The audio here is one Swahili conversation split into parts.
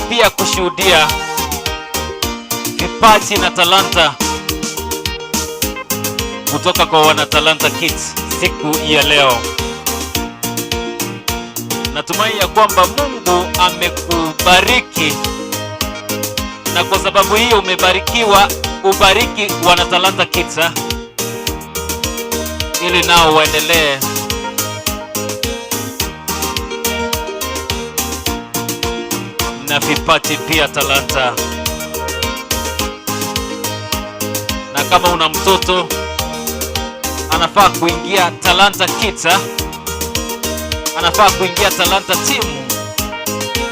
pia kushuhudia vipaji na talanta kutoka kwa wana Talanta Kids siku ya leo. Natumai ya kwamba Mungu amekubariki na kwa sababu hiyo umebarikiwa, ubariki wana Talanta Kids ili nao waendelee na vipaji pia talanta. Na kama una mtoto anafaa kuingia Talanta Kids, anafaa kuingia Talanta Team.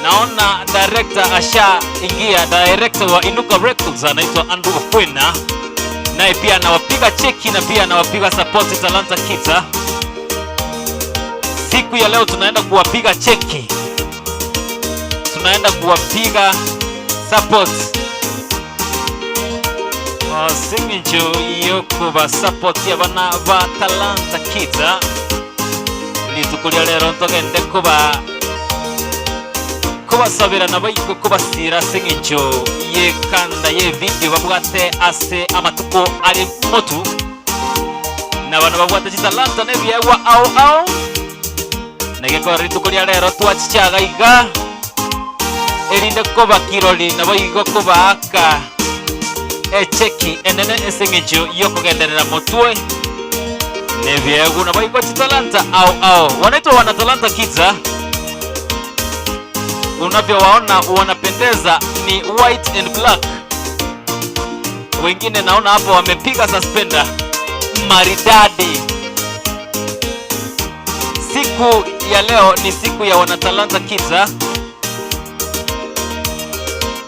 Naona director ashaingia, director wa Inuka Records anaitwa Andrew Okwena, naye pia anawapiga cheki na pia anawapiga support Talanta Kids. Siku ya leo tunaenda kuwapiga cheki, tunaenda kuwapiga support sing'encho yokuba support abana ba Talanta Kids. Rituko ria rero ntogende kuba kubasabira nabo iko kubasira sing'encho yekanda ye video babwate ase amatuko ari motu na bana babwate chitalanta nebiegwa ao ao negekora rituko ria rero twachichaga iga erinde koba kirori nabo igo kobaaka echeki enene eseng'encho yokogenderera motwe nebiegu nabo igo chitalanta ao ao wanaitwa wana Talanta Kids. Unavyowaona wanapendeza, ni white and black. Wengine naona hapo wamepiga suspender maridadi. Siku ya leo ni siku ya wanatalanta Kids.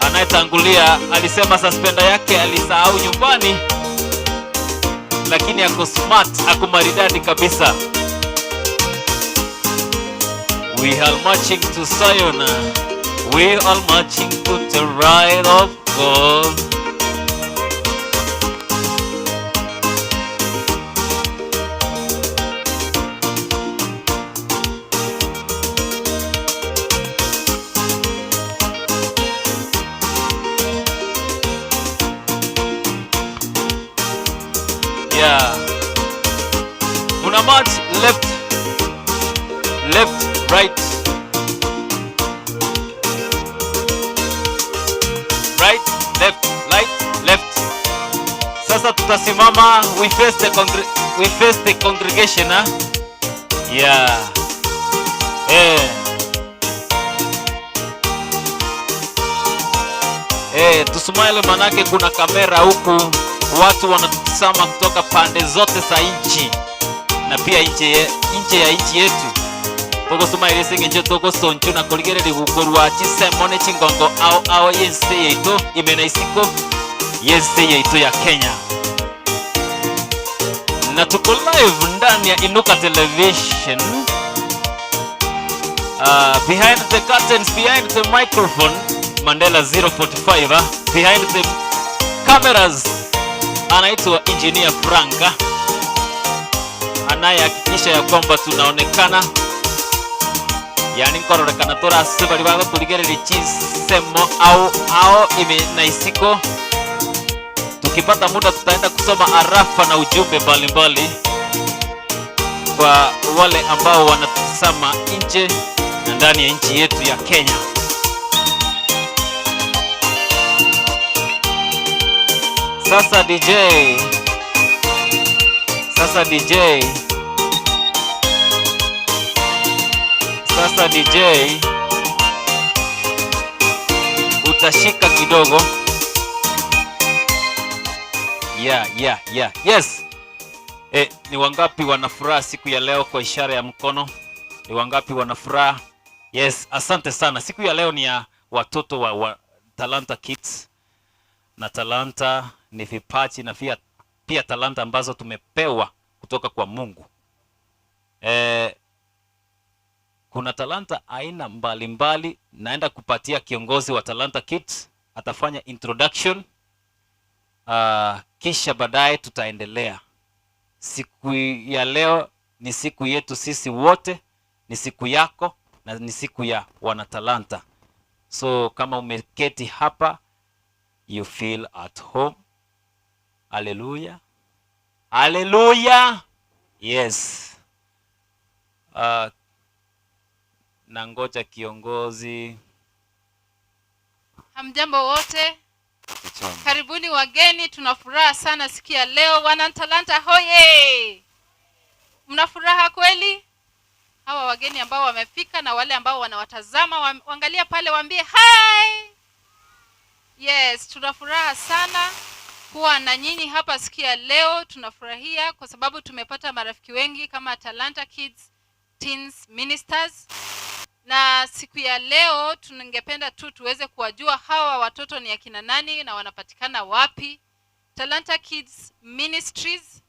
Anayetangulia alisema suspender yake alisahau nyumbani, lakini ako smart, ako maridadi kabisa. We are marching to Zion. We are marching to the right of God. Yeah. Muna march left, left, right, right, left, right, left. Sasa tutasimama, we face the congregation, huh? Yeah. Eh. Eh, tusmile manake kuna kamera huku, watu wanatutazama kutoka pande zote za nchi na pia nje ya nchi yetu. Togosoma seng'encho togosonchu na korigereria gukorwa chisemo ne chingongo ao ao yense yaitu imena isiko yense yaitu ya Kenya, na tuko live ndani ya Inuka Television. Behind the curtains, behind the microphone, Mandela 045, behind the cameras anaitwa Engineer Frank, anayehakikisha ya kwamba tunaonekana, yani nkororekana torase bari bagoturigereria chisemo au ao ime na isiko. Tukipata muda tutaenda kusoma arafa na ujumbe mbalimbali kwa wale ambao wanatazama nje na ndani ya nchi yetu ya Kenya. Sasa DJ, sasa DJ, sasa DJ utashika kidogo. Yeah. Yes. Ni wangapi wana furaha siku ya leo kwa ishara ya mkono? Ni wangapi wana furaha? Yes, asante sana. Siku ya leo ni ya watoto wa Talanta Kids. Na talanta ni vipaji na pia talanta ambazo tumepewa kutoka kwa Mungu. Kuna talanta aina mbalimbali. Naenda kupatia kiongozi wa Talanta Kids, atafanya introduction. Kisha baadaye tutaendelea. Siku ya leo ni siku yetu sisi wote, ni siku yako na ni siku ya wanatalanta. So kama umeketi hapa, you feel at home. Hallelujah. Hallelujah. Yes. Nangoja kiongozi. Hamjambo wote. Kichombo. Karibuni wageni, tuna furaha sana siku ya leo. Wana Talanta hoye! Mna furaha kweli? Hawa wageni ambao wamefika na wale ambao wanawatazama, waangalia pale, waambie hi. Yes, tuna furaha sana kuwa na nyinyi hapa siku ya leo. Tunafurahia kwa sababu tumepata marafiki wengi kama Talanta Kids Teens Ministers. Na siku ya leo tungependa tu tuweze kuwajua hawa watoto ni akina nani na wanapatikana wapi. Talanta Kids Ministries,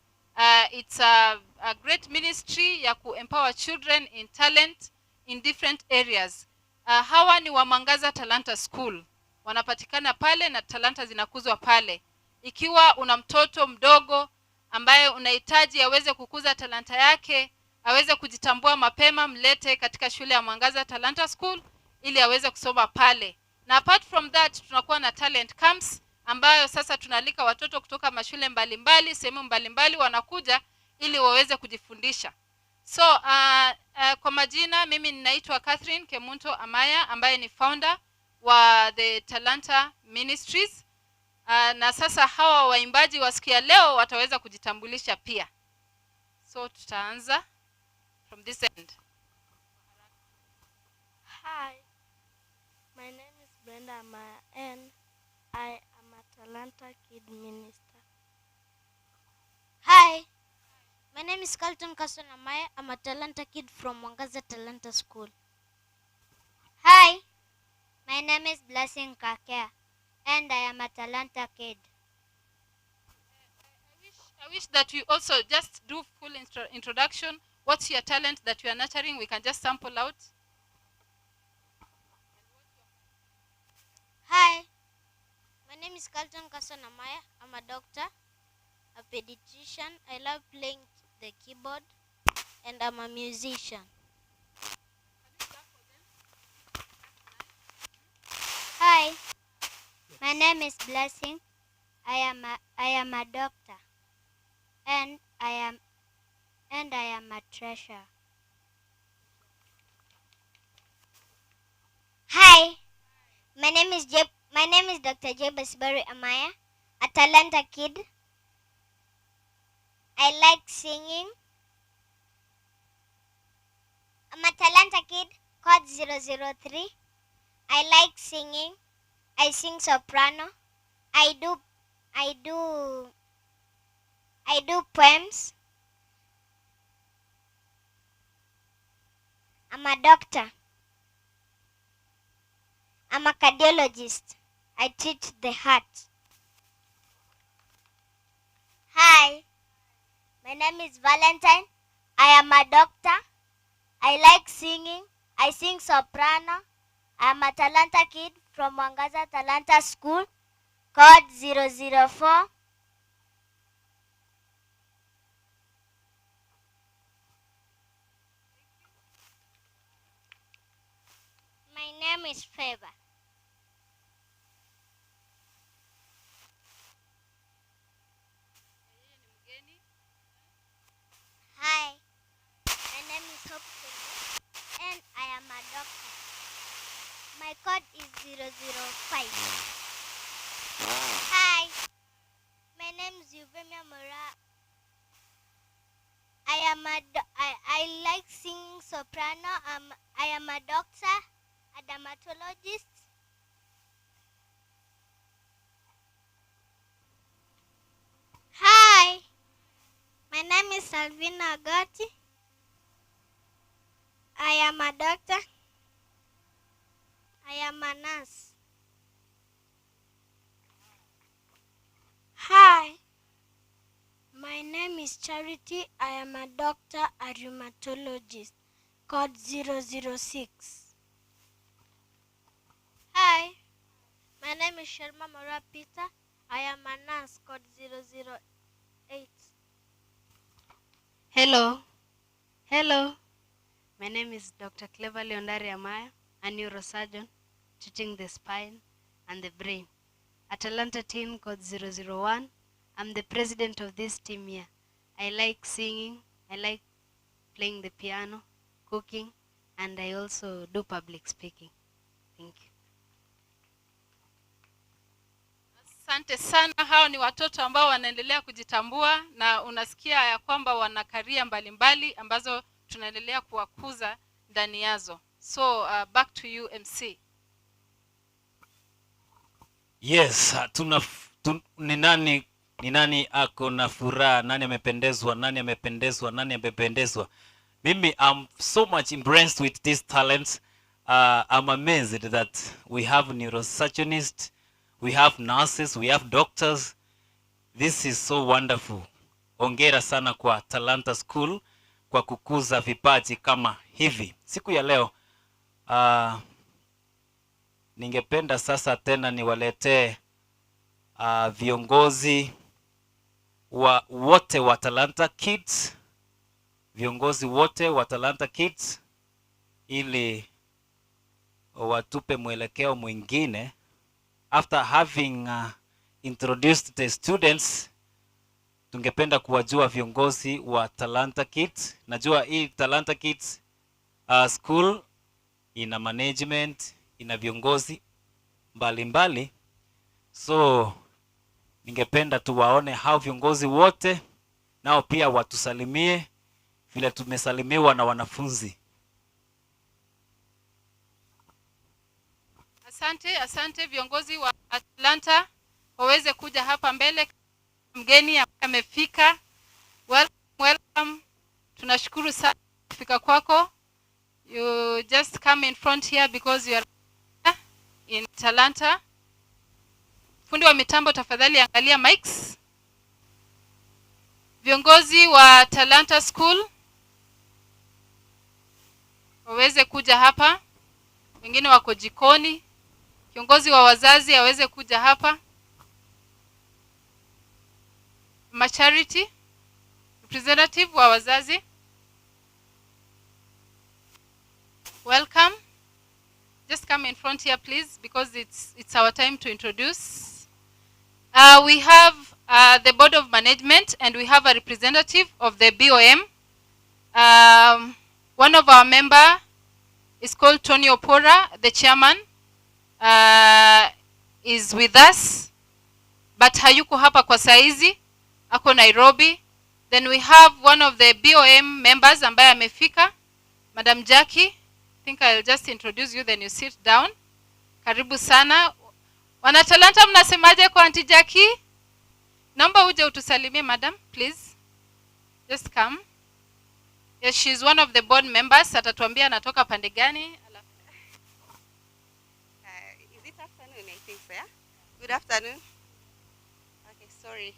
it's a great ministry ya ku-empower children in talent in different areas. Hawa ni wa Mwangaza Talanta School. Wanapatikana pale na talanta zinakuzwa pale. Ikiwa una mtoto mdogo ambaye unahitaji aweze kukuza talanta yake, aweze kujitambua mapema, mlete katika shule ya Mwangaza Talanta School ili aweze kusoma pale. Na apart from that, tunakuwa na talent camps ambayo sasa tunalika watoto kutoka mashule mbalimbali, sehemu mbalimbali wanakuja ili waweze kujifundisha. So kwa majina mimi ninaitwa Catherine Kemunto Amaya ambaye ni founder wa the Talanta Ministries. Na sasa hawa waimbaji wa siku ya leo wataweza kujitambulisha pia. So tutaanza from this end. Hi, my name is Brenda Amaya and I am a Talanta Kid Minister. Hi, my name is Carlton Carson Amaya. I'm a Talanta Kid from Mwangaza Talanta School. Hi, my name is Blessing Kakea and I am a Talanta Kid. I wish that you also just do full introduction. What's your talent that you are nurturing? We can just sample out. Hi, my name is Carlton Carson Amaya. I'm a doctor, a pediatrician. I love playing the keyboard and I'm a musician. Hi, my name is Blessing. I am a doctor and I am a treasurer. Hi, my name is J. My name is Dr. J. Basibari Amaya, a Talanta Kid. I like singing. I'm a Talanta Kid, code 003. I like singing. I sing soprano. I do poems. I'm a doctor. I'm a cardiologist. I treat the heart. Hi, my name is Valentine. I am a doctor. I like singing. I sing soprano. I am a Talanta Kid from Mwangaza Talanta School, code 004. My name is Favor. Hi, my name is Hope Kene, and I am a doctor. My code is 005. Hi, my name is Euphemia Mora. I like singing soprano. I am a doctor, a dermatologist. Hi, my name is Salvina Agati. I am a doctor. I am a nurse. Hi, my name is Charity. I am a doctor, a rheumatologist, code 006. Hi, my name is Sharma Mora Peter. I am a nurse, code 008. Hello. Hello. My name is Dr. Clever Leondari Amaya, a neurosurgeon. treating the spine and the brain. Atalanta team code 001. I'm the president of this team here. I like singing, I like playing the piano, cooking, and I also do public speaking. Thank you. Asante sana. Hao ni watoto ambao wanaendelea kujitambua na unasikia ya kwamba wana career mbalimbali ambazo tunaendelea kuwakuza ndani yazo. So back to you, MC. Yes, ni nani ako na furaha? Nani amependezwa? Nani amependezwa? Nani amependezwa? Mimi, I'm so much impressed with these talents. I'm amazed that we have neurosurgeonists, we have nurses, we have doctors. This is so wonderful. Hongera sana kwa Talanta School kwa kukuza vipaji kama hivi. Siku ya leo ningependa sasa tena niwaletee viongozi wa wote wa Talanta Kids, viongozi wote wa Talanta Kids ili watupe mwelekeo mwingine. After having introduced the students, tungependa kuwajua viongozi wa Talanta Kids. Najua hii Talanta Kids School ina management, ina viongozi mbalimbali mbali. So ningependa tuwaone hao viongozi wote nao pia watusalimie vile tumesalimiwa na wanafunzi. Asante, asante. Viongozi wa Talanta waweze kuja hapa mbele. Mgeni ambaye amefika, welcome, welcome. Tunashukuru sana kufika kwako. You just come in front here because you are in Talanta. Fundi wa mitambo, tafadhali angalia mics. Viongozi wa Talanta School waweze kuja hapa, wengine wako jikoni. Kiongozi wa wazazi aweze kuja hapa. Macharity representative wa wazazi, welcome. Just come in front here, please, because it's our time to introduce. We have the board of management and we have a representative of the BOM. One of our member is called Tony Opora, the chairman, is with us, but hayuko hapa kwa saizi, ako Nairobi. Then we have one of the BOM members ambaye amefika, Madam Jackie. I think I'll just introduce you, then you sit down. Karibu sana. Wanatalanta, mnasemaje kwa Auntie Jackie? Naomba uje utusalimie, madam, please. Just come. Yes, she's one of the board members. Atatuambia anatoka pande gani. Is it afternoon? I think so, yeah? Good afternoon. Okay, sorry,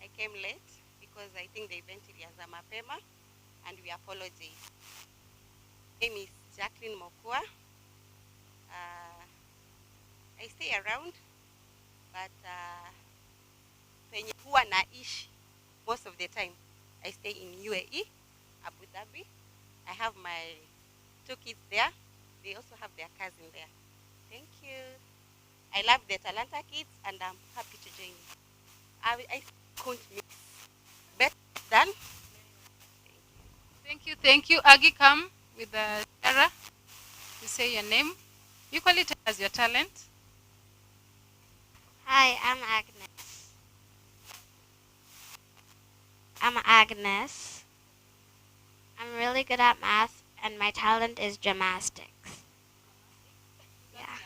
I came late because I think the event ilianza mapema and we apologize. My name is Jacqueline Mokua. I stay around, but penye huwa naishi most of the time, I stay in UAE, Abu Dhabi. I have my two kids there. They also have their cousin there. Thank you. I love the Talanta Kids and I'm happy to join you. I couldn't miss. Better than. Thank you, thank you. Agi, come with the Sarah. You say your name. Equally tell us your talent. Hi, I'm Agnes. I'm Agnes. I'm really good at math, and my talent is gymnastics. Yeah.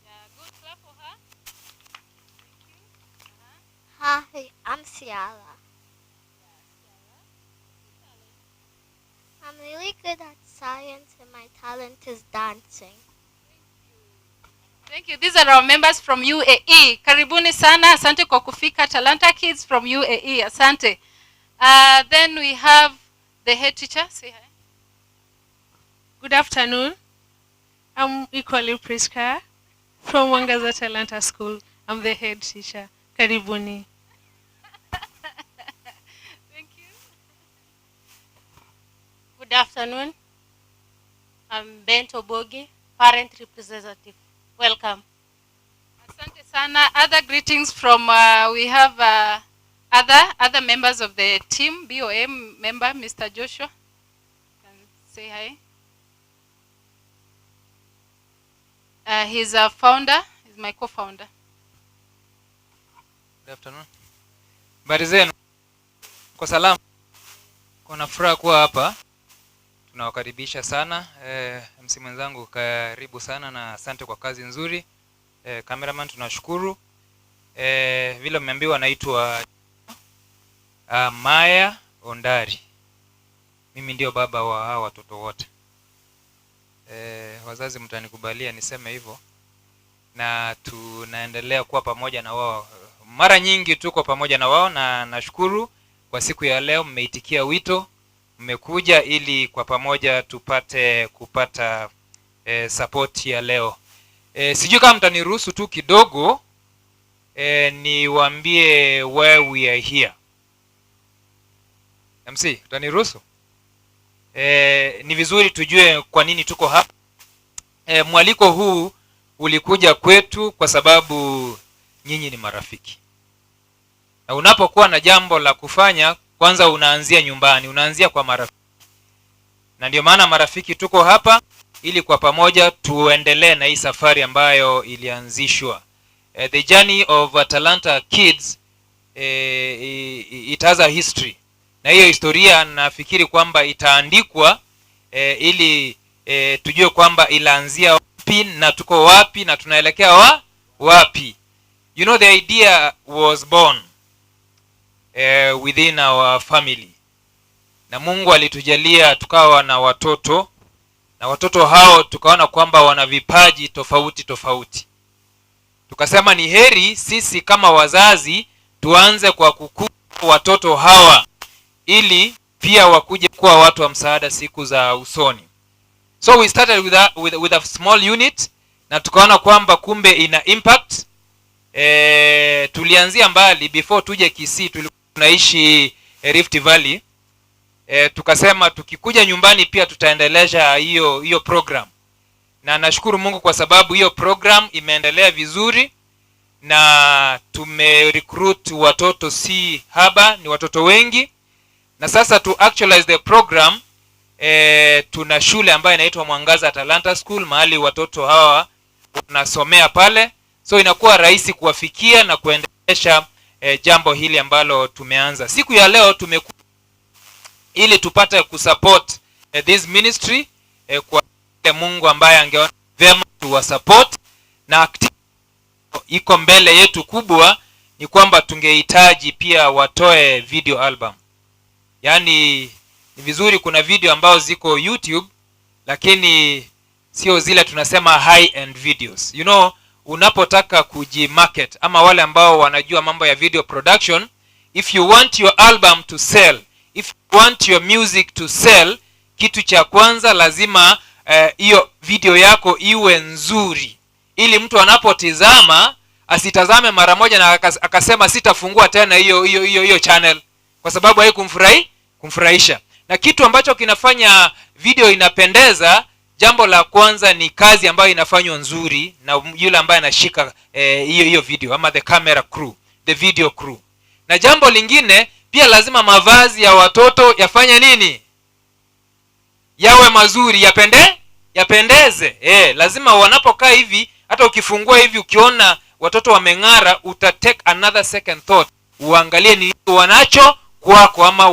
Yeah, good clap for her. Hi, I'm Ciara. I'm really good at science and my talent is dancing. Thank you. These are our members from UAE. Karibuni sana. Asante kwa kufika. Talanta Kids from UAE. Asante. Then we have the head teacher. Say hi. Good afternoon. I'm equally Priska from Mwangaza Talanta School. I'm the head teacher. Karibuni. Thank you. Good afternoon. I'm Bento Bogi, parent representative. Welcome. Asante sana. Other greetings from we have other members of the team, BOM member Mr. Joshua. Can say hi. He's a founder, he's my co-founder. Good afternoon. Habari zenu? Kwa salama? Kuna furaha kuwa hapa. Tunawakaribisha sana. MC mwenzangu, karibu sana na asante kwa kazi nzuri. Cameraman tunashukuru. Vile mmeambiwa naitwa Maya Ondari. Mimi ndio baba wa hawa watoto wote. Wazazi mtanikubalia niseme hivyo. Na tunaendelea kuwa pamoja na wao. Mara nyingi tuko pamoja na wao, na nashukuru kwa siku ya leo mmeitikia wito, mmekuja ili kwa pamoja tupate kupata support ya leo. Sijui kama mtaniruhusu tu kidogo niwaambie where we are here. MC, utaniruhusu? Ni vizuri tujue kwa nini tuko hapa. Mwaliko huu ulikuja kwetu kwa sababu nyinyi ni marafiki. Na unapokuwa na jambo la kufanya, kwanza unaanzia nyumbani, unaanzia kwa marafiki. Na ndio maana marafiki tuko hapa ili kwa pamoja tuendelee na hii safari ambayo ilianzishwa. The journey of Talanta Kids, it has a history. Na hiyo historia nafikiri kwamba itaandikwa ili tujue kwamba ilianzia wapi na tuko wapi na tunaelekea wapi. You know, the idea was born within our family. Na Mungu alitujalia tukawa na watoto, na watoto hao tukaona kwamba wana vipaji tofauti tofauti. Tukasema ni heri sisi kama wazazi tuanze kwa kukuza watoto hawa ili pia wakuje kuwa watu wa msaada siku za usoni. So we started with a small unit, na tukaona kwamba kumbe ina impact. Tulianzia mbali. Before tuje Kisii tulikuwa tunaishi Rift Valley. Tukasema tukikuja nyumbani pia tutaendeleza hiyo program. Na nashukuru Mungu kwa sababu hiyo program imeendelea vizuri na tumerecruit watoto si haba, ni watoto wengi. Na sasa to actualize the program, tuna shule ambayo inaitwa Mwangaza Talanta School, mahali watoto hawa wanasomea pale. So inakuwa rahisi kuwafikia na kuendelesha jambo hili ambalo tumeanza. Siku ya leo tumekuja ili tupate kusupport this ministry kwa Mungu ambaye angeona vyema tuwasupport, na activity iko mbele yetu kubwa ni kwamba tungehitaji pia watoe video album. Yaani ni vizuri kuna video ambazo ziko YouTube, lakini sio zile tunasema high end videos. You know, unapotaka kujimarket ama wale ambao wanajua mambo ya video production, if you want your album to sell, if you want your music to sell, kitu cha kwanza lazima hiyo video yako iwe nzuri, ili mtu anapotizama asitazame mara moja na akasema sitafungua tena hiyo channel kwa sababu haikumfurahi kumfurahisha. Na kitu ambacho kinafanya video inapendeza, jambo la kwanza ni kazi ambayo inafanywa nzuri na yule ambaye anashika hiyo video ama the camera crew, the video crew. Na jambo lingine pia lazima mavazi ya watoto yafanye nini? Yawe mazuri, yapendeze. Lazima wanapokaa hivi, hata ukifungua hivi ukiona watoto wameng'ara, uta take another second thought, uangalie ni wanacho kwako ama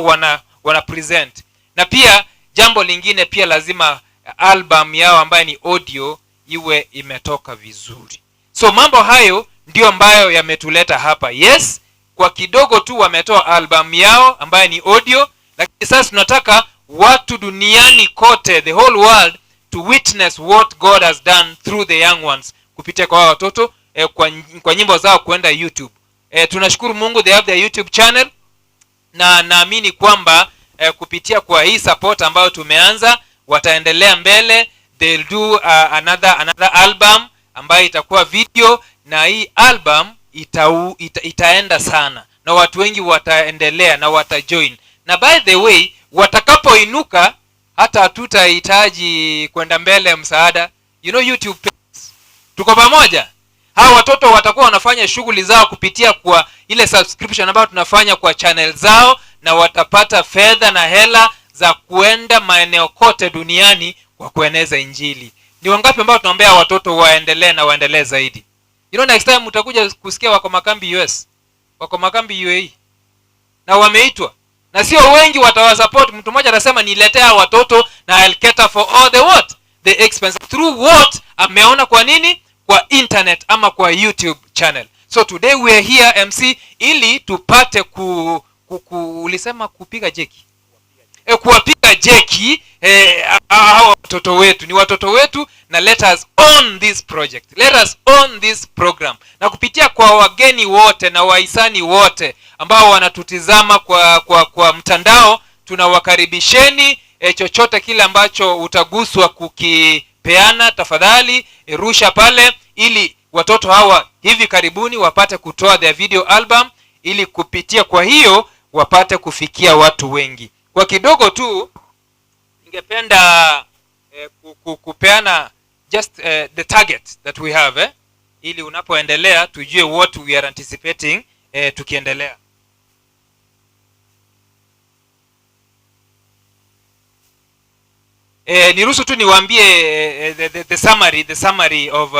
wana present. Na pia jambo lingine pia lazima album yao ambayo ni audio iwe imetoka vizuri. So mambo hayo ndio ambayo yametuleta hapa. Yes, kwa kidogo tu wametoa album yao ambayo ni audio, lakini sasa tunataka watu duniani kote, the whole world, to witness what God has done through the young ones, kupitia kwa watoto kwa nyimbo zao kwenda YouTube. Tunashukuru Mungu they have their YouTube channel, na naamini kwamba kupitia kwa hii support ambayo tumeanza wataendelea mbele. They'll do another album ambayo itakuwa video, na hii album itaenda sana na watu wengi wataendelea na watajoin. Na by the way, watakapoinuka hata hatutahitaji kwenda mbele msaada. You know, YouTube pays. Tuko pamoja? Hawa watoto watakuwa wanafanya shughuli zao kupitia kwa ile subscription ambayo tunafanya kwa channel zao, na watapata fedha na hela za kuenda maeneo kote duniani kwa kueneza Injili. Ni wangapi ambao tunaombea watoto waendelee na waendelee zaidi? Next time utakuja kusikia wako makambi US, wako makambi UAE, na wameitwa, na sio wengi watawasupport. Mtu mmoja anasema, "Niletea watoto na I'll cater for all the what, the expense." Through what? Ameona kwa nini? Kwa internet ama kwa YouTube channel. So today we are here, MC, ili tupate ku ulisema kupiga jeki, kuwapiga jeki hawa watoto wetu. Ni watoto wetu, na let us own this project, let us own this program. Na kupitia kwa wageni wote na wahisani wote ambao wanatutizama kwa mtandao, tunawakaribisheni. Chochote kile ambacho utaguswa kukipeana, tafadhali rusha pale ili watoto hawa hivi karibuni wapate kutoa their video album, ili kupitia kwa hiyo wapate kufikia watu wengi. Kwa kidogo tu ningependa kupeana just the target that we have, ili unapoendelea tujue what we are anticipating tukiendelea. Niruhusu tu niwaambie the summary of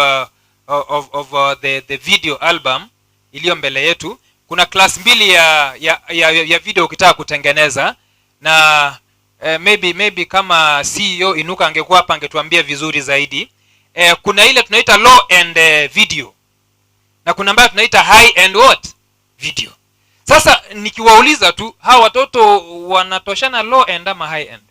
the video album iliyo mbele yetu. Kuna class mbili ya video ukitaka kutengeneza, na maybe kama CEO Inuka angekuwa hapa angetuambia vizuri zaidi. Kuna ile tunaita low end video na kuna ambayo tunaita high end what, video. Sasa nikiwauliza tu, hawa watoto wanatoshana low end ama high end?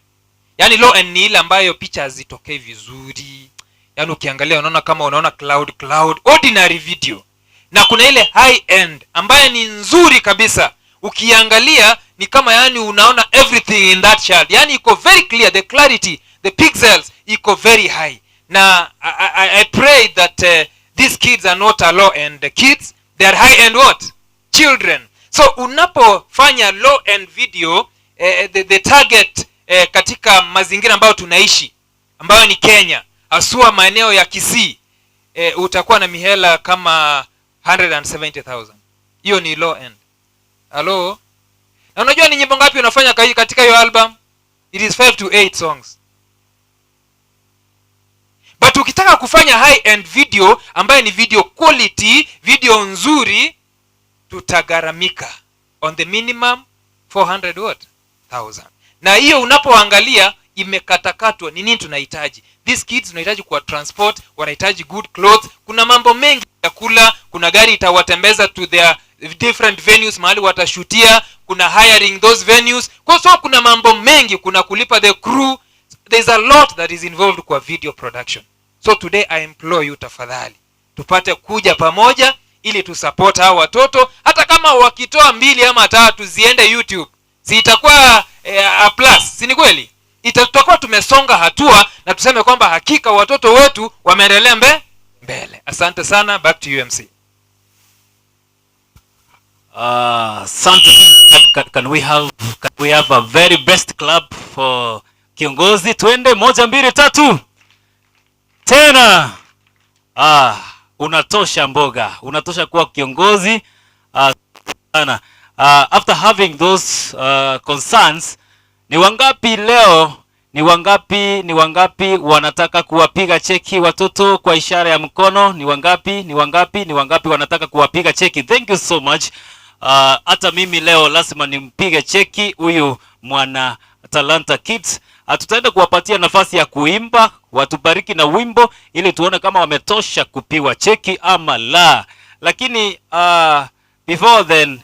Yaani low end ni ile ambayo picha hazitokei vizuri, yaani ukiangalia unaona kama unaona cloud cloud, ordinary video. Na kuna ile high end ambayo ni nzuri kabisa, ukiangalia ni kama yani unaona everything in that child, yani iko very clear, the clarity, the pixels iko very high. Na I pray that these kids are not a low end kids, they are high end what, children. So unapofanya low end video, the target katika mazingira ambayo tunaishi, ambayo ni Kenya, haswa maeneo ya Kisii, utakuwa na mihela kama 170,000. Hiyo ni low end. Hello? Na unajua ni nyimbo ngapi unafanya katika hiyo album? It is 5 to 8 songs. But ukitaka kufanya high end video, ambayo ni video quality, video nzuri, tutagharamika on the minimum 400 what, thousand. Na hiyo unapoangalia imekatakatwa ni nini tunahitaji. These kids tunahitaji kuwa transport, wanahitaji good clothes, kuna mambo mengi ya kula, kuna gari itawatembeza to their different venues mahali watashutia, kuna hiring those venues kwa, so kuna mambo mengi, kuna kulipa the crew. There's a lot that is involved kwa video production. So today I implore you, tafadhali tupate kuja pamoja ili tusupport hawa watoto. Hata kama wakitoa mbili ama tatu ziende YouTube, si itakuwa a plus? Si ni kweli? Tutakuwa tumesonga hatua na tuseme kwamba hakika watoto wetu wameendelea mbele. Asante sana. Back to you, MC. Asante. Can we have a very best clap for kiongozi? Twende, moja, mbili, tatu. Tena. Ah, unatosha mboga. Unatosha kuwa kiongozi. Sana. After having those concerns, ni wangapi leo, ni wangapi wanataka kuwapiga cheki watoto kwa ishara ya mkono? Ni wangapi, ni wangapi, ni wangapi wanataka kuwapiga cheki? Thank you so much. Hata mimi leo lazima nimpige cheki huyu mwana Talanta Kids. Tutaenda kuwapatia nafasi ya kuimba, watubariki na wimbo ili tuone kama wametosha kupigwa cheki ama la. Lakini before then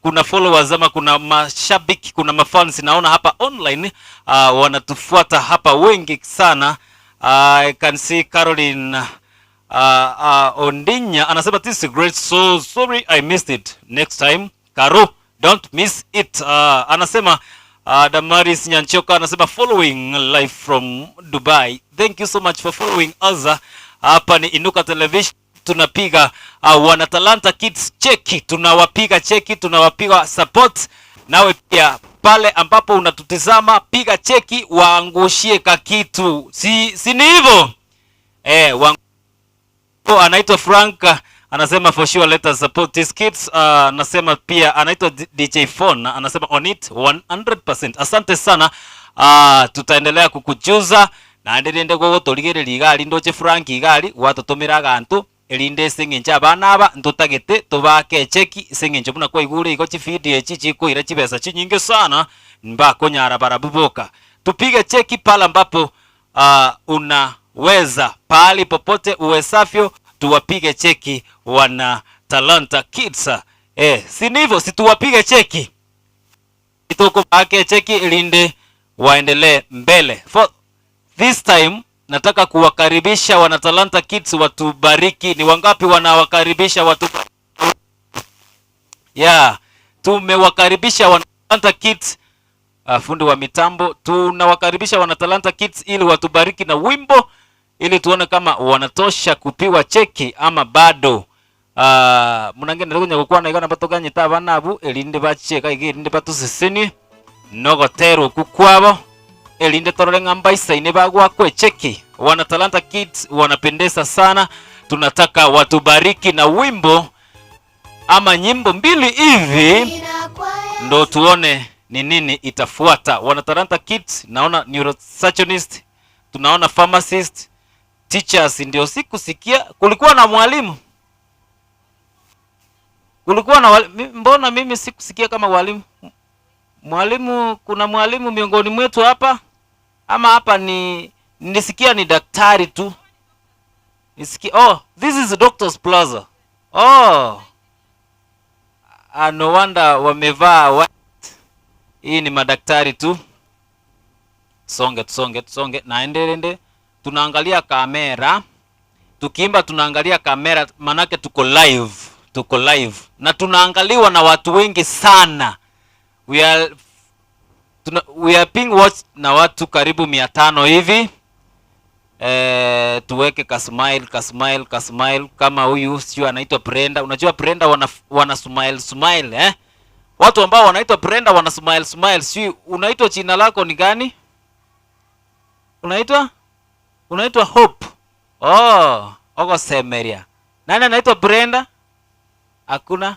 kuna followers ama kuna mashabiki, kuna mafans naona hapa online wanatufuata hapa wengi sana. I can see Caroline Ondinya anasema, "This is great, so sorry I missed it. Next time, Caro, don't miss it." Anasema Damaris Nyanchoka anasema, "Following live from Dubai." Thank you so much for following us. Hapa ni Inuka Television, tunapiga wana Talanta Kids cheki, tunawapiga cheki, tunawapiga support. Nawe pia pale ambapo unatutizama, piga cheki, waangushie kakitu, si ni hivyo? Anaitwa Frank, anasema for sure let us support these kids. Anasema pia anaitwa DJ Phone, anasema on it 100%. Asante sana. Tutaendelea kukujuza naende rende gogoturigereria igari ndoche Frank igari gwatutumira agantu erinde ase eng'encho abana aba ntotagete tobake echeki ase eng'encho buna kwaigure igo chivideo echi chikoira chibesa chinyinge sana mbakonyara barabu boka. Tupige cheki pale ambapo unaweza pahali popote uwezavyo, tuwapige cheki wana Talanta Kids. Si ndivyo? Si tuwapige cheki itoko bake cheki ilinde waendelee mbele. For this time nataka kuwakaribisha wana Talanta Kids watubariki. Ni wangapi wanawakaribisha watu? Yeah, tumewakaribisha wana Talanta Kids. Fundi wa mitambo, tunawakaribisha wana Talanta Kids ili watubariki na wimbo ili tuone kama wanatosha kupiwa cheki ama bado. Munangende kunya gukwana igana batoganyita abana abu erinde bacheka erinde batuseseni nogotero kukwabo erinde torore ng'amba isaine bagwakwe cheki. Wana Talanta Kids wanapendeza sana, tunataka watubariki na wimbo ama nyimbo mbili hivi ndo tuone ni nini itafuata. Wana Talanta Kids, naona neurosurgeonist, tunaona pharmacist, teachers ndio sikusikia. Kulikuwa na mwalimu, kulikuwa na mbona mimi sikusikia kama walimu? Mwalimu, kuna mwalimu miongoni mwetu hapa ama hapa ni nisikia ni daktari tu? Nisikia, oh, this is Doctor's Plaza. Oh. No wonder wamevaa white. Hii ni madaktari tu. Songe, tusonge, tusonge. Naendelende. Tunaangalia kamera. Tukiimba tunaangalia kamera manake tuko live. Tuko live. Na tunaangaliwa na watu wengi sana. We are being watched na watu karibu 500 hivi. Tuweke ka smile, ka smile, ka smile kama huyu sio anaitwa Brenda. Unajua Brenda wana smile smile, eh? Watu ambao wanaitwa Brenda wana smile smile. Sio unaitwa jina lako ni gani? Unaitwa? Unaitwa Hope. Oh, oko semeria. Nani anaitwa Brenda? Hakuna.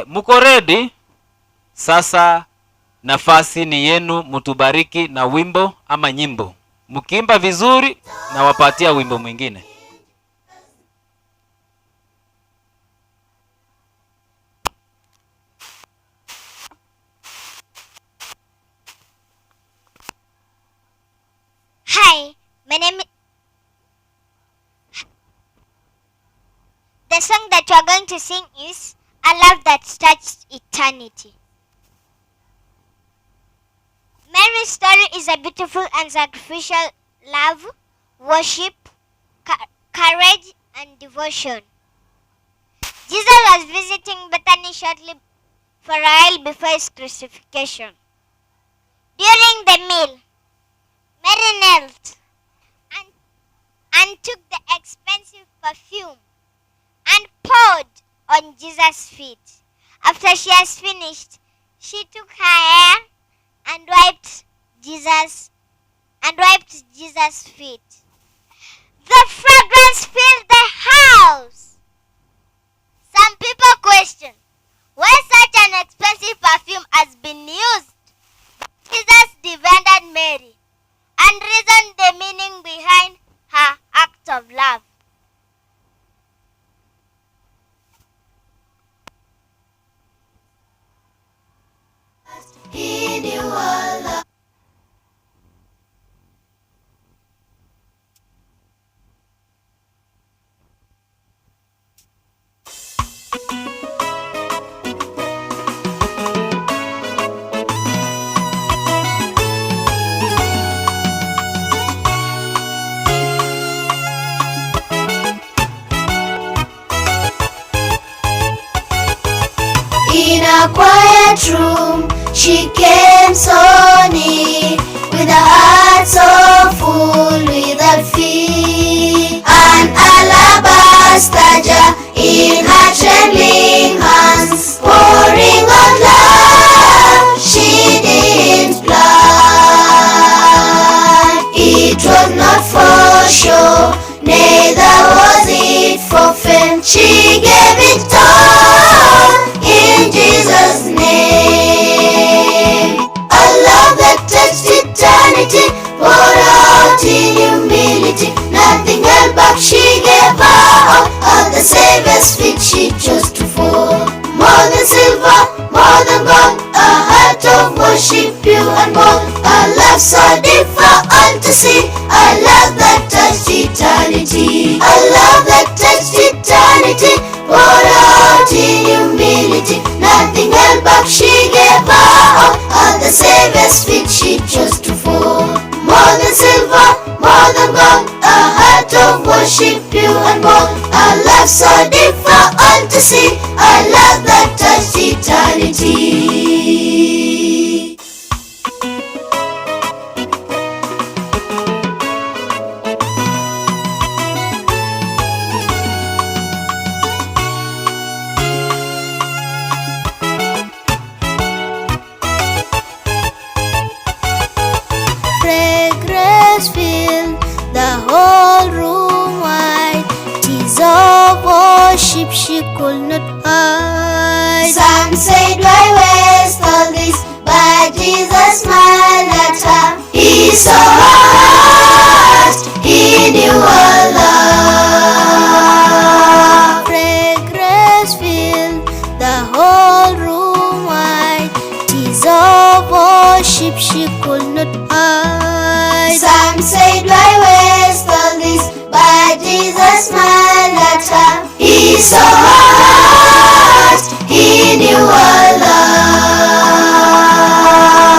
Mko ready? Sasa nafasi ni yenu, mtubariki na wimbo ama nyimbo. Mkiimba vizuri na wapatia wimbo mwingine. Hi, my name is... The song that you are going to sing is A Love That Touched Eternity. Mary's story is a beautiful and sacrificial love, worship, courage, and devotion. Jesus was visiting Bethany shortly for a while before his crucifixion. During the meal, Mary knelt and took the expensive perfume and poured on Jesus' feet. After she has finished, she took her hair and wiped Jesus' feet. The fragrance filled the house. Some people question why such an expensive perfume has been used. Jesus defended Mary and reasoned the meaning behind her act of love. He knew a love. In a quiet room, she came so near, with a heart so full, without fear. An alabaster jar in her trembling hands, pouring out love she didn't plan. It was not for show, neither was it. fame. She gave it all in Jesus' name. A love that touched eternity, poured out in humility. Nothing held back, she gave all. At the Savior's feet she chose to fall. More than silver, more than gold, a heart of worship, pure and bold. A love so deep for all to see, a love that touched eternity. A love that touched eternity, poured out in humility. Nothing held back, she gave all. At the Savior's feet she chose to fall. More than silver, more than gold, a heart of worship, pure and bold. A love so deep for all to see, a love that touched eternity. Fragrance filled the whole room wide. Tears of worship she could not hide. Some said, why waste all this? But Jesus smiled at her. He saw her heart, he knew her love. Fragrance filled the whole room wide. Tears of worship she could not hide. Some said, why waste all this? But Jesus smiled at her. He saw her heart, he knew her love.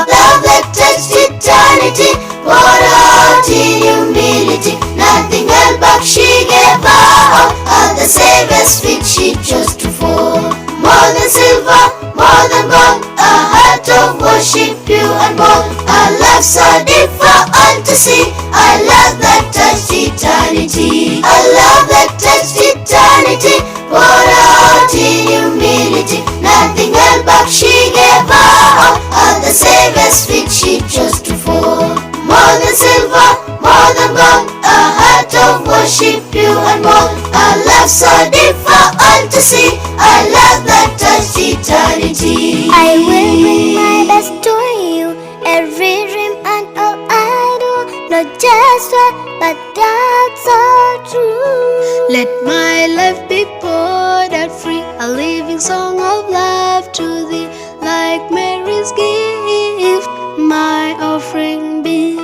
Love that touched eternity, poured out in humility. Nothing held back, she gave all. At the Savior's feet she chose to fall. More than silver, more than gold, a heart of worship, pure and bold. A love so deep for all to see, a love that touched eternity. A love that touched eternity, poured out in humility. Nothing held back, she gave all. At the Savior's feet she chose to fall. More than silver, more than gold, a heart of worship, pure and bold. A love so deep for all to see, a love that touched eternity. I will bring my best to you, every dream and all I do. Not just one, but that's all true. Let my life be poured out free, a living song of love to thee. Like Mary's gift, my offering be.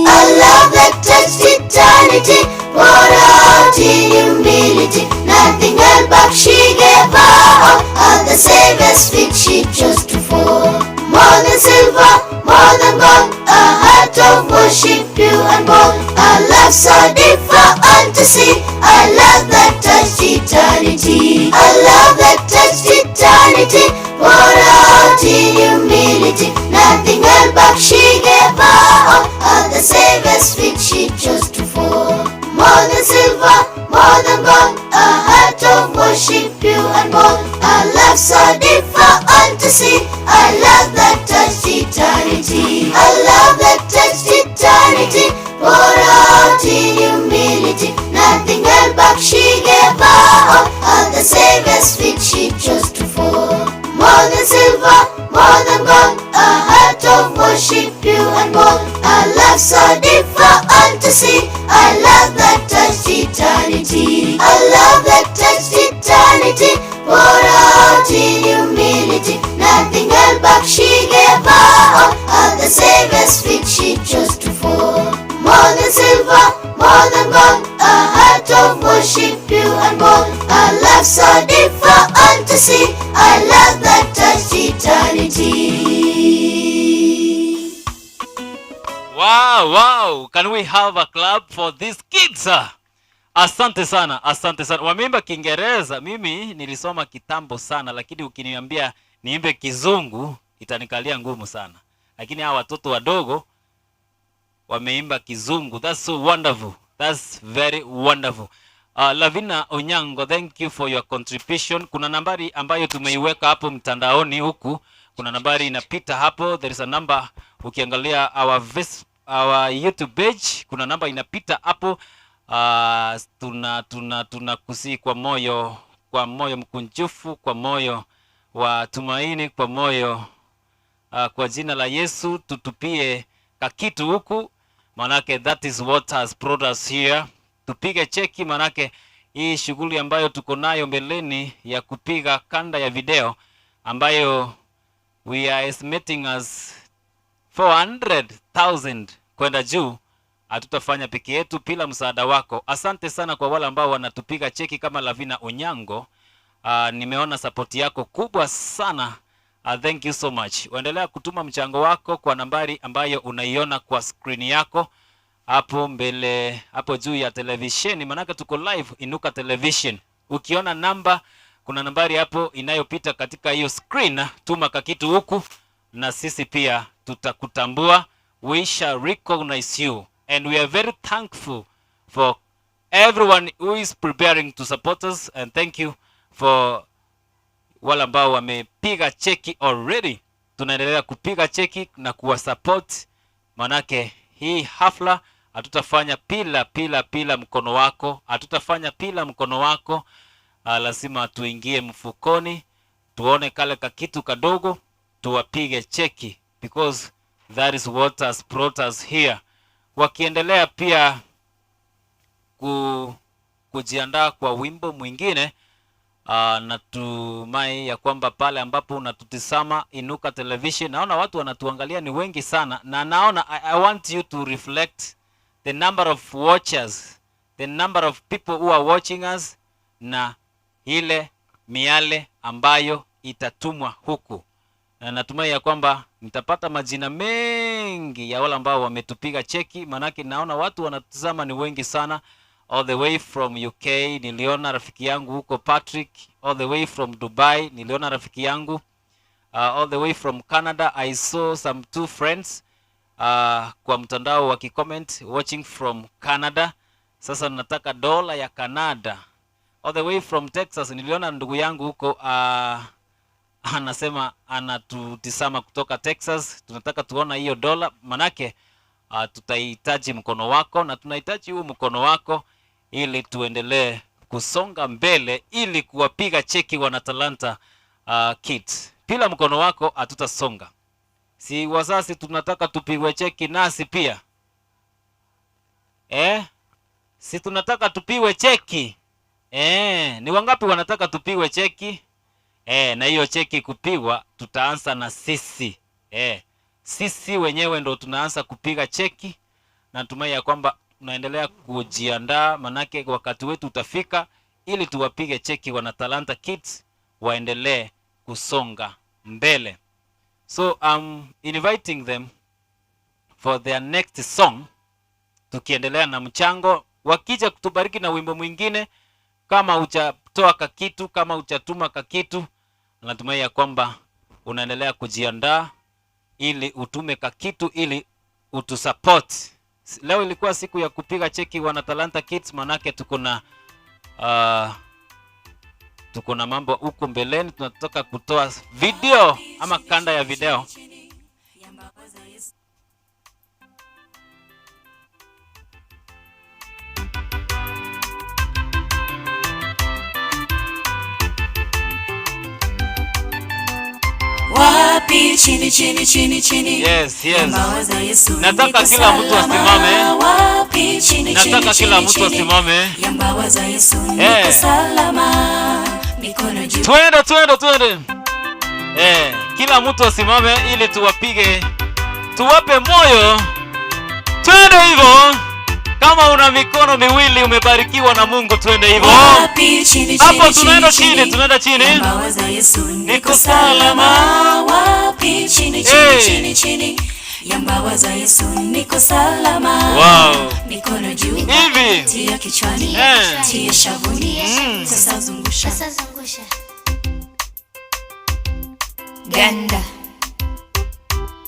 A love that touched eternity, poured out in humility. Nothing held back, she gave all. At the Savior's feet she chose to fall. More than silver, more than gold, a heart of worship, pure and bold. A love so deep for all to see, a love that touched eternity. A love that touched eternity, poured out in humility. Nothing held back, she gave all. At the Savior's feet she chose to fall. More than silver, more than gold, a heart of worship, pure and bold. A love so deep for all to see, a love that touched eternity. A love that touched eternity, poured out in humility. Nothing held back, she gave all. At the Savior's feet she chose to fall. More than silver, more than gold, a heart of worship, pure and bold. A love so deep for all to see, a love that touched eternity. A love that touched eternity, poured out in humility. Nothing held back, she gave all. At the Savior's feet she chose to fall. More than silver, more than gold, a heart of worship, pure and bold. A love so deep for all to see, a love that touched eternity. Wow. Can we have a clap for these kids? Asante sana, asante sana. Wameimba Kiingereza, mimi nilisoma kitambo sana, lakini ukiniambia niimbe Kizungu itanikalia ngumu sana. Lakini hawa watoto wadogo wameimba Kizungu. That's so wonderful. That's very wonderful. Lavina Onyango, thank you for your contribution. Kuna nambari ambayo tumeiweka hapo mtandaoni huku. Kuna nambari inapita hapo. There is a number, ukiangalia our YouTube page, kuna namba inapita hapo. Tuna tunakusihi kwa moyo mkunjufu, kwa moyo wa tumaini, kwa moyo kwa jina la Yesu tutupie kakitu huku, manake that is what has brought us here. Tupige cheki, manake hii shughuli ambayo tuko nayo mbeleni ya kupiga kanda ya video ambayo we are estimating as 400,000 kwenda juu, hatutafanya peke yetu bila msaada wako. Asante sana kwa wale ambao wanatupiga cheki kama Lavina Onyango. Nimeona sapoti yako kubwa sana. Thank you so much. Uendelea kutuma mchango wako kwa nambari ambayo unaiona kwa skrini yako hapo mbele, hapo juu ya televisheni, manake tuko live Inuka Television. Ukiona namba, kuna nambari hapo inayopita katika hiyo screen, tuma kakitu huku na sisi pia tutakutambua. We shall recognize you and we are very thankful for everyone who is preparing to support us, and thank you for wale ambao wamepiga cheki already. Tunaendelea kupiga cheki na kuwasupport, manake hii hafla hatutafanya pila mkono wako, hatutafanya pila mkono wako. Lazima tuingie mfukoni tuone kale kakitu kadogo tuwapige cheki, because that is what has brought us here. Wakiendelea pia kujiandaa kwa wimbo mwingine. Natumai ya kwamba pale ambapo unatutizama Inuka Television, naona watu wanatuangalia ni wengi sana, na naona I want you to reflect the number of watchers, the number of people who are watching us na ile miale ambayo itatumwa huku, na natumai ya kwamba nitapata majina mengi ya wale ambao wametupiga cheki, manake naona watu wanatuzama ni wengi sana. All the way from UK niliona rafiki yangu huko Patrick, all the way from Dubai niliona rafiki yangu, all the way from Canada I saw some two friends kwa mtandao wakicomment watching from Canada. Sasa nataka dola ya Canada. All the way from Texas niliona ndugu yangu huko, anasema anatutizama kutoka Texas. Tunataka tuona hiyo dola, manake tutahitaji mkono wako na tunahitaji huu mkono wako ili tuendelee kusonga mbele ili kuwapiga cheki wana Talanta Kids. Bila mkono wako hatutasonga. Si wazazi tunataka tupigwe cheki nasi pia, eh? Si tunataka tupigwe cheki, eh? Ni wangapi wanataka tupigwe cheki? Eh, na hiyo cheki kupigwa tutaanza na sisi. Eh, sisi wenyewe ndo tunaanza kupiga cheki. Natumai ya kwamba tunaendelea kujiandaa, manake wakati wetu utafika ili tuwapige cheki wana Talanta Kids waendelee kusonga mbele. So I'm inviting them for their next song, tukiendelea na mchango, wakija kutubariki na wimbo mwingine. Kama hujatoa kakitu, kama hujatuma kakitu, natumai ya kwamba unaendelea kujiandaa ili utume kakitu ili utusupport. Leo ilikuwa siku ya kupiga cheki wana Talanta Kids, manake tuko na mambo huku mbeleni, tunataka kutoa video ama kanda ya video. Wapi chini chini chini chini. Yes. Mbawa za Yesu Nataka niko kila mtu salama. asimame. Wapi chini Nataka chini kila chini mtu chini. asimame. Ya mbawa za Yesu Eh. niko salama. Mikono juu. Twende, twende, twende. Eh, kila mtu asimame ili tuwapige, tuwape moyo. Twende hivyo. Kama una mikono miwili umebarikiwa na Mungu, twende hivyo. Wapi chini Hapo chini tunaenda chini chini, chini. tunaenda chini. Ya mbawa za Yesu Niko niko salama. salama. Wapi chini chini Eh. chini chini. Ya mbawa za Yesu niko salama. Wow. Mikono juu. Hivi. Tia kichwani. Eh. Tia shavuni. Sasa zungusha. Sasa zungusha. Ganda.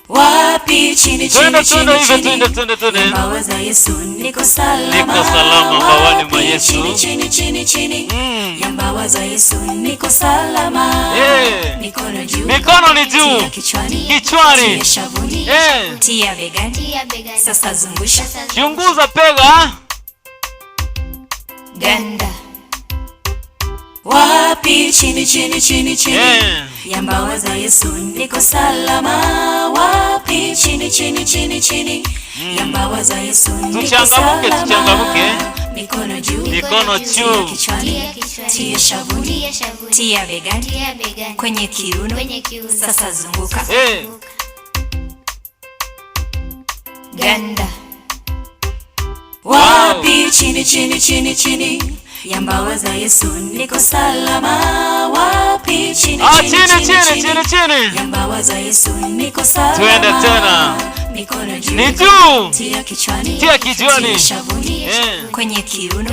Wapi chini Twende, chini twende chini hivyo, chini. twende, twende, twende. Ya mbawa za Yesu niko salama. Niko salama mbawani mwa Wapi Yesu. chini chini chini chini. Ya mbawa za Yesu niko salama. Eh. Mikono juu. Mikono ni juu. Tia kichwani. Kichwani. Tia shavuni. Eh. Tia begani. Tia begani. Sasa zungusha. Sasa Chunguza pega. Chini chini chini chini Eh. ya mbawa za Yesu niko salama. Wapi? Chini chini chini chini ya mbawa za Yesu niko Tuchangamuke, salama. tuchangamuke. Mikono juu, Mikono tia juu. kichwani, tia shavuni, tia begani, kwenye kiuno, sasa zunguka. Eh. Ganda. Wapi? Chini chini chini chini ya mbawa za Yesu niko salama. Wapi? Chini Ah, chini chini, chini chini, chini, chini. ya mbawa za Yesu niko salama. Twende tena. Mikono juu, Ni juu. tia kichwani, Tia kichwani. tia shavuni, Eh. kwenye kiuno,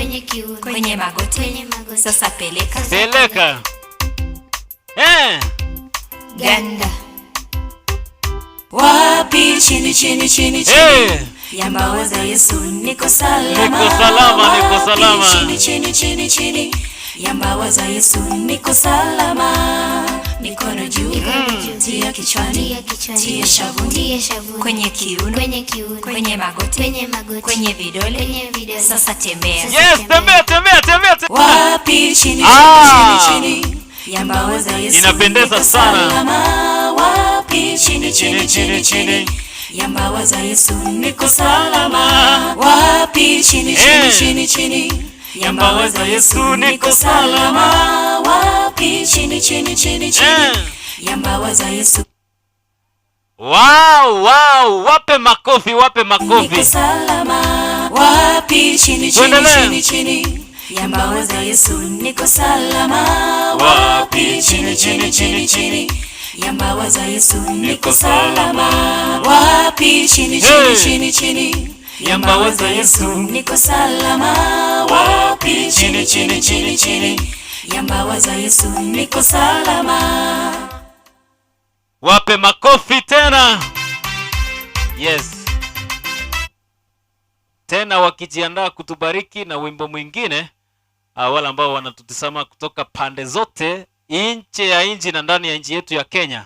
kwenye magoti, sasa peleka. Peleka. Eh. Ganda. Wapi? Chini chini chini chini Eh. ya mbawa za Yesu niko salama. Niko salama, niko Wapi? salama. Chini chini chini chini ya mbawa za Yesu niko salama. Mikono juu, tia kichwani, tia shavuni, kwenye kiuno, kwenye magoti, kwenye vidole, sasa tembea. Yes, tembea, tembea, tembea, tembea. Wapi? Chini Ah. chini chini ya mbawa za Yesu Inapendeza niko sana. salama. Wapi? Chini chini chini chini ya mbawa za Yesu niko salama. Wapi? Chini chini Eh. chini chini ya mbawa za Yesu niko salama. Wapi? Chini chini chini chini Eh. ya mbawa za Yesu Wow, wow, wape makofi, wape niko makofi. salama. Wapi? Chini chini Tuendelee. chini chini ya mbawa za Yesu niko salama. Wapi? Chini chini chini chini ya mbawa za Yesu niko salama. Wapi? Chini chini Hey. chini chini Ya mbawa za Yesu niko salama. Wapi? Chini chini chini chini ya mbawa za Yesu niko salama. Wape makofi tena. Yes. Tena wakijiandaa kutubariki na wimbo mwingine, wale ambao wanatutazama kutoka pande zote nje ya nchi na ndani ya nchi yetu ya Kenya.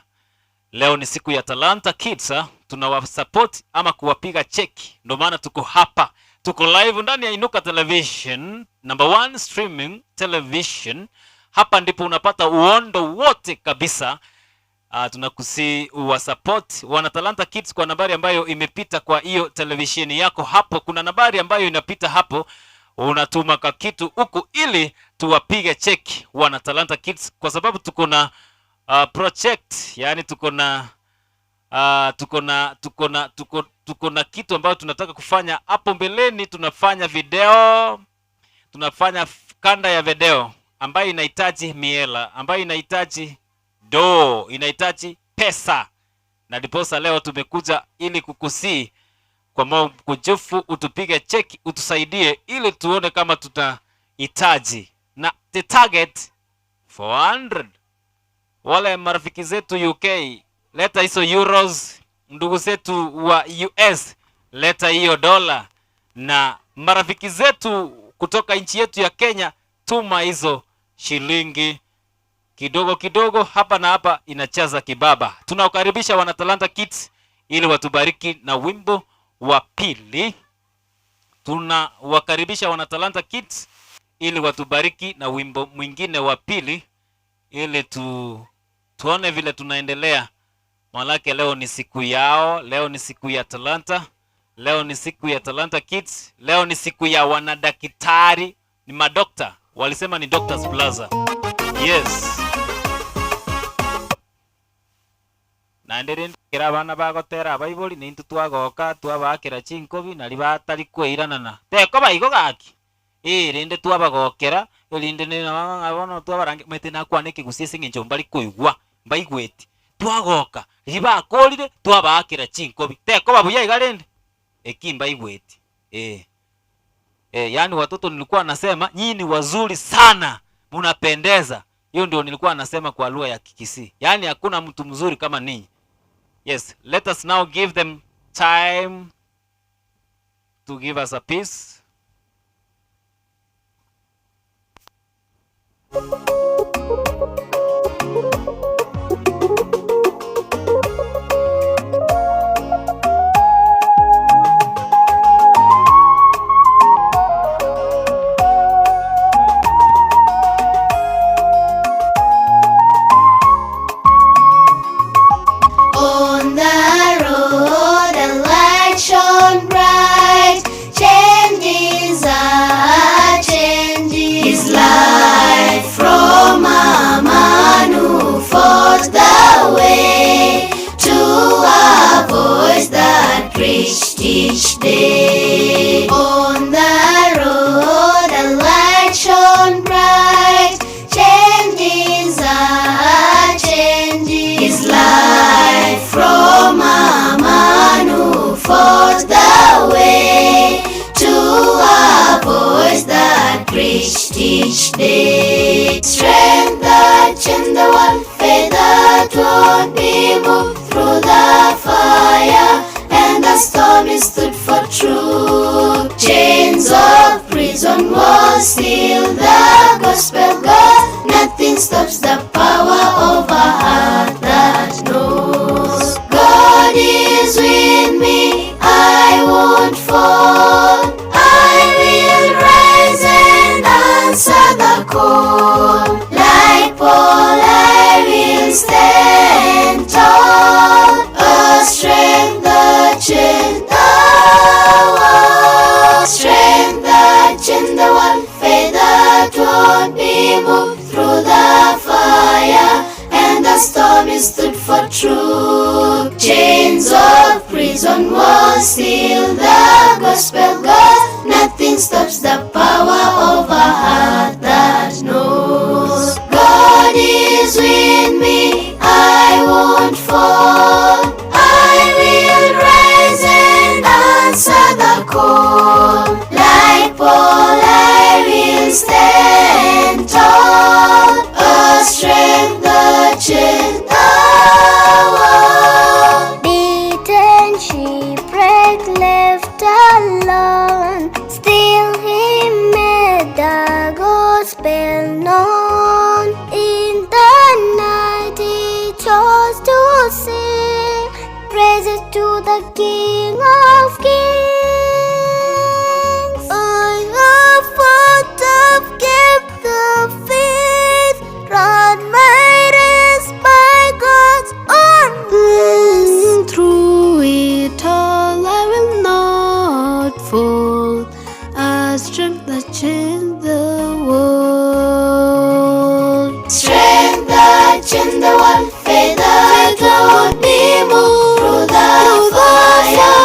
Leo ni siku ya Talanta Kids, tunawasupport ama kuwapiga cheki. Ndio maana tuko hapa, tuko live ndani ya Inuka Television, number one streaming television. Hapa ndipo unapata uondo wote kabisa. Tunakusi uwasupport wana Talanta Kids kwa nambari ambayo imepita kwa hiyo televisheni yako hapo. Kuna nambari ambayo inapita hapo, unatuma ka kitu huku ili tuwapige cheki wana Talanta Kids, kwa sababu tuko na project, yani tuko na tuko na tuko na tuko tuko na kitu ambayo tunataka kufanya hapo mbeleni. Tunafanya video, tunafanya kanda ya video ambayo inahitaji miela, ambayo inahitaji do, inahitaji pesa, na ndiposa leo tumekuja ili kukusii kwa moyo mkunjufu utupige cheki, utusaidie ili tuone kama tutahitaji, na the target 400. Wale marafiki zetu UK, leta hizo euros. Ndugu zetu wa US, leta hiyo dola, na marafiki zetu kutoka nchi yetu ya Kenya, tuma hizo shilingi kidogo kidogo, hapa na hapa inachaza kibaba. Tunawakaribisha wana Talanta Kids ili watubariki na wimbo wa pili. Tunawakaribisha wana Talanta Kids ili watubariki na wimbo mwingine wa pili ili tuone vile tunaendelea. Manake leo ni siku yao, leo ni siku ya Talanta, leo ni siku ya Talanta Kids, leo ni siku ya wanadaktari, ni madokta, walisema ni Doctors Plaza. Yes. Naende rende kera abana bagotera abaibori nintu twagoka twabakera chinkobi nari batari kweiranana teko baigo gaki rende twabagokera erinde bono twabarange mete nakwana ekegusii ase eng'encho mbari koigwa mbaigweti twagoka riria bakorire twabakera chinkobi teko babuya iga rende eki mbaigweti yani watoto nilikuwa nasema nyinyi ni wazuri sana, mnapendeza. Hiyo ndio nilikuwa nasema kwa lugha ya Kikisii, yaani hakuna mtu mzuri kama ninyi. Yes, let us now give them time to give us a piece. day. On the road a light shone bright, changed his heart, changed his life. From a man who fought the way to a voice that preached each day. Strength that changed the world, faith that won't be moved. Through the fire and the storm, he stood for truth. Chains of prison walls still the gospel goes. Nothing stops the power of a heart that knows. God is with me, I won't fall. I will rise and answer the call. Like Paul, I will stand tall. A strength that changed the world. Strength that changed the world. Faith that won't be moved. Through the fire and the storm, he stood for truth. Chains of prison walls still the gospel goes. Nothing stops the power of a heart that knows. God is with me, I won't fall. I will rise and answer the call. Like Paul, I will stand tall. A strength that changed the world. Beaten, shipwrecked, left alone, still he made the gospel known. In the night he chose to sing praises to the King of Kings. I have fought, I've kept the faith, run my race by God's own grace. Through it all, I will not fall. A strength that changed the world. Strength that changed the world, faith that won't be moved. Through the fire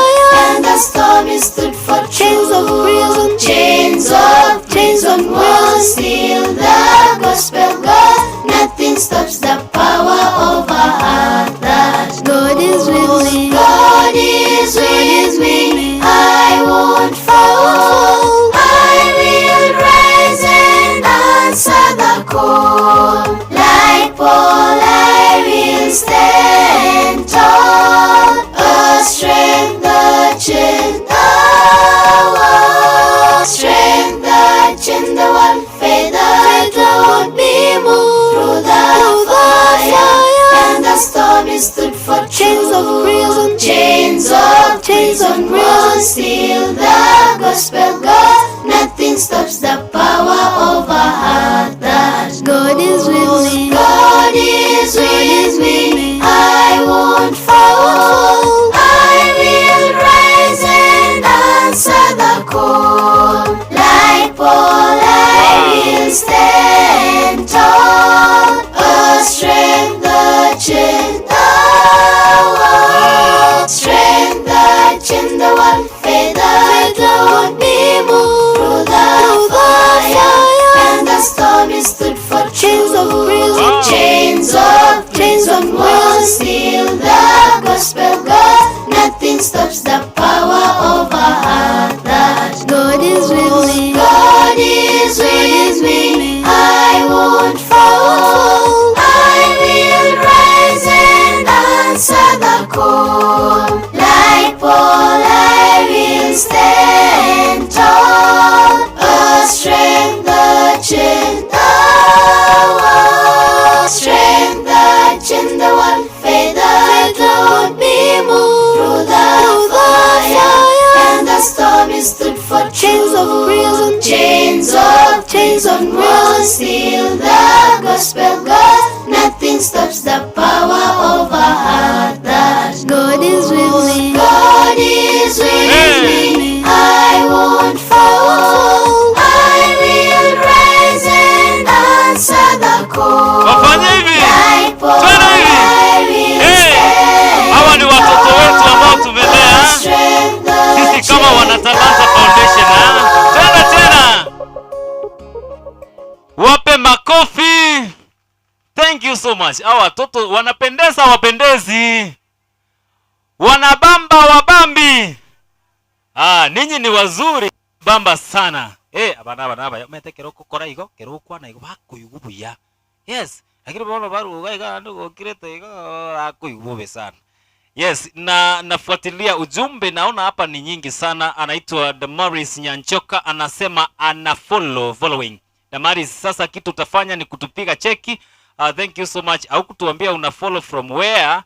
and the storm, he stood for Chains of truth. prison, Chains of prison walls still the gospel goes. Nothing stops the power of a heart that God is with me. God is with me, I won't fall. I will rise and answer the call. Like Paul, I will stand tall. A strength that changed the world. Strength that changed the world. Faith that won't be moved. Through the fire and the storm, he stood for Chains of truth. prison, Chains of prison walls still the gospel goes. Nothing stops the power of a heart that God is with me. God is with me, I won't fall. I will rise and answer the call. Like Paul, I will stand tall. A strength that changed the world. Strength that changed the world. Faith that won't be moved. Through the fire and the storm, he stood for Chains of truth. prison, Chains of prison walls still the gospel goes. Nothing stops the power of a heart that God is with me. God is with me, I won't fall. I will rise and answer the call. Like Paul, I will stand tall. A strength that changed the world. Strength that changed the world. Faith that won't be moved. Through the fire and the storm, he stood for Chains of truth. prison, Chains of prison walls still the gospel goes. Nothing stops the power of a heart that God is with me. God is with me, I won't fall. I will rise and answer the call. Wafanye hivi. Like Paul, Twende hivi. I will Hey, stand hawa ni watoto wetu ambao tumelea tall. Strength that sisi kama wana much. Hawa watoto wanapendeza, wapendezi, wanabamba, wabambi. Ah, ninyi ni wazuri bamba sana. Eh, abana abana aba mete kero kokora igo kero kwana igo bakuigu buya. Yes, lakini bono baruga iga ndo gokirete igo bakuigu be sana. Yes, na nafuatilia ujumbe, naona hapa ni nyingi sana. Anaitwa Damaris Nyanchoka, anasema ana follow following. Damaris, sasa kitu utafanya ni kutupiga cheki. Thank you so much. Au kutuambia una follow from where.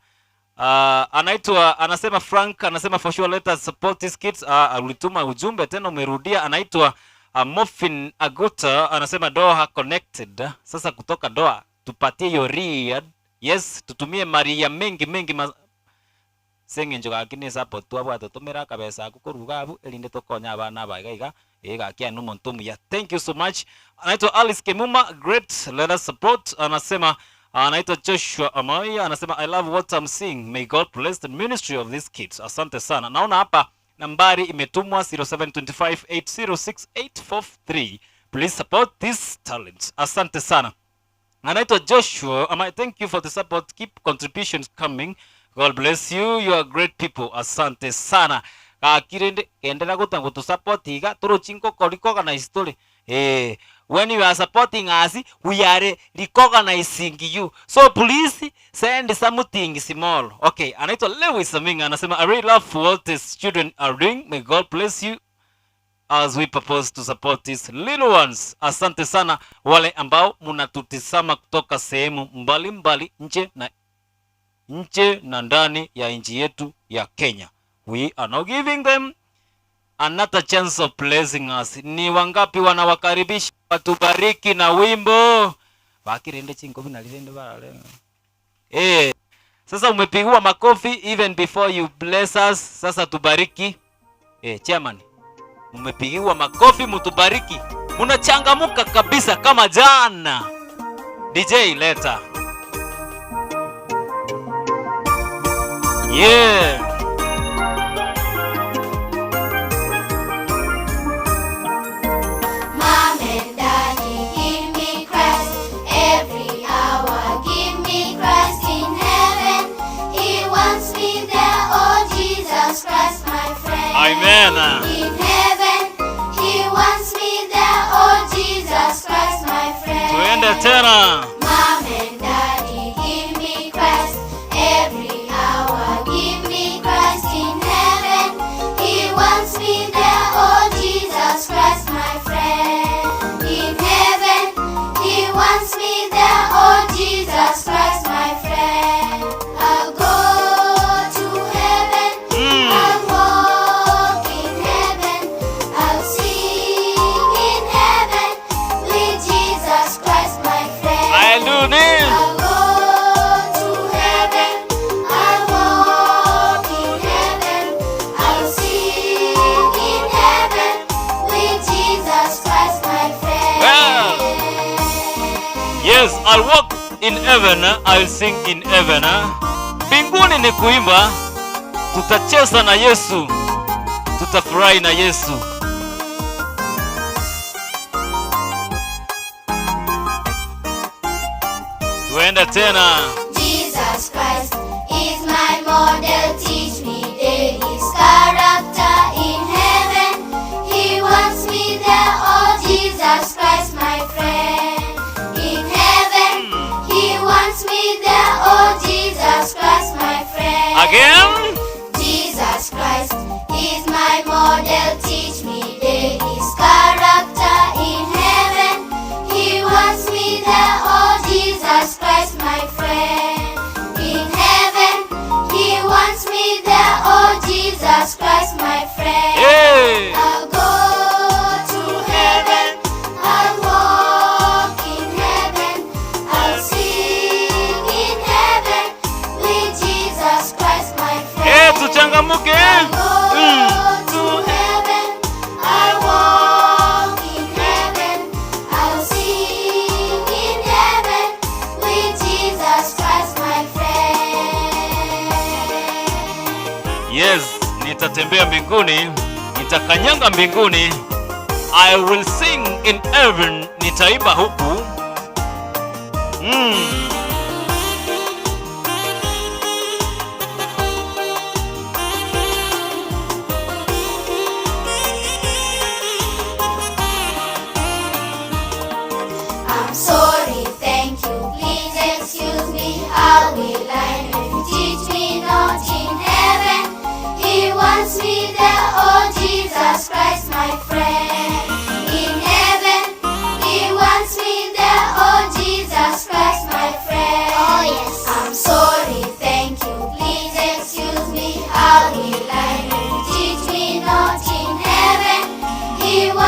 Anaitwa, anasema Frank, anasema for sure let us support these kids. Ulituma ujumbe tena umerudia. Anaitwa Muffin Aguta, anasema Doha connected. Sasa kutoka Doha tupatie hiyo Riyadh. Yes, tutumie Maria mengi mengi senge njoka kini support tu abwate tumira kabesa kuruga abu elinde tokonya abana abaiga iga ega kia numo ntomu ya. Thank you so much. Anaitwa Alice Kemuma, great, let us support. Anasema anaitwa Joshua Amaya, anasema I love what I'm seeing, may God bless the ministry of these kids. Asante sana. Naona hapa nambari imetumwa 0725806843. Please support these talents. Asante sana. Anaitwa Joshua Amaya, thank you for the support, keep contributions coming. God bless you, you are great people. Asante sana. Kakirende kendera gutango tu support iga turuchinko koriko kana history. When you are supporting us, we are recognizing you. So please send something small. Okay, anaitwa Lewis Aminga, anasema I really love what these children are doing. May God bless you as we propose to support these little ones. Asante sana wale ambao mnatutizama kutoka sehemu mbalimbali nje na ndani ya nchi yetu ya Kenya. We are now giving them another chance of blessing us. Ni wangapi wanawakaribisha watubariki na wimbo? Bakirende chinko binalirende barale. Sasa umepigiwa makofi even before you bless us. Sasa tubariki. Chairman, umepigiwa makofi, mtubariki. Mnachangamuka kabisa kama jana. DJ leta. Yeah. Mom and Daddy, give me Christ every hour. Give me Christ in heaven. He wants me there. Oh, Jesus Christ, my friend. Amen. In heaven, He wants me there. Oh, Jesus Christ, my friend. Tuende tena. Mom and Daddy, give me Christ every hour. Give me Christ in heaven. He wants me there. Oh, Jesus Christ, my friend. In heaven, He wants me there. Oh, Jesus Christ, my friend. I'll go to heaven. I'll walk in heaven. I'll sing in heaven with Jesus Christ, my friend. I'll do this. I'll go to heaven. I'll walk in heaven. I'll sing in heaven with Jesus Christ, my friend. Well, yes, I'll walk in heaven, I'll sing in heaven. Mbinguni ni kuimba, tutacheza na Yesu, tutafurahi na Yesu. Tuende tena. Jesus Christ is my model, teach me daily his character in heaven. He wants me there, oh Jesus Christ, my friend. In heaven, He wants me there, oh Jesus Christ, my friend. Again? Jesus Christ is my model, teach me daily his character in heaven. He wants me there, oh Jesus Christ, my friend. In heaven, He wants me there, oh Jesus Christ, my friend. Hey. I'll go to heaven, I'll walk in heaven, I'll sing in heaven with Jesus Christ, my friend. Hey, tuchangamuke. I'll go to heaven, I'll walk in heaven, I'll sing in heaven with Jesus Christ, my friend. Yes, nitatembea mbinguni, nitakanyanga mbinguni. I will sing in heaven, nitaimba huku.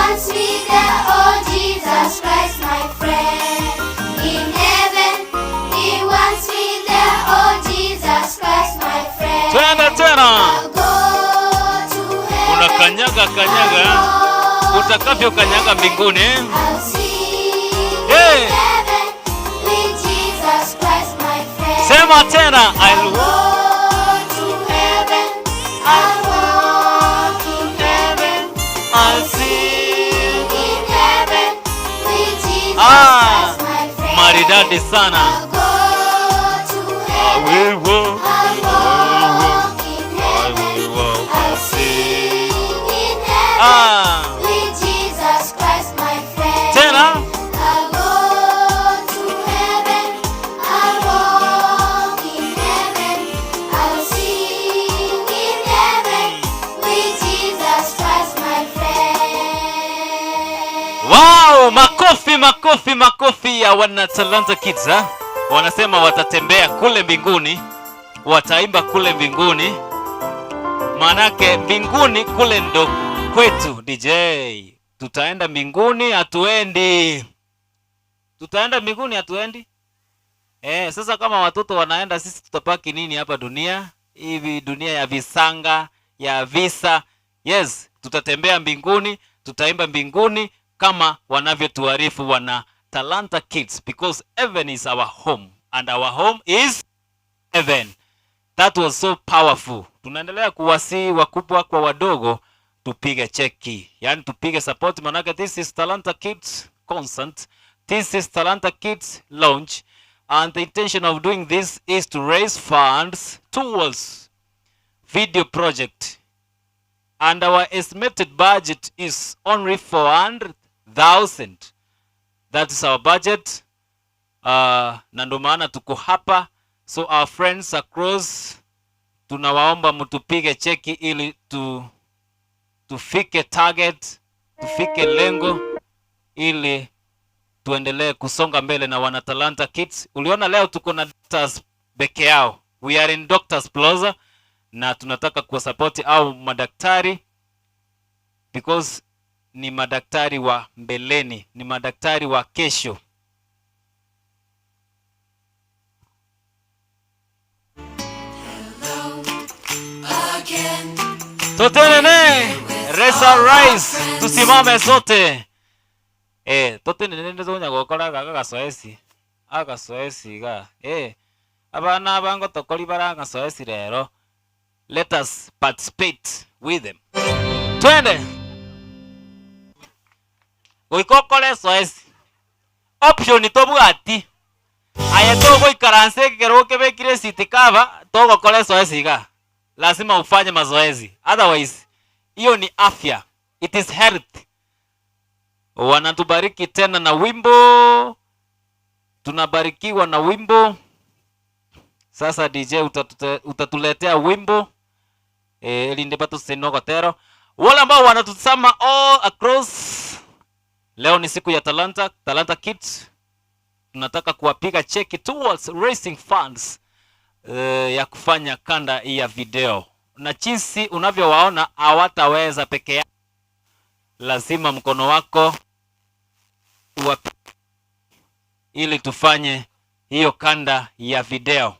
wants me there, oh Jesus Christ, my friend. In heaven, He wants me there, oh Jesus Christ, my friend. Twende tena. I'll go to heaven. Unakanyaga kanyaga utakavyo kanyaga mbinguni. I'll sing Hey. in heaven with Jesus Christ, my friend. Sema tena, I'll Go to heaven. I'll walk in heaven. I'll sing. In heaven with Jesus Ah, Christ, my friend. maridadi sana. I'll go to I heaven. will walk. I'll walk in I heaven. will walk. I'll sing in heaven Ah, with Jesus Christ, my friend. tena. I'll go to heaven. I'll walk in heaven. I'll sing in heaven with Jesus Christ, my friend. Wow, makofi makofi makofi ya wana Talanta Kids ha? Wanasema watatembea kule mbinguni, wataimba kule mbinguni, maanake mbinguni kule ndo kwetu. DJ, tutaenda mbinguni, hatuendi? Tutaenda mbinguni, hatuendi? Eh, sasa kama watoto wanaenda, sisi tutabaki nini hapa dunia? Hivi dunia ya visanga, ya visa. Yes, tutatembea mbinguni, tutaimba mbinguni kama wanavyotuarifu wana Talanta Kids, because heaven is our home and our home is heaven. That was so powerful. Tunaendelea kuwasihi wakubwa kwa wadogo tupige cheki, yaani tupige support, manake this is Talanta Kids concert. This is Talanta Kids launch, and the intention of doing this is to raise funds towards video project, and our estimated budget is only 400,000. That is our budget. Na ndo maana tuko hapa, so our friends across, tunawaomba mtupige cheki ili tufike target, tufike lengo ili tuendelee kusonga mbele na wana Talanta Kids. Uliona leo tuko na doctors peke yao. We are in Doctors Plaza na tunataka kuwasupport au madaktari because ni madaktari wa mbeleni, ni madaktari wa kesho. Totenene, Resa Rise, tusimame sote. Eh, totenene ndonya gokora gaga gasoesi. Agasoesi ga. Eh, abana abango tokori bara gasoesi rero. Let us participate with them. Twende. Goikokore soesi. Option tobwati. Aya togoikaranse kero kebekire seat cover togokore soesi ga. Lazima ufanye mazoezi. Otherwise, hiyo ni afya. It is health. Wanatubariki tena na wimbo. Tunabarikiwa na wimbo. Sasa DJ utatuletea wimbo. Ili ndipo tusinogotero. Wale ambao wanatutazama all across, leo ni siku ya Talanta, Talanta Kids. Tunataka kuwapiga cheki towards raising funds ya kufanya kanda ya video, na jinsi unavyowaona hawataweza peke yao, lazima mkono wako ili tufanye hiyo kanda ya video,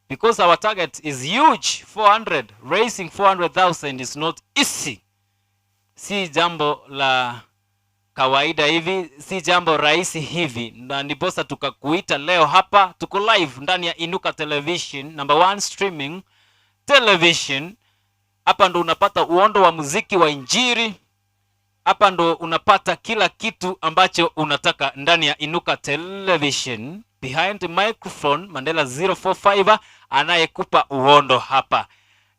because our target is huge. 400, raising 400,000 is not easy. Si jambo la kawaida hivi, si jambo rahisi hivi, na ndiposa tukakuita leo hapa. Tuko live ndani ya Inuka Television, number 1 streaming television. Hapa ndo unapata uondo wa muziki wa Injili. Hapa ndo unapata kila kitu ambacho unataka ndani ya Inuka Television. Behind the microphone Mandela 045 anayekupa uondo hapa,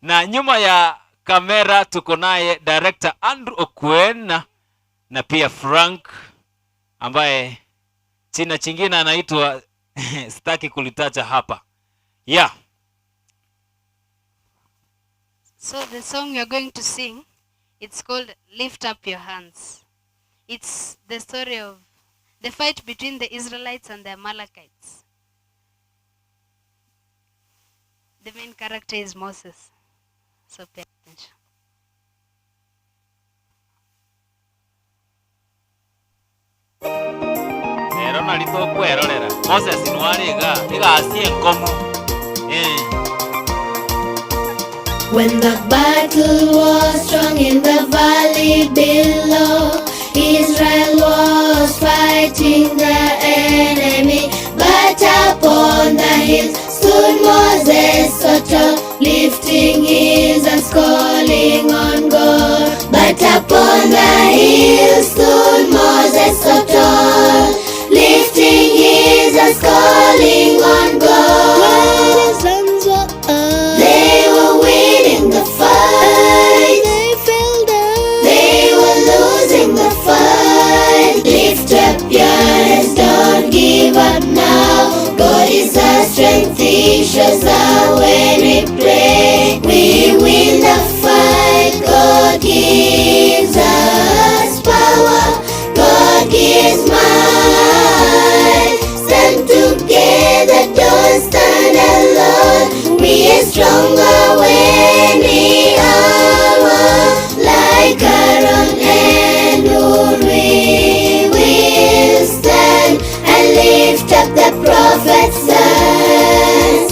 na nyuma ya kamera tuko naye director Andrew Okwena na pia Frank ambaye china chingine anaitwa sitaki kulitaja hapa. Yeah. So the song you're going to sing, it's called Lift Up Your Hands. It's the story of the fight between the Israelites and the Amalekites. The main character is Moses. So pay attention. Bono ritokwerorera. Moses nwariga igasie nkomu. When the battle was strong in the valley below, Israel was fighting the enemy, but upon the hills stood Moses so tall, lifting his hands, calling on God. But upon the hills stood Moses so tall, lifting his hands, calling on God. When his sons were up, they were winning the fight. They fell down, they were losing the fight. Lift up your hands, don't give up now. God is our strength, He shows us when we pray. We win the fight. God gives us power, God gives might. Stand together, don't stand alone. We are stronger when we are one. Like Aaron and Hur, we will stand and lift up the prophet's sons.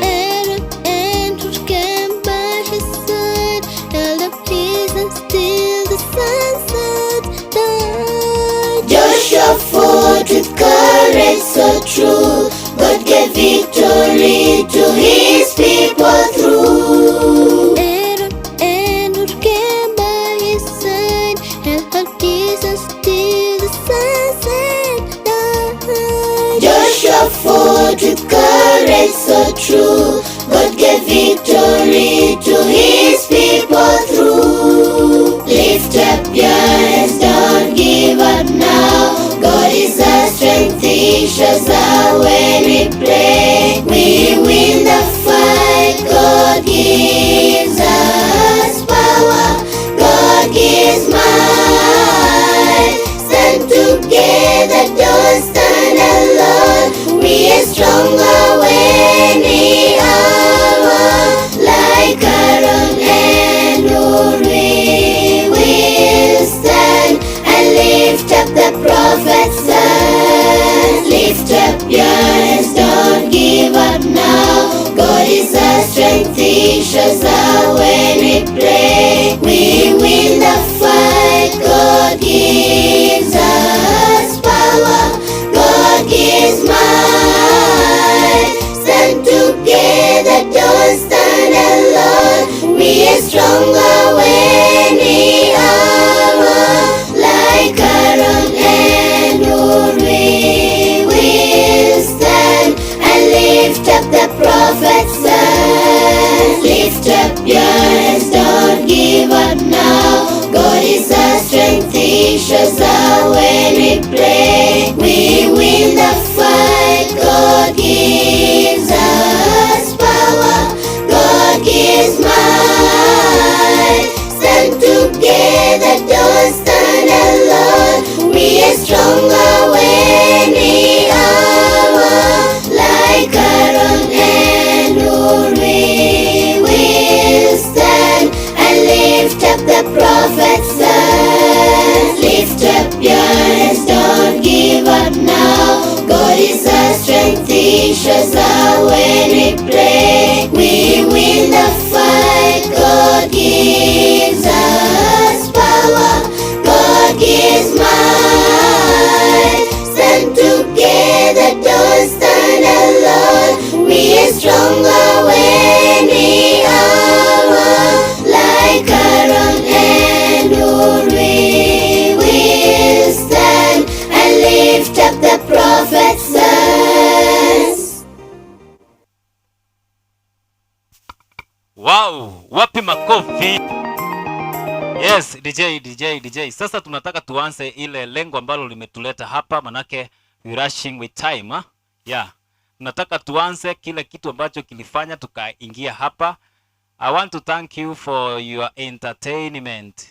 Aaron and Hur came by his side, held up his hands till the sunset died. Joshua fought with courage so true. God gave victory to his people through. Aaron and Hur came by his side, held up his hands till the sunset died. Joshua fought with courage so true. God gave victory to his people through. Lift up your hands, don't give up now. God is our strength, He shows us when we pray. We win the fight. God gives us power, God gives might. Stand together, don't stand alone. We are stronger when we are one. Like Aaron and Hur, we will stand and lift up the prophet's sons. Lift up your hands, don't give up now. God is our strength, He shows us when we pray. We win the fight. God gives us power, God gives might. Stand together, don't stand alone. We are stronger when we are one. Like Aaron and Hur, we will stand and lift up the prophet's sons. Lift up your hands, don't give up now. God is our strength, He shows us when we pray. We win the fight. God gives us power, God gives might. Stand together, don't stand alone. We are stronger when we are one. Like Aaron and Hur, we will stand and lift up the prophet's sons. Lift up your hands, don't give up now. God is our strength, He shows us when we pray. We win the fight. God gives us power, God gives might. Stand together, don't stand alone. We are stronger when we are one. Like Aaron and Hur, we will stand and lift up the prophet's sons. Wow, wapi makofi? Yes, DJ, DJ, DJ. Sasa tunataka tuanze ile lengo ambalo limetuleta hapa, manake we rushing with time, huh? Yeah. Tunataka tuanze kile kitu ambacho kilifanya tukaingia hapa. I want to thank you for your entertainment.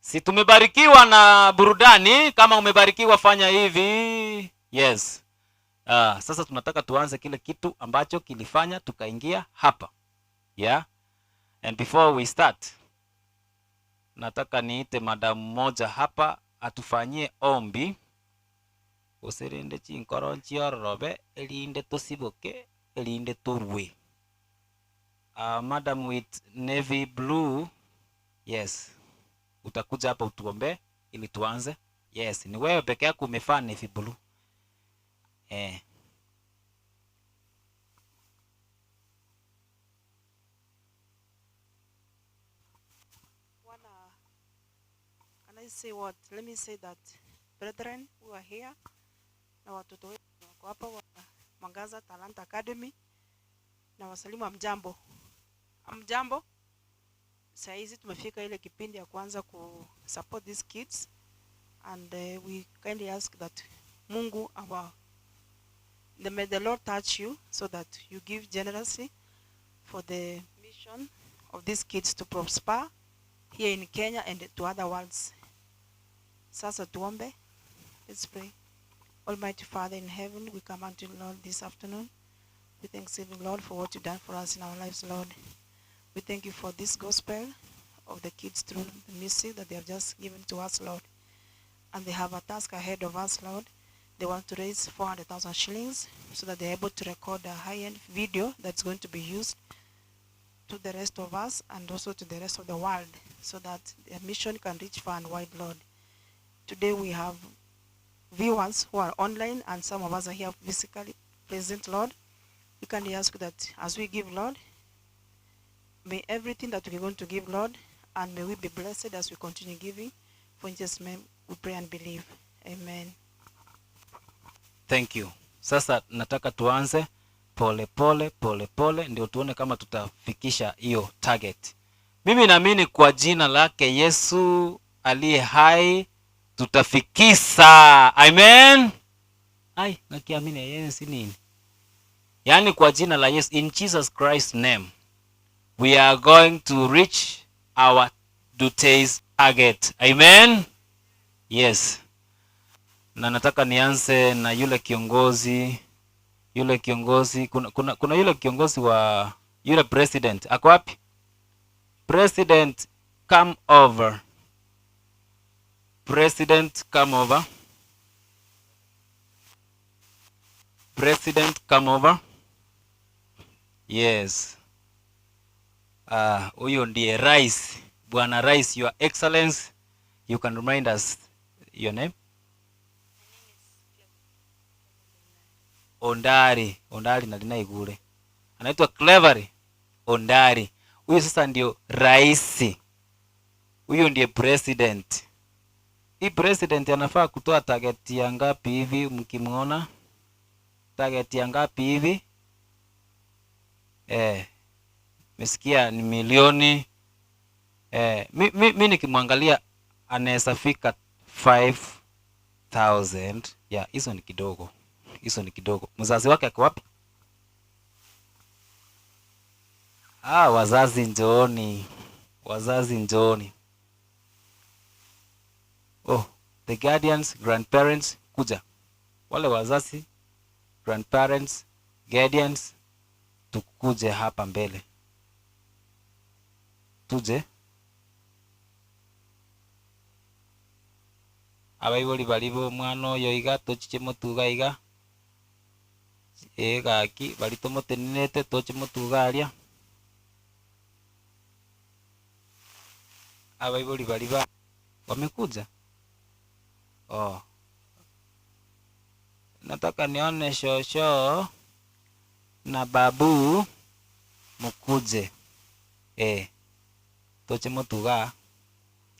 Si tumebarikiwa na burudani? Kama umebarikiwa fanya hivi. Yes. Sasa tunataka tuanze kile kitu ambacho kilifanya tukaingia hapa. Yeah. And before we start, nataka niite madam mmoja hapa atufanyie ombi. Osirinde chinkoro nchiororobe, elinde tosiboke, elinde torwe. Madam with navy blue, yes. Utakuja hapa utuombe ili tuanze. Yes, ni wewe peke yako umefaa navy blue. Can I say what? Let me say that brethren who are here na watoto wetu wako hapa wa Mwangaza Talanta Academy na wasalimu amjambo. Amjambo. Saa hizi tumefika ile kipindi ya kuanza ku support these kids, and we kindly ask that Mungu our may the Lord touch you so that you give generously for the mission of these kids to prosper here in Kenya and to other worlds. Sasa tuombe. Let's pray. Almighty Father in heaven, we come unto you, Lord, this afternoon. We thanksgiving, Lord, for what you've done for us in our lives, Lord. We thank you for this gospel of the kids through the music that they have just given to us, Lord. And they have a task ahead of us, Lord. They want to raise 400,000 shillings so that they're able to record a high-end video that's going to be used to the rest of us and also to the rest of the world, so that their mission can reach far and wide, Lord. Today we have viewers who are online and some of us are here physically present, Lord. We can ask that as we give, Lord, may everything that we're going to give, Lord, and may we be blessed as we continue giving. For in Jesus' name we pray and believe. Amen. Thank you. Sasa nataka tuanze pole pole pole pole ndio tuone kama tutafikisha hiyo target. Mimi naamini kwa jina lake Yesu aliye hai tutafikisa. Amen. Ai, nakiamini yeye si nini? Yaani kwa jina la Yesu, in Jesus Christ's name, we are going to reach our today's target. Amen. Yes. Na nataka nianze na yule kiongozi, kuna yule kiongozi wa yule president. Ako wapi? President, come over. President, come over. President, come over. Yes. Huyo ndiye rais. Bwana Rais, Your Excellency, you can remind us your name? Ondari. Ondari na linaigure. Anaitwa Clevery Ondari. Huyu sasa ndio rais. Huyu ndiye president. Hii president anafaa kutoa target ya ngapi hivi mkimuona? Target ya ngapi hivi? Mesikia ni milioni. Mi nikimwangalia anaweza fika 5,000. Yeah, hizo ni kidogo. Hizo ni kidogo. Mzazi wake ako wapi? Wazazi njooni. Wazazi njooni. Oh, the guardians, grandparents, kuja. Wale wazazi, grandparents, guardians, tukuje hapa mbele. Tuje. Abaibori baribo omwana oyo iga tochiche motuga iga. Gaki bari tomotenenete toche motuga aria. Abaibori bari ba wamekuja. Oh. Nataka nione shosho na babu mukuje. Toche motuga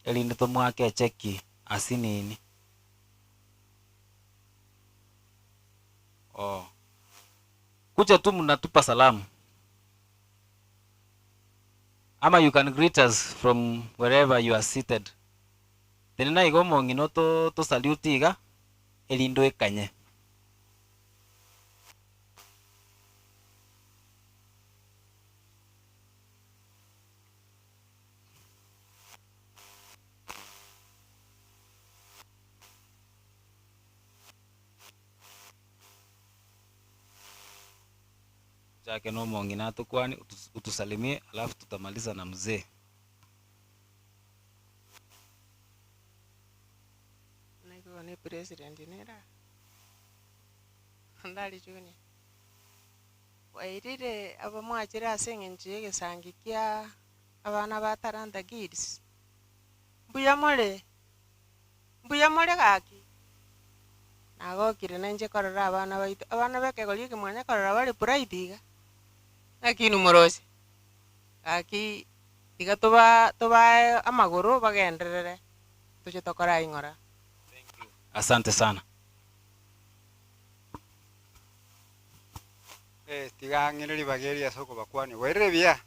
elinde tomwake cheki asinini. Oh. Kuja tu mnatupa salamu. Ama you can greet us from wherever you are seated. Tenena igo mongino to salute iga elindo ekanye. Tuchake no mong'ina tukwani utusalimie, alafu tutamaliza na mzee. Niko ni president nera. Ndali Junior. Wairire abamwachira ase eng'encho ya egesangi kia abana ba Talanta Kids. Mbuya more. Mbuya more gaki. Nagokire nenche korora abana baito. Abana bekegori ekemwanya korora bare pride iga. Lakini morosi. Gaki tiga toba toba amagoro bagenderere. Tuche tokora ing'ora. Asante sana. Tiga ng'ene ribageria soko bakwani werere bia.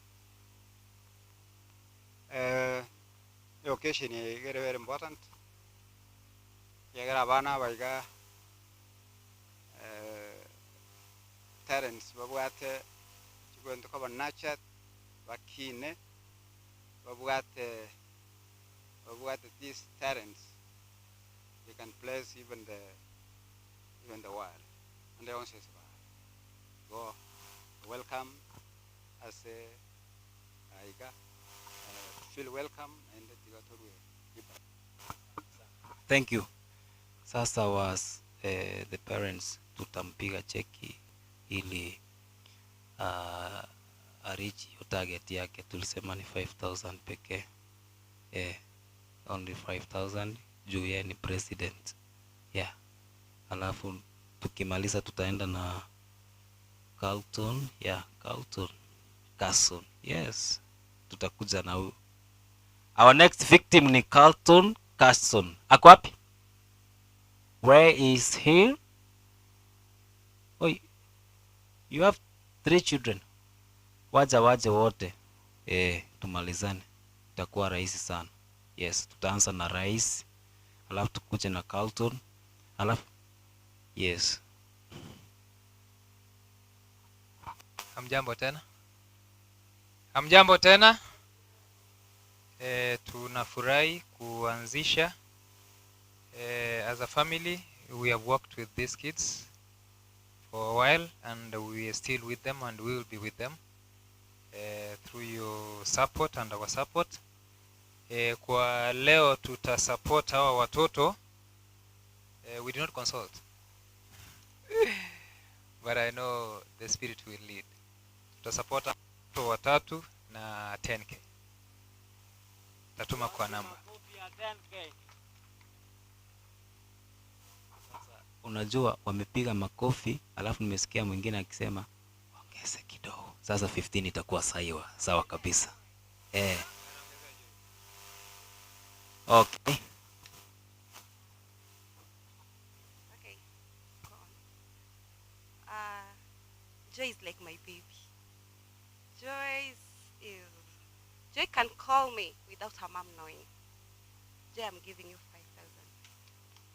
Occasion is very important. Yagara bana baiga parents babwate chigwento koba nurtured bakine babwate these talents they can place even the world and they also go welcome as a aiga feel welcome and thank you. Sasa was the parents tutampiga cheki ili reach hiyo target yake. Tulisema ni 5000 pekee. Only 5000 juu yeye ni president. Yeah. Alafu tukimaliza tutaenda na Carlton. Yeah, Carlton Carson. Yes. Tutakuja na huyu. Our next victim ni Carlton Carson. Ako wapi? Where is he? Oh, you have 3 children. Waja waje wote. Tumalizane. Itakuwa rahisi sana. Yes, tutaanza na rais. Alafu tukuje na Carlton. Alafu yes. Hamjambo tena. Hamjambo tena. Tunafurahi kuanzisha. As a family we have worked with these kids for a while and we are still with them and we will be with them through your support and our support. Kwa leo tutasupport hawa watoto. We do not consult but I know the spirit will lead. Tutasupport watoto watatu na 10k. Tatuma kwa namba. Unajua wamepiga makofi alafu nimesikia mwingine akisema ongeze kidogo. Sasa 15 itakuwa sawa, sawa kabisa. Okay. Okay. Go on. Joy is like my baby. Joy can call me without her mom knowing. Joy, I'm giving you 5,000.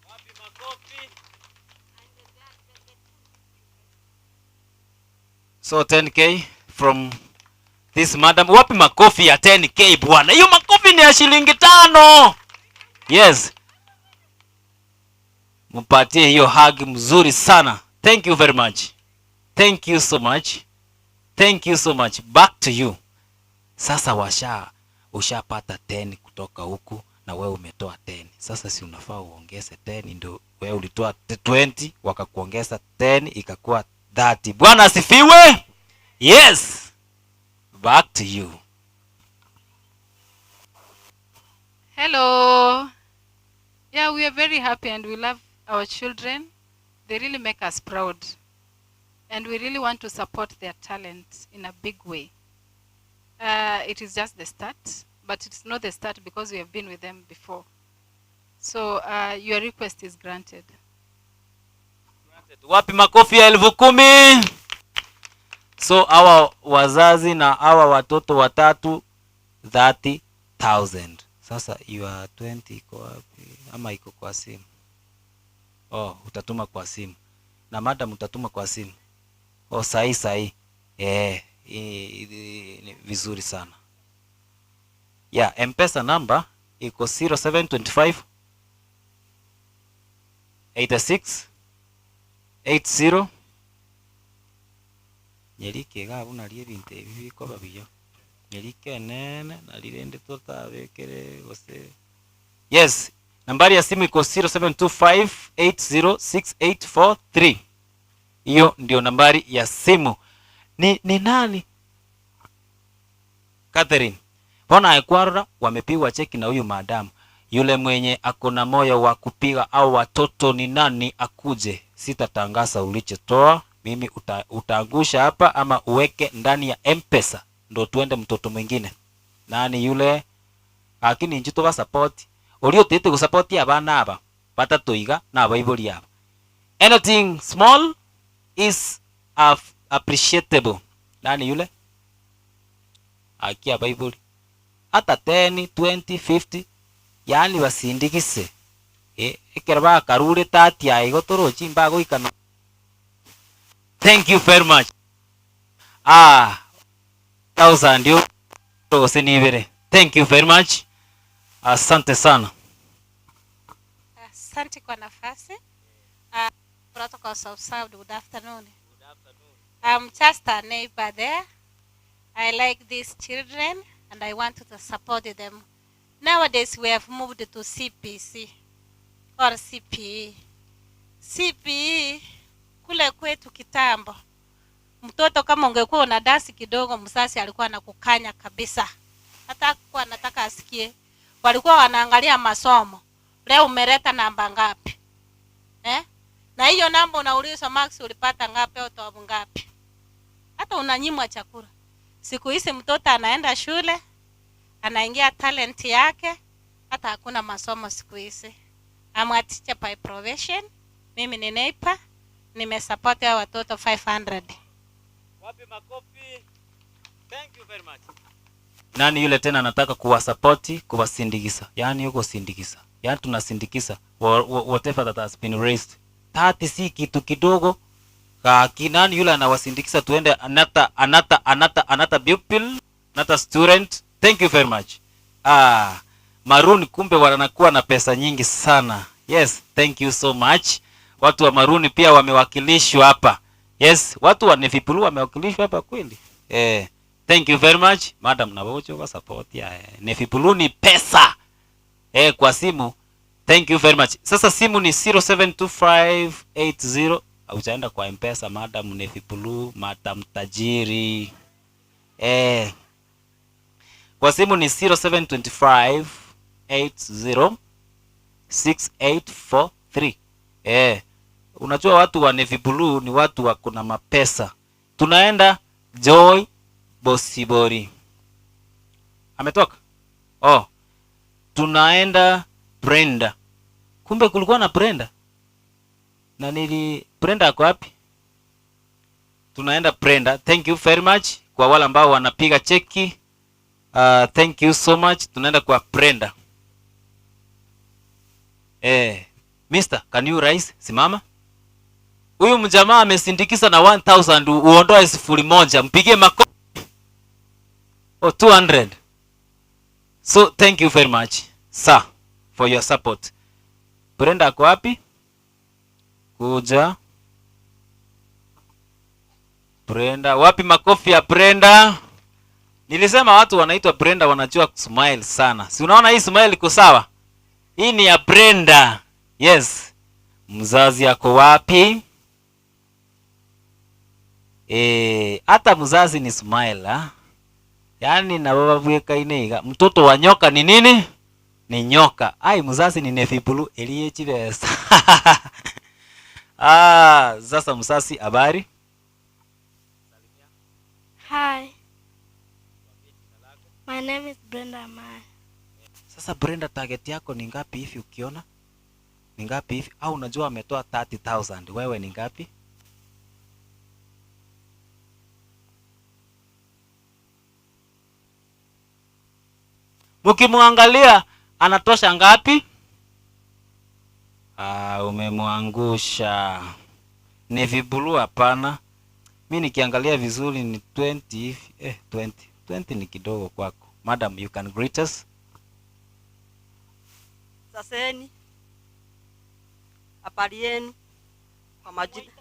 Wapi makofi? So 10k from this madam. Wapi makofi ya 10k bwana? Hiyo makofi ni ya shilingi 5. Yes. Mpatie hiyo hug mzuri sana. Thank you very much. Thank you so much. Thank you so much. Back to you. Sasa ushapata 10 kutoka huku na wewe umetoa 10. Sasa si unafaa uongeze 10, ndio wewe ulitoa 20 wakakuongeza 10 ikakuwa 30. Bwana asifiwe. Yes. Back to you. Hello. Yeah, we are very happy and we love our children. They really make us proud. And we really want to support their talent in a big way. It is just the start, but it's not the start because we have been with them before. So your request is granted. Wapi makofi ya 10,000? So hawa wazazi na hawa watoto watatu 30,000. Sasa your 20 iko wapi? Ama iko kwa simu? Oh, utatuma kwa simu. Na madam utatuma kwa simu. Oh, sahi sahi. Ni vizuri sana. Yeah, M-Pesa number iko 0725 86 80 Nyerike gabu nari ebintu ebi bikoba biyo. Nyerike nene narirende totabekere gose. Yes, nambari ya simu iko 0725806843. Hiyo ndio nambari ya simu. Ni nani? Catherine. Bona ekwarora wamepigwa cheki na huyu madamu. Yule mwenye akona moyo wa kupiga au watoto ni nani akuje? Sitatangaza ulichotoa. Mimi utaangusha hapa ama uweke ndani ya M-Pesa ndo tuende mtoto mwingine. Nani yule? Lakini nji tuba support. Ulio tete kusupport abana aba. Batatoiga na abaibori aba. Anything small is appreciable. Nani yule? Akia Bible. Hata 10, 20, 50. Yani basindikise. Ekero bakarure tati aigo torochi mbago ikana. Thank you very much. 1000 yo gose nibere. Thank you very much. Asante sana. Asante kwa nafasi. Protocols observed. Good afternoon. Good afternoon. I'm just a neighbor there. I like these children and I want to support them. Nowadays we have moved to CPC or CPE. CPE kule kwetu kitambo, mtoto kama ungekuwa una dance kidogo, msasi alikuwa anakukanya kabisa. Hata hakuwa anataka asikie. Walikuwa wanaangalia masomo. Leo umeleta namba ngapi? Na hiyo namba unaulizwa max ulipata ngapi au tobu ngapi? Hata unanyimwa chakula. Siku hizi mtoto anaenda shule, anaingia talent yake, hata hakuna masomo siku hizi. I'm a teacher by profession. Mimi ni neighbor. Nimesupport hao watoto 500. Wapi makofi? Thank you very much. Nani yule tena anataka kuwasupport, kuwasindikiza? Yaani yuko sindikiza. Yaani tunasindikiza whatever that has been raised. 30 si kitu kidogo. Nani yule anawasindikiza tuende another pupil, another student. Thank you very much. Maroon kumbe wanakuwa na pesa nyingi sana. Yes, thank you so much. Watu wa Maroon pia wamewakilishwa hapa. Yes, watu wa Navy Blue wamewakilishwa hapa kweli. Thank you very much. Madam na wocho wa support ya Navy Blue ni pesa. Kwa simu. Thank you very much. Sasa simu ni 072580. Utaenda kwa M-Pesa madam Navy Blue, madam tajiri. Kwa simu ni 0725806843. Unajua watu wa Navy Blue ni watu wa kuna mapesa. Tunaenda Joy Bosibori. Ametoka? Oh. Tunaenda Brenda. Kumbe kulikuwa na Brenda. Na nili Brenda ako wapi? Tunaenda Brenda. Thank you very much kwa wale ambao wanapiga cheki. Thank you so much. Tunaenda kwa Brenda. Mister, can you rise? Simama. Huyu mjamaa amesindikiza na 1000, uondoe 01, mpigie makofi. Oh, 200. So thank you very much, sir, for your support. Brenda ako wapi? Kuja. Brenda, wapi makofi ya Brenda? Nilisema watu wanaitwa Brenda wanajua kusmile sana. Si unaona hii smile iko sawa? Hii ni ya Brenda. Yes. Mzazi ako wapi? Hata mzazi ni smile, ha? Yaani na baba bweka ineiga. Mtoto wa nyoka ni nini? Ni nyoka. Ai, mzazi ni Navy Blue eliye chibesa. Sasa mzazi habari? Hi. My name is Brenda Amaya. Sasa Brenda, target yako ni ngapi hivi ukiona? Ni ngapi hivi? Au unajua ametoa 30,000. Wewe ni ngapi? Mkimwangalia anatosha ngapi? Umemwangusha. Navy Blue hapana. Mimi nikiangalia vizuri ni 20 hivi. 20. 20 ni kidogo kwako. Madam, you can greet us. Saseni. Habari yenu. Kwa majina.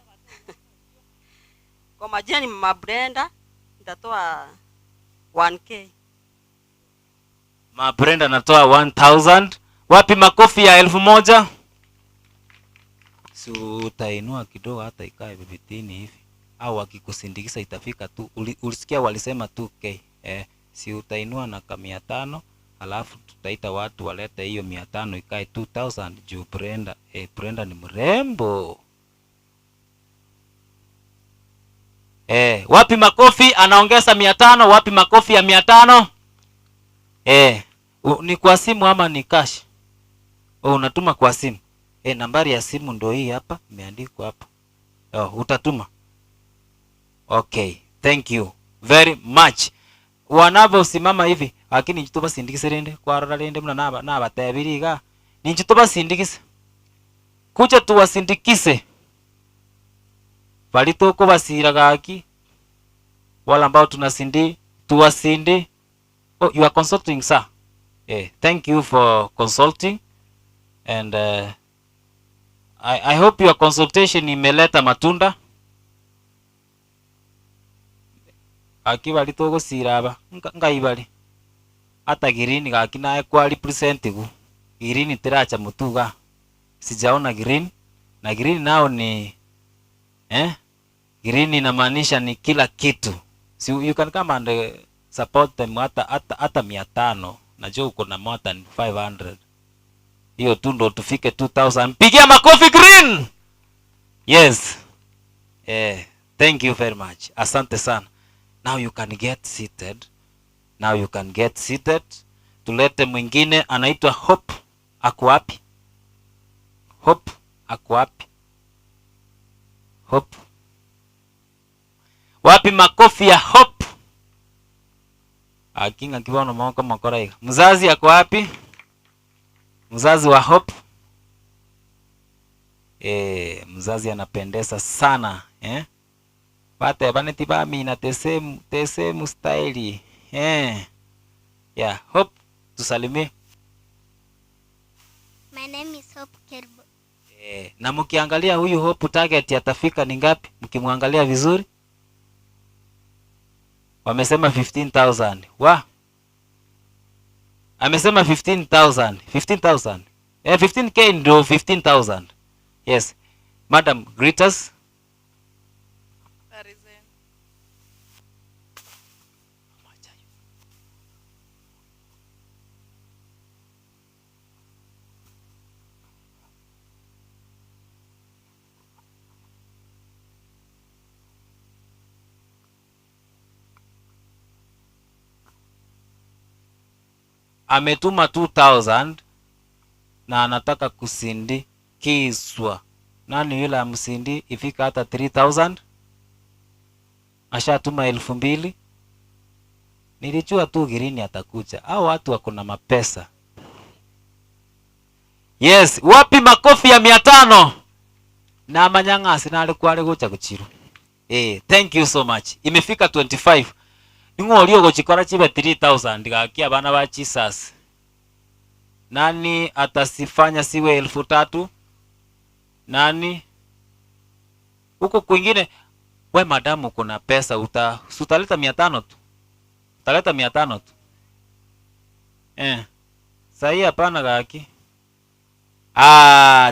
Kwa majina ni Mama Brenda, nitatoa 1K. Ma Brenda anatoa 1000. Wapi makofi ya 1000? Si utainua kidogo hata ikae vivitini hivi, au wakikusindikiza itafika tu. Ulisikia walisema 2K. Si utainua na ka 500, alafu tutaita watu walete hiyo 500 ikae 2000 juu Brenda. Brenda ni mrembo. Wapi makofi? Anaongeza 500. Wapi makofi ya 500? Ni kwa simu ama ni cash? Oh, unatuma kwa simu. Nambari ya simu ndio hii hapa, imeandikwa hapa. Oh, utatuma. Okay, thank you very much. Wanavyosimama hivi, lakini nchito basindikise rende, kwarora rende mna naba tebiriga. Ninchito basindikise. Kuja tuwasindikise. Bali tuko basira gaki. Wala ambao tunasindi, tuwasindi. Oh, you are consulting, sir. Thank you for consulting. And I hope your consultation imeleta matunda. Akiwa litogo siraba ngaibali. Hata girini gaki naye kwa represent gu. Girini tiracha mutuga. Sijaona green. Na green nao ni green inamaanisha ni kila kitu. So you can come and support them hata 500. Najua uko na more than 500. Hiyo tu ndo tufike 2000. Pigia makofi green. Yes. Thank you very much. Asante sana. Now you can get seated. Now you can get seated. Tulete mwingine anaitwa Hope. Ako wapi? Hope ako wapi? Hope. Wapi makofi ya Hope? Akinga kibono moko makora iga. Mzazi ako wapi? Mzazi wa Hope. Mzazi anapendeza sana, Bate baneti ba mina tesemu style. Yeah, Hope tusalimie. My name is Hope Kerbo. Na mkiangalia huyu Hope target atafika ni ngapi? Mkimwangalia vizuri? Wamesema 15,000. Wa? Amesema 15,000. 15,000. 15K ndio 15,000. Yes. Madam, greet us. Ametuma 2,000 na anataka kusindikizwa. Nani yule amsindi ifika hata 3,000? Ashatuma 2,000. Nilijua tu girini atakuja. Hao watu wako na mapesa. Yes, wapi makofi ya 500? Na manyang'asi na alikuwa alikuja kuchiru. Thank you so much. Imefika 25. Ning'olio gochikora chibe 3,000 gaki abana ba Jesus. Nani atasifanya siwe 3,000? Nani? Huko kwingine we madamu kuna pesa utaleta 500 tu. Utaleta 500 tu. Sahi hapana gaki.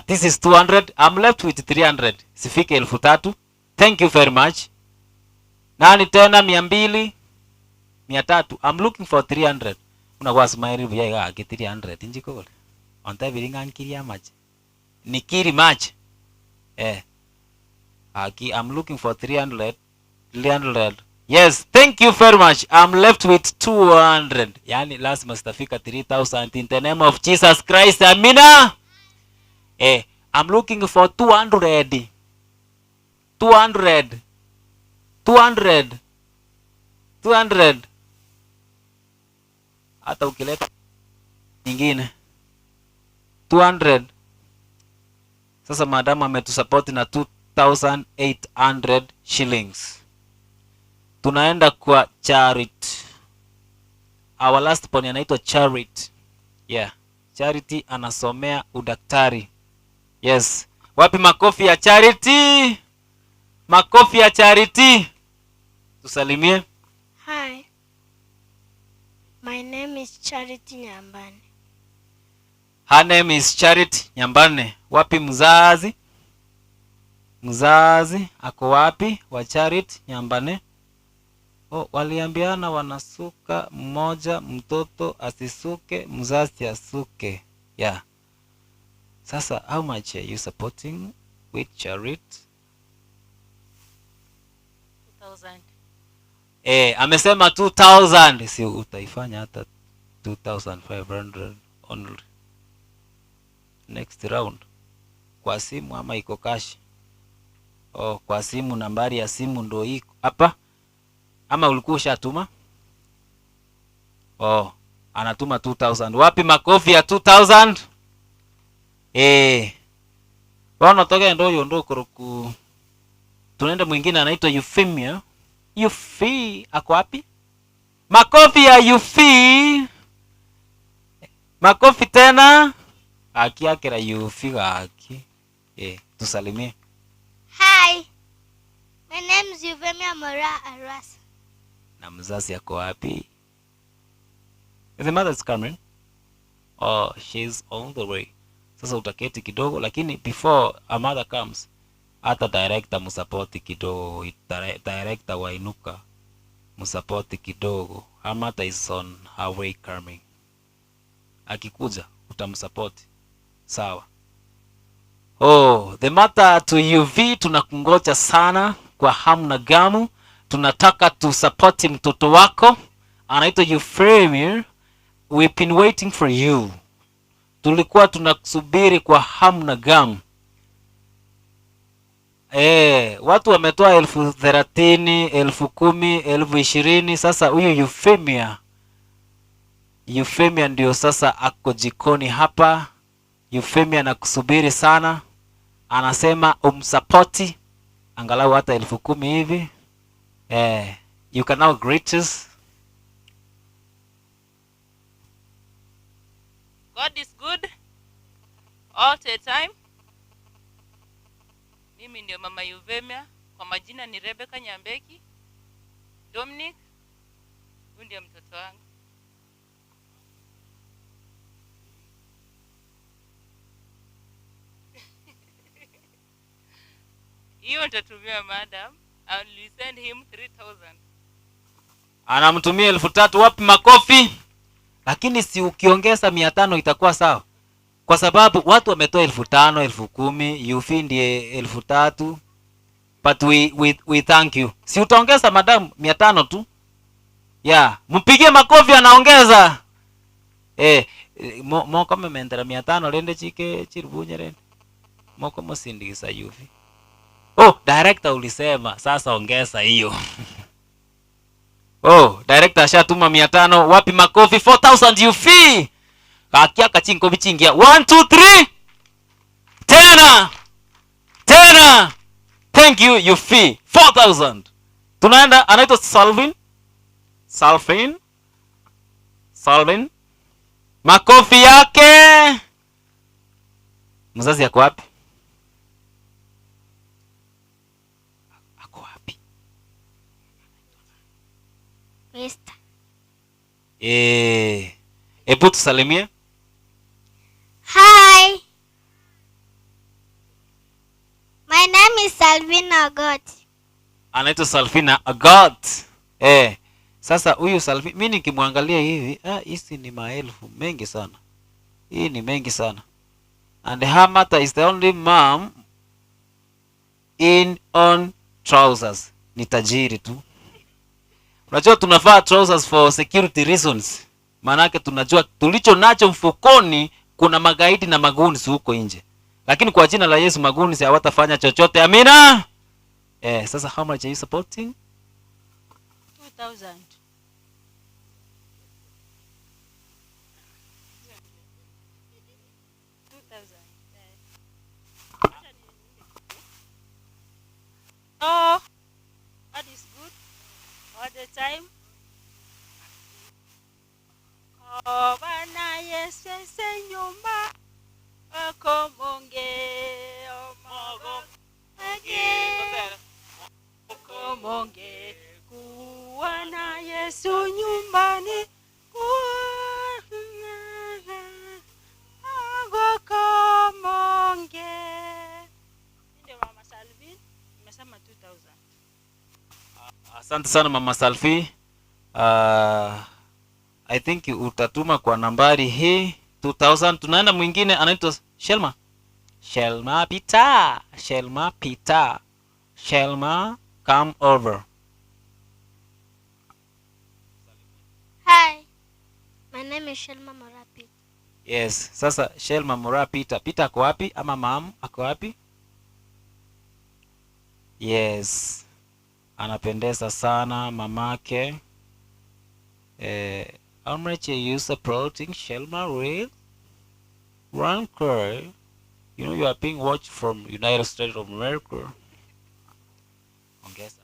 This is 200. I'm left with 300. Sifike 3,000. Thank you very much. Nani tena 200? 300. I'm looking for 300. Unakuwa smile buya gaki 300 njiko. Onta biringa nkiria match. Nikiri match. Aki, I'm looking for 300. 300. Yes, thank you very much. I'm left with 200. Yani lazima sitafika 3,000 in the name of Jesus Christ. Amina. I'm looking for 200. 200. 200. 200. Hata ukileta nyingine 200. Sasa madamu ametusupport na 2,800 shillings. Tunaenda kwa Charity. Our last pony anaitwa Charity. Yeah, Charity anasomea udaktari. Yes. Wapi makofi ya Charity? Makofi ya Charity. Tusalimie. Hi. My name is Charity Nyambane. Her name is Charity Nyambane. Wapi mzazi? Mzazi ako wapi wa Charity Nyambane? Oh, waliambiana wanasuka mmoja, mtoto asisuke, mzazi asuke. Yeah. Sasa how much are you supporting with Charity? 2000. Amesema 2000. Si utaifanya hata 2500 only. Next round. Kwa simu ama iko cash? Oh, kwa simu, nambari ya simu ndo iko hapa. Ama ulikuwa ushatuma? Oh, anatuma 2000. Wapi makofi ya 2000? Bwana toka ndo yondo koroku. Tunaenda mwingine anaitwa Euphemia. Yufi ako wapi? Makofi ya Yufi. Makofi tena. Aki akira Yufi aki. Tusalimie. Hi. My name is Euphemia Mora Arasa. Na mzazi ako wapi? The mother is coming. Oh, she's on the way. Sasa utaketi kidogo, lakini before a mother comes, hata director msupport kidogo. Director wainuka msupport kidogo. Her mother is on her way coming. Akikuja utamsupport. Sawa. Oh, the mother to UV, tunakungoja sana kwa hamu na gamu. Tunataka tu support mtoto wako anaitwa Euphemia. We've been waiting for you. Tulikuwa tunakusubiri kwa hamu na gamu. Watu wametoa 30,000, 10,000, 20,000. Sasa huyu Euphemia ndio sasa ako jikoni hapa. Euphemia anakusubiri sana. Anasema umsapoti angalau hata 10,000 hivi. You can now greet us. God is good all the time. Mimi ndio mama Euphemia, kwa majina ni Rebecca Nyambeki. Dominic, huyu ndiye mtoto wangu. Hiyo nitatumia madam. I will send him 3000. Anamtumia 3000. Wapi makofi? Lakini si ukiongeza 500 itakuwa sawa. Kwa sababu watu wametoa 5,000, 10,000, Yufi ndiye 3,000. But we thank you. Si utaongeza madam 500 tu? Yeah, mpigie makofi anaongeza. Moko memendera 500 rende chike chirubunya rende. Moko mosindikisa Yufi. Oh, director ulisema sasa ongeza hiyo. Oh, director ashatuma 500. Wapi makofi? 4000 Yufi. Kakia kachinko bichingia. 1 2 3. Tena. Tena. Thank you Yufi. 4000. Tunaenda anaitwa Salvin. Salvin. Salvin. Makofi yake. Mzazi yako wapi? Ako wapi? Mister. Ebu tusalimie. Hi. My name is Salvina Agot. Anaitwa Salvina Agot. Sasa huyu Salvina, mimi nikimwangalia hivi, hizi ni maelfu mengi sana. Hii ni mengi sana. And her mother is the only mom in on trousers. Ni tajiri tu. Unajua tunavaa trousers for security reasons. Maanake tunajua tulicho nacho mfukoni kuna magaidi na magoons huko nje. Lakini kwa jina la Yesu magoons hawatafanya chochote. Amina. Sasa how much are you supporting? 2000. Oh, God is good all the time. Oh, Bwana Yesu nyumba okomonge omogo okomonge ku Asante sana Mama Salfi. I think utatuma kwa nambari hii 2000. Tunaenda mwingine anaitwa Shelma. Shelma Peter. Shelma Peter. Shelma, come over. Hi, my name is Shelma Morapi. Yes, sasa Shelma Mora Peter. Peter ako wapi ama mam ako wapi? Yes. Anapendeza sana mamake. How much you use supporting Shelma with? 1K. You know you are being watched from United States of America. Ongeza.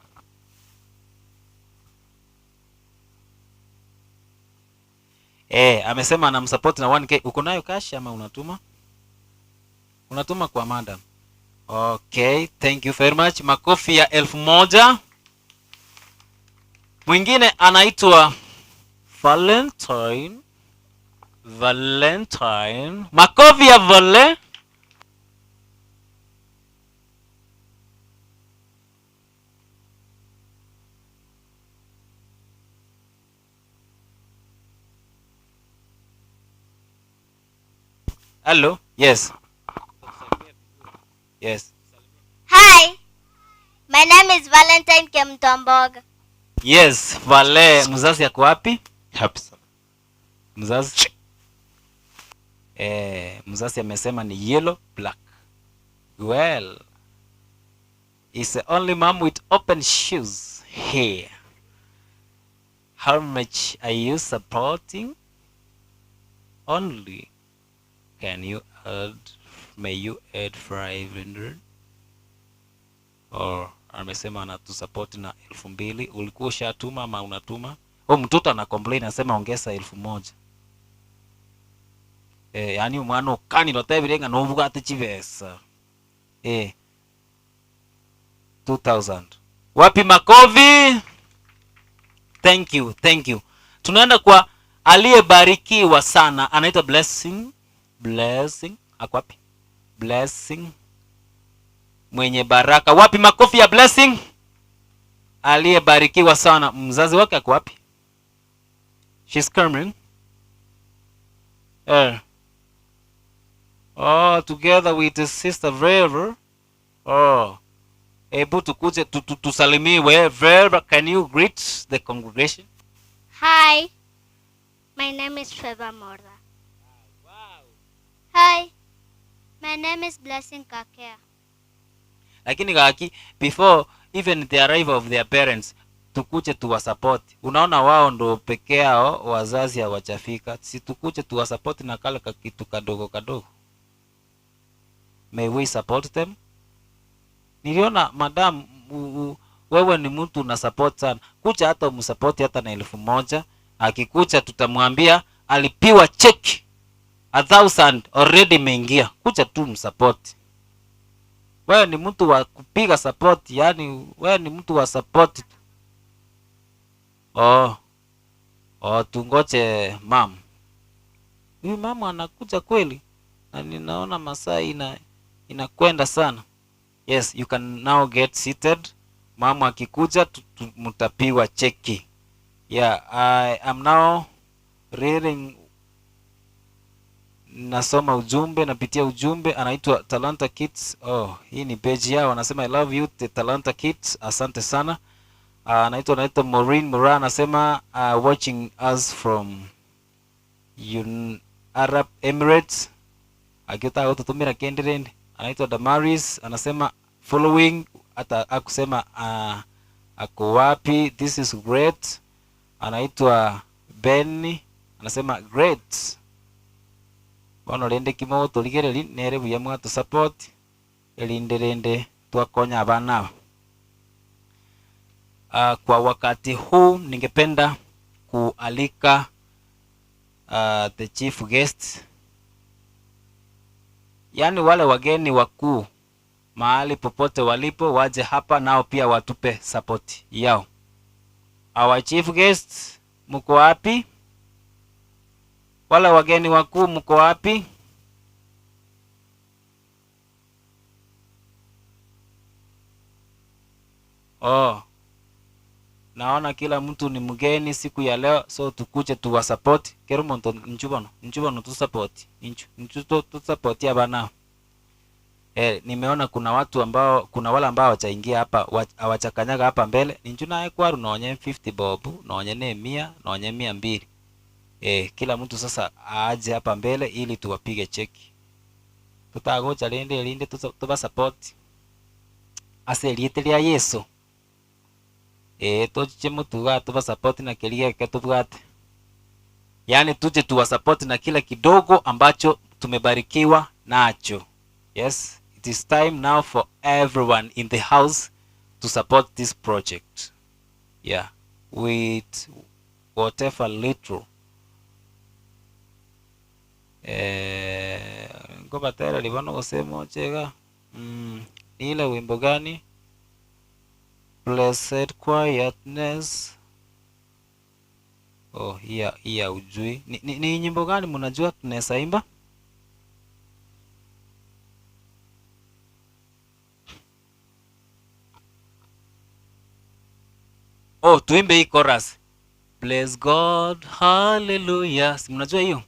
Amesema anamsupport na 1K. Uko nayo cash ama unatuma? Unatuma kwa madam. Okay, thank you very much. Makofi ya 1000. Mwingine anaitwa Valentine. Valentine. Makofi ya Vale. Hello. Yes. Yes. Hi, my name is Valentine Kemtomboga. Yes, Vale. Mzazi ako wapi? Happy. Mzazi. Mzazi amesema ni yellow black. Well, it's the only mom with open shoes here. How much are you supporting? Only. Can you add, may you add 500? Or amesema anatusupport na 2000. Ulikuwa ushatuma ama unatuma? Oh, mtoto ana complain anasema ongeza 1000. Yani umwana okani lotebirenga nobugate chibesa. 2000. Wapi makofi? Thank you, thank you. Tunaenda kwa aliyebarikiwa sana, anaitwa Blessing. Blessing, ako wapi? Blessing. Mwenye baraka. Wapi makofi ya Blessing? Aliyebarikiwa sana. Mzazi wake ako wapi? She's coming. Oh, together with his sister Vera. Oh. Ebu tukuje tusalimiwe. Vera, can you greet the congregation? Hi. My name is Favor Morda. Wow. Hi. My name is Blessing Kakea. Lakini kaki, before even the arrival of their parents, tukuje tuwasupport. Unaona wao ndo peke yao wazazi hawajafika. Si tukuje tuwasupport na kale kitu kadogo kadogo. May we support them? Niliona madam, wewe ni mtu una support sana. Kucha hata umsupport hata na 1000. Akikucha tutamwambia alipiwa check 1000 already imeingia. Kucha tu msupport. Wewe ni mtu wa kupiga support, yani wewe ni mtu wa support. Oh, tungoje mam. Huyu mama anakuja kweli? Na ninaona masaa inakwenda sana. Yes, you can now get seated. Mama akikuja mtapiwa cheki. Yeah, I am now reading, nasoma ujumbe, napitia ujumbe. Anaitwa Talanta Kids. Oh, hii ni page yao. Anasema I love you the Talanta Kids. Asante sana. Anaitwa Maureen Mura, anasema watching us from Arab Emirates. Akitaka kututumira kendirende. Anaitwa Damaris, anasema following, hata akusema ako wapi, this is great. Anaitwa Benny, anasema great. Bono rende kimo tuligereri nere buya mwatu support elinde rende twakonya abana. Kwa wakati huu ningependa kualika the chief guest, yani wale wageni wakuu mahali popote walipo waje hapa nao pia watupe support yao. Our chief guest, mko wapi? Wale wageni wakuu mko wapi? Oh, Naona kila mtu ni mgeni siku ya leo, so tukuje tuwasupport. Kero muntu nchubono, nchubono tu support. Inchu, inchu tu support ya bana. Nimeona kuna watu ambao, kuna wale ambao hawajaingia hapa, hawajakanyaga hapa mbele. Ninchu naye kwaru naonye 50 bob, naonye ne 100, naonye 200. Kila mtu sasa aje hapa mbele ili tuwapige cheki. Tutagocha linde linde tuba support. Ase liete lia Yesu. Toche mutuga tuba support na kile ketubwate. Yaani tuje tuwa support na kila kidogo ambacho tumebarikiwa nacho. Yes, it is time now for everyone in the house to support this project. Yeah, with whatever little. Ngoba tayari alivano kusema chega. Ni ile wimbo gani? Blessed Quietness. Oh, hiya ujui. Ni nyimbo gani mnajua tunaweza imba? Oh, tuimbe hii chorus. Bless God, hallelujah. Si mnajua hiyo?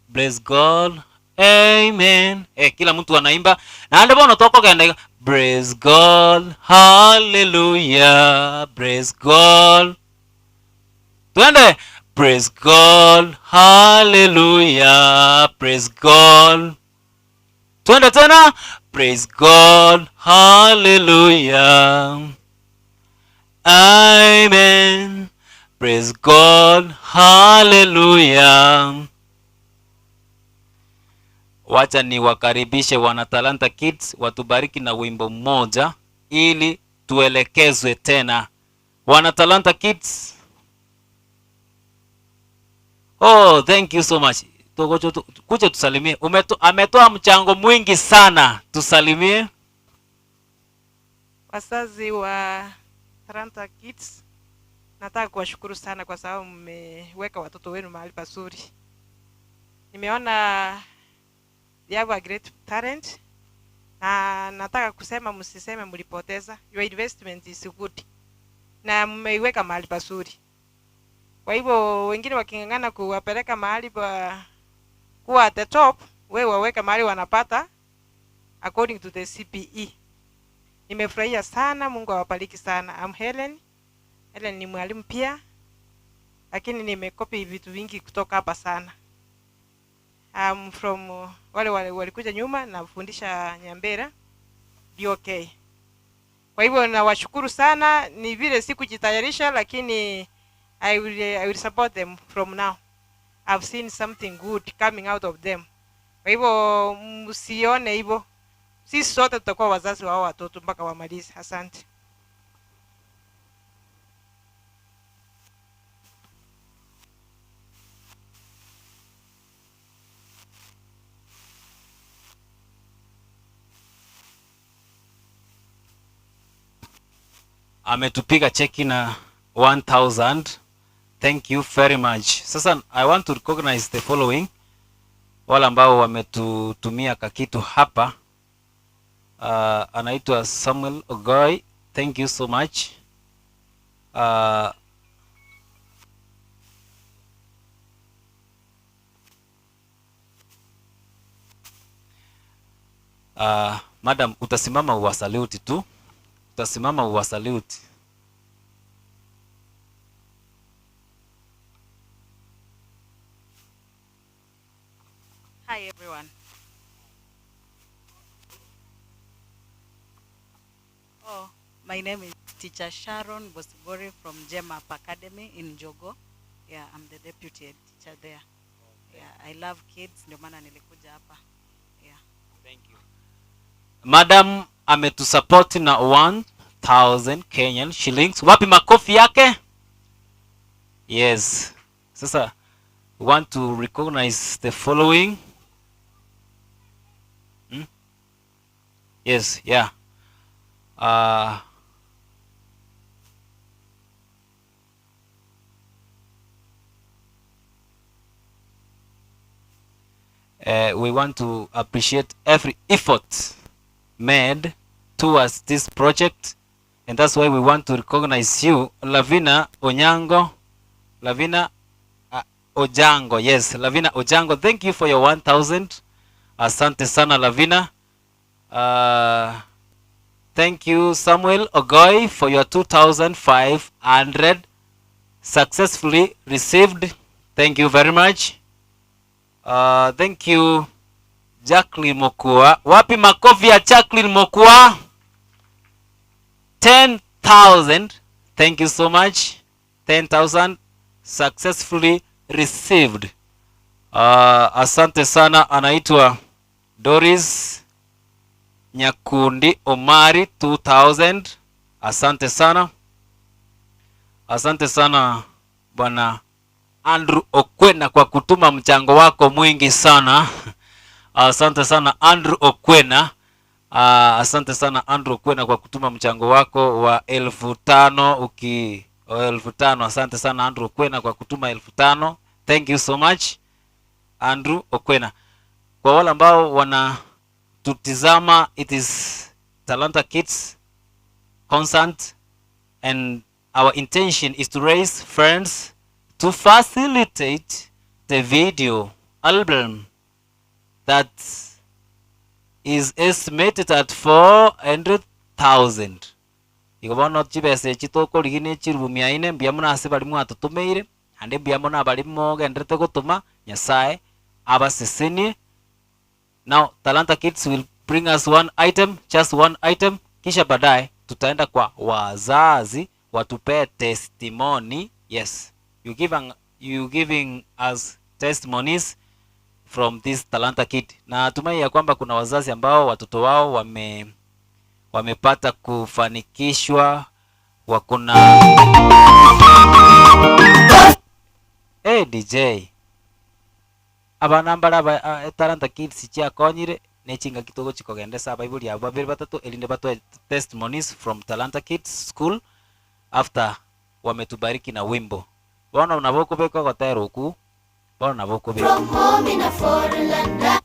Bless God, amen. Kila mtu anaimba. Na ndio bona toko kaenda. Praise God, hallelujah. Praise God. Tuende. Praise God, hallelujah. Praise God. Tuende tena. Praise God, hallelujah. Amen. Praise God, hallelujah. Wacha ni wakaribishe wana Talanta Kids watubariki na wimbo mmoja ili tuelekezwe tena. Wana Talanta Kids. Oh, thank you so much. Kuja tusalimie. Ametoa mchango mwingi sana. Tusalimie. Wazazi wa Talanta Kids, nataka kuwashukuru sana kwa sababu mmeweka watoto wenu mahali pazuri. Nimeona they have a great talent. Na nataka kusema msiseme mlipoteza. Your investment is good. Na mmeiweka mahali pazuri. Kwa hivyo wengine wakingangana kuwapeleka mahali pa kuwa at the top, wewe waweka mahali wanapata according to the CPE. Nimefurahia sana, Mungu awabariki sana. I'm Helen. Helen ni mwalimu pia. Lakini nimekopi vitu vingi kutoka hapa sana. I'm from wale walikuja nyuma na kufundisha Nyambera BOK. Kwa hivyo nawashukuru sana, ni vile sikujitayarisha lakini I will support them from now. I've seen something good coming out of them. Kwa hivyo msione hivyo. Sisi sote tutakuwa wazazi wa watoto mpaka wamalize. Asante. Ametupiga cheki na 1000. Thank you very much. Sasa I want to recognize the following. Wale ambao wametutumia kakitu hapa. Anaitwa Samuel Ogoi. Thank you so much. Madam, utasimama uwasalute tu. Utasimama uwasalute. Hi everyone. Oh, my name is Teacher Sharon Bosibori from Gemap Academy in Jogo. Yeah, I'm the deputy head teacher there. Yeah, I love kids, ndio maana nilikuja hapa. Yeah. Thank you. Madam ametusupport na 1000 Kenyan shillings. Wapi makofi yake? Yes. Sasa we want to recognize the following. Yes, yeah. We want to appreciate every effort made towards this project, And that's why we want to recognize you, Lavina Onyango. Lavina Ojango, yes, Lavina Ojango, thank you for your 1000. Asante sana Lavina. Thank you Samuel Ogoi for your 2500 successfully received. Thank you very much. Thank you Jacqueline Mokua. Wapi makofi ya Jacqueline Mokua? 10,000. Thank you so much. 10,000 successfully received. Asante sana. Anaitwa Doris Nyakundi Omari, 2000. Asante sana. Asante sana Bwana Andrew Okwena kwa kutuma mchango wako mwingi sana. Asante sana Andrew Okwena. Asante sana Andrew Okwena kwa kutuma mchango wako wa 5,000 uki 5,000. Asante sana Andrew Okwena kwa kutuma 5,000. Thank you so much Andrew Okwena. Kwa wale ambao wanatutizama, it is Talanta Kids concert and our intention is to raise funds to facilitate the video album that is estimated at 400,000. Igo bono chibesa echi tokorigi ne chirubu 400 mbuya mono ase bari mwatotomeire ande mbuya mono abari mogenderete gotoma Nyasaye abasesenie. Now Talanta Kids will bring us one item, just one item, kisha baadaye tutaenda kwa wazazi watupee testimony. Yes, you giving us testimonies from this Talanta Kid. Na natumai ya kwamba kuna wazazi ambao watoto wao wamepata kufanikishwa, wako na. Hey, DJ abana mbara Talanta Kids chiakonyire nechinga kitogo chikogendesa abaibori abo babere batatu erinde batoe testimonies from Talanta Kids School after wametubariki na wimbo. Bono nabo okobeka gotera oku, bono nabo okobeka. From home in a foreign land.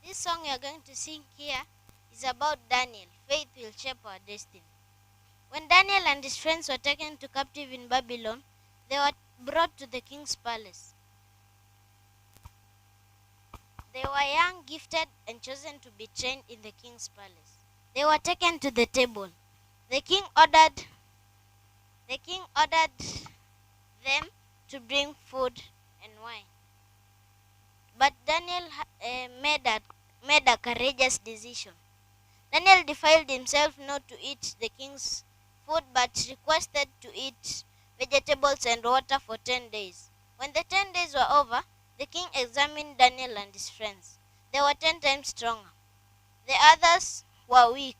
This song you are going to sing here is about Daniel. Faith will shape our destiny. When Daniel and his friends were taken to captive in Babylon, they were brought to the king's palace. They were young, gifted, and chosen to be trained in the king's palace. They were taken to the table. The king ordered them to bring food and wine. But Daniel made a courageous decision. Daniel defiled himself not to eat the king's food, but requested to eat vegetables and water for 10 days. When the 10 days were over, the king examined Daniel and his friends. They were 10 times stronger. The others were weak.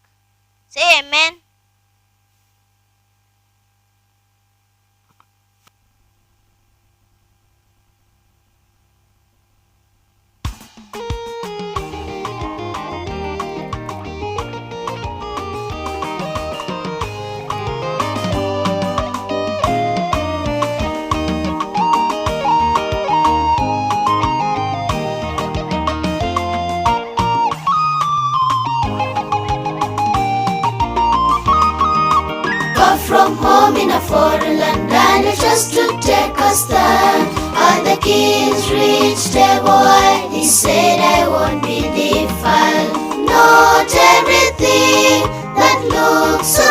Say amen. Far from home in a foreign land, Daniel just to take a stand. At the king's rich table, he said, "I won't be defiled." Not everything that looks so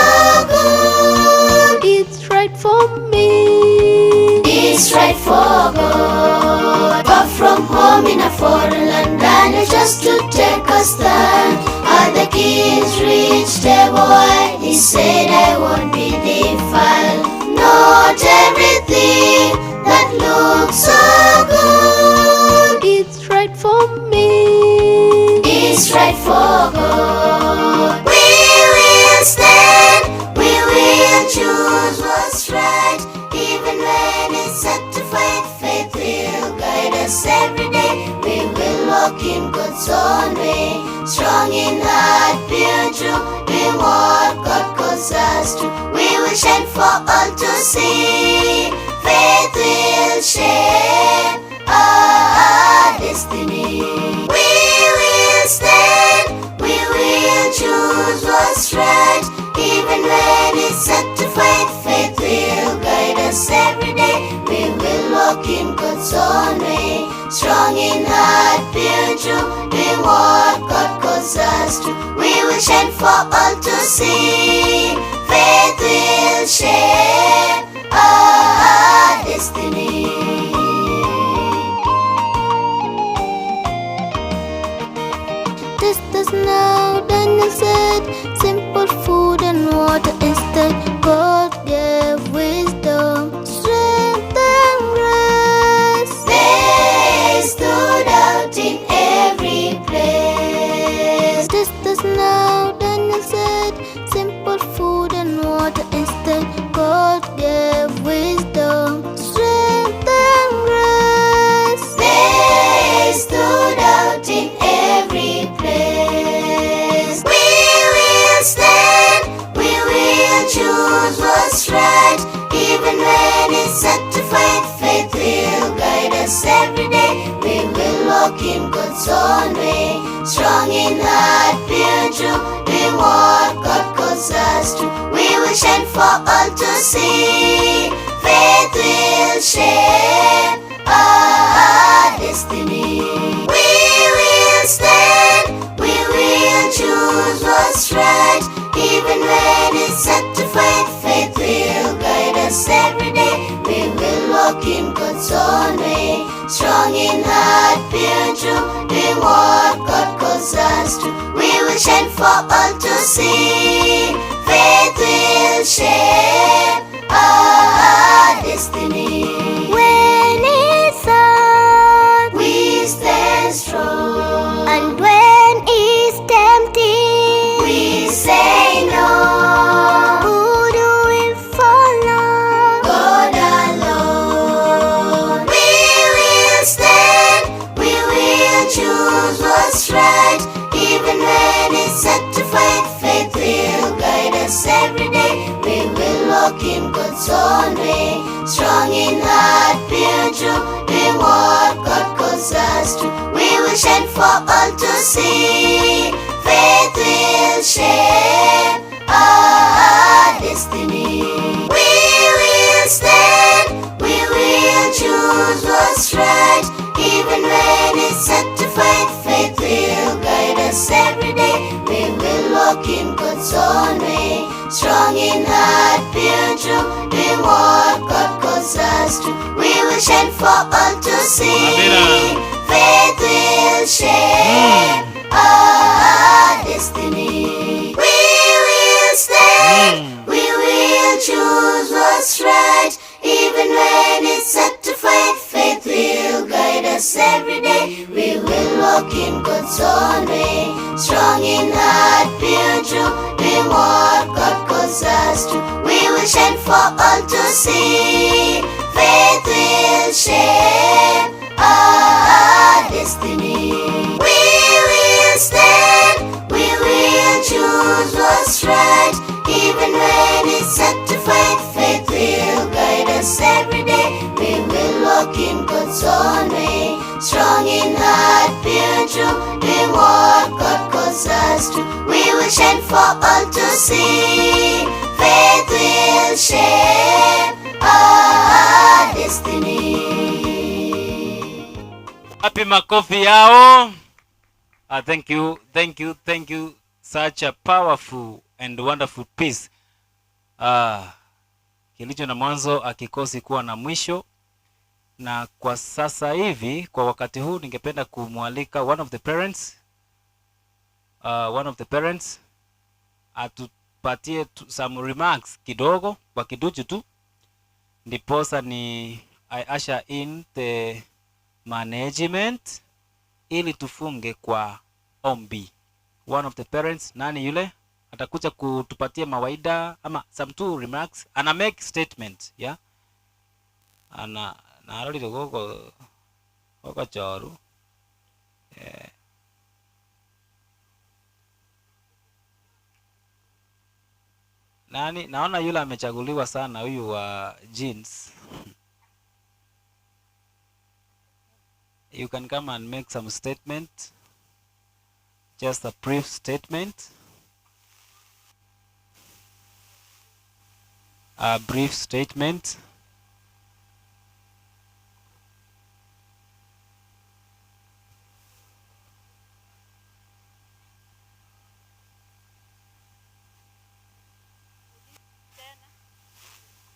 good, it's right for me. It's right for God. Far from home in a foreign land, Daniel just to take a stand. At the king's rich table, he said, "I won't be defiled." Not everything that looks so good, it's right for me. It's right for God. We will stand, we will choose. for all to see. Faith will shape our destiny. We will stand, we will choose what's right, even when it's set to fight. Faith will guide us every day. We will walk in God's own way, strong in heart, pure and true, doing what God calls us to. We will shine for all to see. Faith will shape our destiny. Just as now Daniel said, simple food and water instead. God gave wisdom, strength and grace. They stood out in every place. Just as now Daniel said, simple food and water instead. God gave wisdom, strength and grace. They stood out in every place. We will stand, we will choose what's right, even when it's set to fight. Faith will guide us every day. We will walk in God's own way, strong in heart, pure and true, doing what God calls us to. We will shine for all to see. Faith will shape our destiny. We will stand, we will choose what's right, even when it's set to fight. Faith will guide us every day. We will walk in God's own way, strong in heart, pure and true, doing what God calls us to. We will shine for all to see. Faith will shape our destiny. When it's hard, we stand strong, and when it's tempting, we say no. Who do we follow? God alone. We will stand, we will choose what's right, even when it's set to fight. Faith will guide us every day. We will walk in God's own way, strong in heart, pure and true, doing what God calls us to. We will shine for all to see. Faith will shape our destiny. We will stand, we will choose what's right, even when it's set to fight. Faith will guide us every day. We will walk in God's own way, strong in heart, pure and true, doing what God calls us to. We will shine for all to see. Faith will shape our destiny. We will stand, we will choose what's right, even when it's set to fight. Faith will guide us every day. We will walk in God's own way, strong in heart, pure and true, doing what God calls us to. We will shine for all to see. Faith will shape our destiny. We will stand, we will choose what's right, even when it's set to fight. Faith will guide us every day. We will walk in God's own way, strong in heart, pure and true, doing what God calls us to. We will shine for all to see. Faith will shape our destiny. Wapi makofi yao? Thank you, thank you, thank you. Such a powerful and wonderful piece. Kilicho na mwanzo akikosi kuwa na mwisho. Na kwa sasa hivi, kwa wakati huu, ningependa kumwalika one of the parents, one of the parents atupatie some remarks kidogo kwa kiduchu tu, ndiposa ni I usher in the management ili tufunge kwa ombi. One of the parents, nani yule atakuja kutupatia mawaida ama some two remarks, ana make statement, yeah, ana narorire goko goko choru, yeah. Nani? Naona yule amechaguliwa sana huyu wa jeans. You can come and make some statement. Just a brief statement. A brief statement.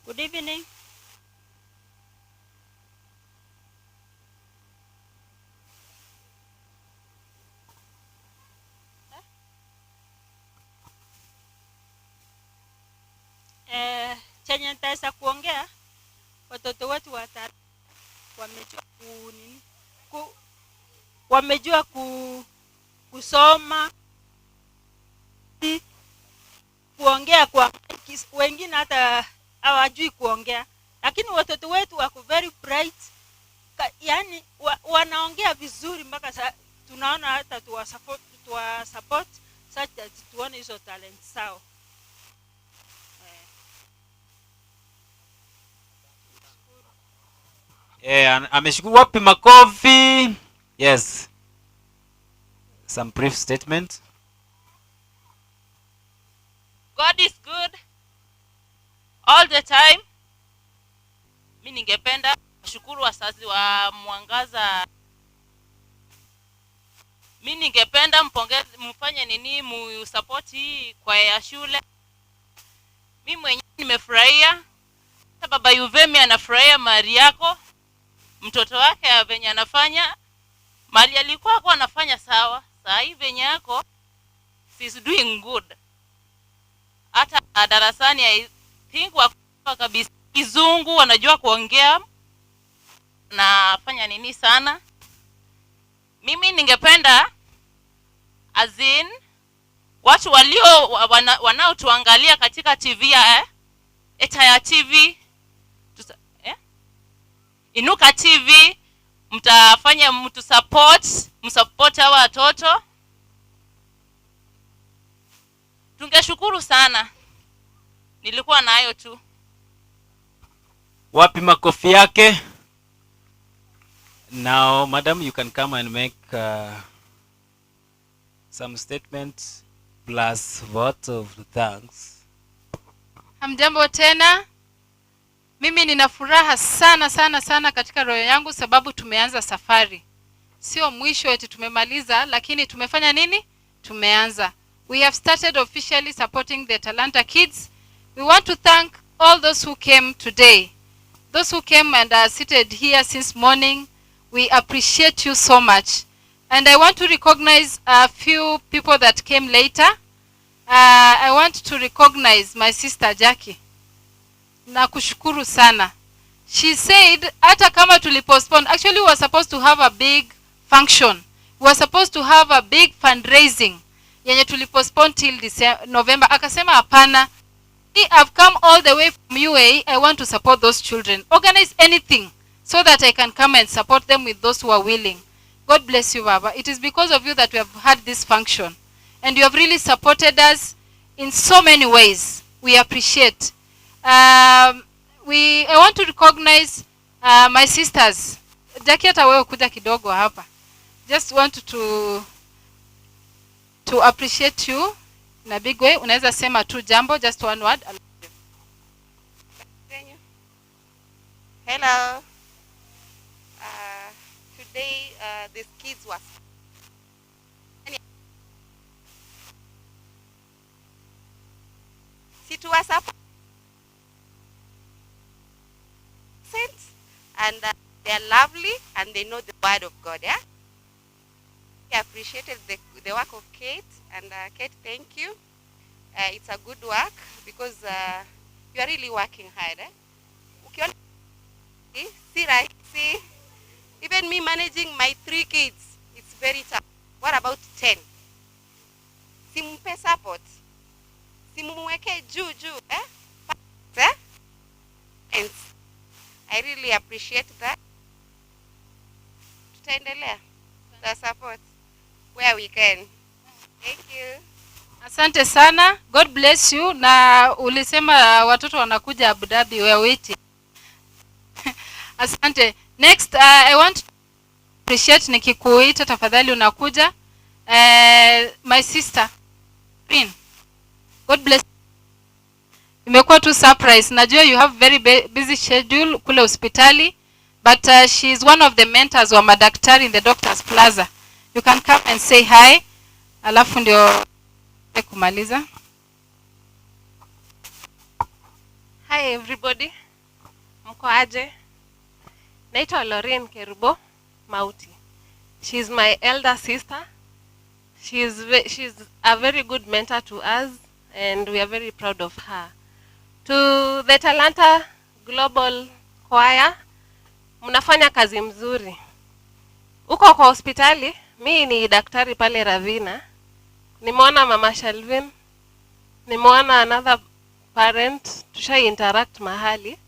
Good evening. Chenye nitaweza kuongea, watoto wetu wamejua ku, nini, ku, wamejua ku, kusoma, kuongea kwa wengine hata hawajui kuongea, lakini watoto wetu wako very bright, yani wanaongea vizuri mpaka tunaona hata tuwa support such that tuone hizo talent zao. Ameshukuru. Wapi makofi? Yes. Some brief statement. God is good all the time. Mi ningependa kushukuru wazazi wa Mwangaza. Mi ningependa mpongeze, mfanye nini, musupport hii kwaya ya shule. Mi mwenyewe nimefurahia. Hata Baba Yuvemi anafurahia mali yako, mtoto wake venye anafanya mali alikuwa kwa anafanya sawa, saa hii venye yako she's doing good. Hata darasani I think wako kabisa kizungu, wanajua kuongea na fanya nini sana. Mimi ningependa as in watu walio wanaotuangalia katika TV ya Etaya TV, Inuka TV, mtafanya mtu support, msupport hawa watoto. Tungeshukuru sana. Nilikuwa nayo tu. Wapi makofi yake? Now, madam, you can come and make some statement plus vote of thanks. Hamjambo tena. Mimi nina furaha sana sana sana katika roho yangu sababu tumeanza safari. Sio mwisho eti tumemaliza, lakini tumefanya nini? Tumeanza. We have started officially supporting the Talanta Kids. We want to thank all those who came today. Those who came and are seated here since morning, we appreciate you so much. And I want to recognize a few people that came later. I want to recognize my sister Jackie. Nakushukuru sana. She said, hata kama tulipostpone, actually we were supposed to have a big function. We were supposed to have a big fundraising. Yenye tulipostpone till November. Akasema hapana. I've come all the way from UAE. I want to support those children. Organize anything so that I can come and support them with those who are willing. God bless you, Baba. It is because of you that we have had this function. And you have really supported us in so many ways. We appreciate. I want to recognize my sisters. Jackie, hata wewe kuja kidogo hapa. Just want to appreciate you in a big way. Unaweza sema tu jambo, just one word. Hello. Today these kids were and they are lovely and they know the word of God. Yeah, I appreciated the work of Kate, and Kate, thank you. It's a good work because you are really working hard. Eh? See, even me managing my 3 kids, it's very tough. What about 10? Simpe support. Simumweke juu juu, eh? Eh? And I really appreciate that. Tutaendelea. The support where we can. Thank you. Asante sana. God bless you. Na ulisema watoto wanakuja Abu Dhabi, we are waiting. Asante. Next, I want to appreciate nikikuita tafadhali unakuja. My sister, Rin. God bless. Imekuwa tu surprise. Najua you have very busy schedule kule hospitali, but she is one of the mentors wa madaktari in the Doctors Plaza. You can come and say hi. Alafu ndio kumaliza. Hi everybody. Mko aje? Naitwa Lorraine Kerubo Mauti. She's my elder sister. She's a very good mentor to us and we are very proud of her. To the Talanta Global Choir, mnafanya kazi mzuri. Uko kwa hospitali, mi ni daktari pale Ravina. Nimeona Mama Shalvin, nimeona another parent, tusha interact mahali.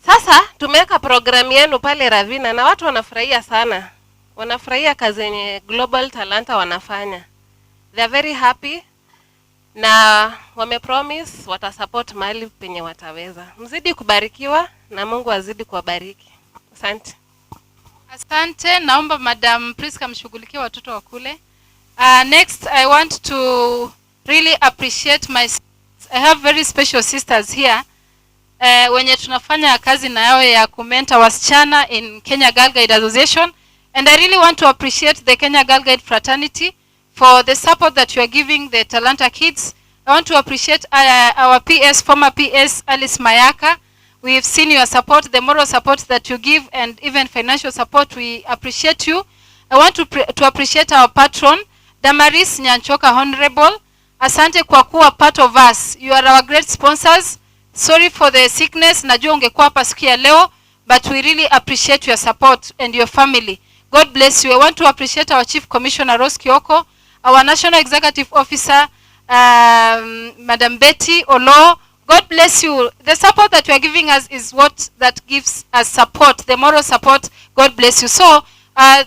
Sasa tumeweka program yenu pale Ravina na watu wanafurahia sana. Wanafurahia kazi yenye Global Talanta wanafanya. They are very happy na wamepromise watasupport mahali penye wataweza. Mzidi kubarikiwa na Mungu azidi kuwabariki. Asante. Asante, naomba Madam Priska mshughulikie watoto wa kule. Next, I want to really appreciate my I have very special sisters here. Wenye tunafanya kazi na yao ya kumentor wasichana in Kenya Girl Guide Association, and I really want to appreciate the Kenya Girl Guide fraternity for the support that you are giving the Talanta kids. I want to appreciate our PS, former PS Alice Mayaka. We have seen your support, the moral support that you give, and even financial support. We appreciate you. I want to appreciate our patron, Damaris Nyanchoka Honorable. Asante kwa kuwa part of us. You are our great sponsors. Sorry for the sickness. Najua ungekuwa hapa siku ya leo, but we really appreciate your support and your family. God bless you. I want to appreciate our Chief Commissioner Rose Kioko, our National Executive Officer, Madam Betty Olo. God bless you. The support that you are giving us is what that gives us support, the moral support. God bless you. So,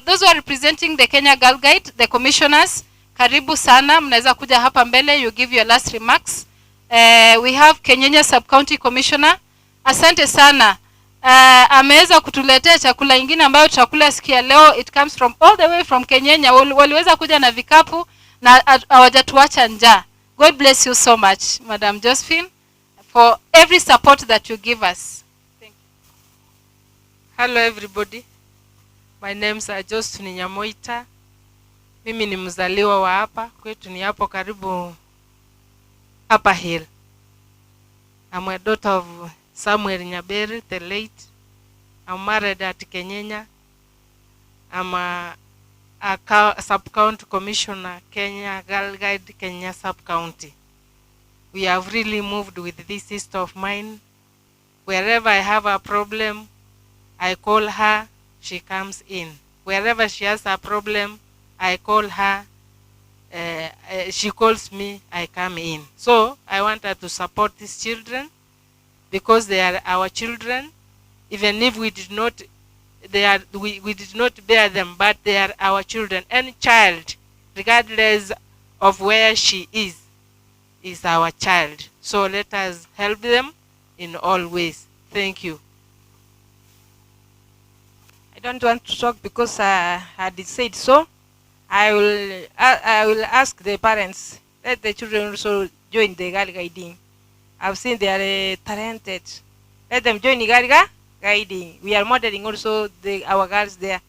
those who are representing the Kenya Girl Guide, the commissioners, karibu sana. Mnaweza kuja hapa mbele, you give your last remarks. We have Kenyenya Sub-County Commissioner. Asante sana. Ameweza kutuletea chakula ingine ambayo tutakula siku ya leo. It comes from all the way from Kenyenya. Waliweza kuja na vikapu na hawajatuacha njaa. God bless you so much, Madam Josephine, for every support that you give us. Thank you. Hello everybody. My name is Josephine Nyamoita. Mimi ni mzaliwa wa hapa, kwetu ni hapo karibu Upper Hill. I'm a daughter of Samuel Nyaberi, the late. I'm married at Kenyenya. I'm a sub-county commissioner, Kenya Girl Guide, Kenya sub-county. We have really moved with this sister of mine. Wherever I have a problem, I call her, she comes in. Wherever she has a problem, I call her, she calls me, I come in. So I want her to support these children because they are our children. Even if we did not, they are, we did not bear them, but they are our children. Any child, regardless of where she is our child. So let us help them in all ways. Thank you. I don't want to talk because I had said so. I will ask the parents, let the children also join the girl guiding. I've seen they are talented. Let them join the girl guiding. We are modeling also our girls there.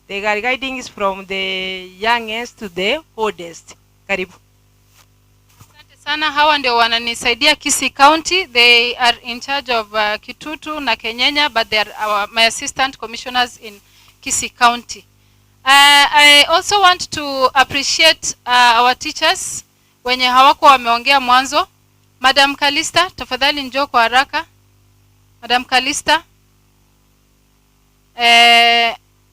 The girl guiding is from the youngest to the oldest. Karibu. Asante sana. Hawa ndio wananisaidia Kisii County. They are in charge of Kitutu na Kenyenya, but they are my assistant commissioners in Kisii County. I also want to appreciate our teachers wenye hawako wameongea mwanzo. Madam Kalista, tafadhali njoo kwa haraka. Madam Kalista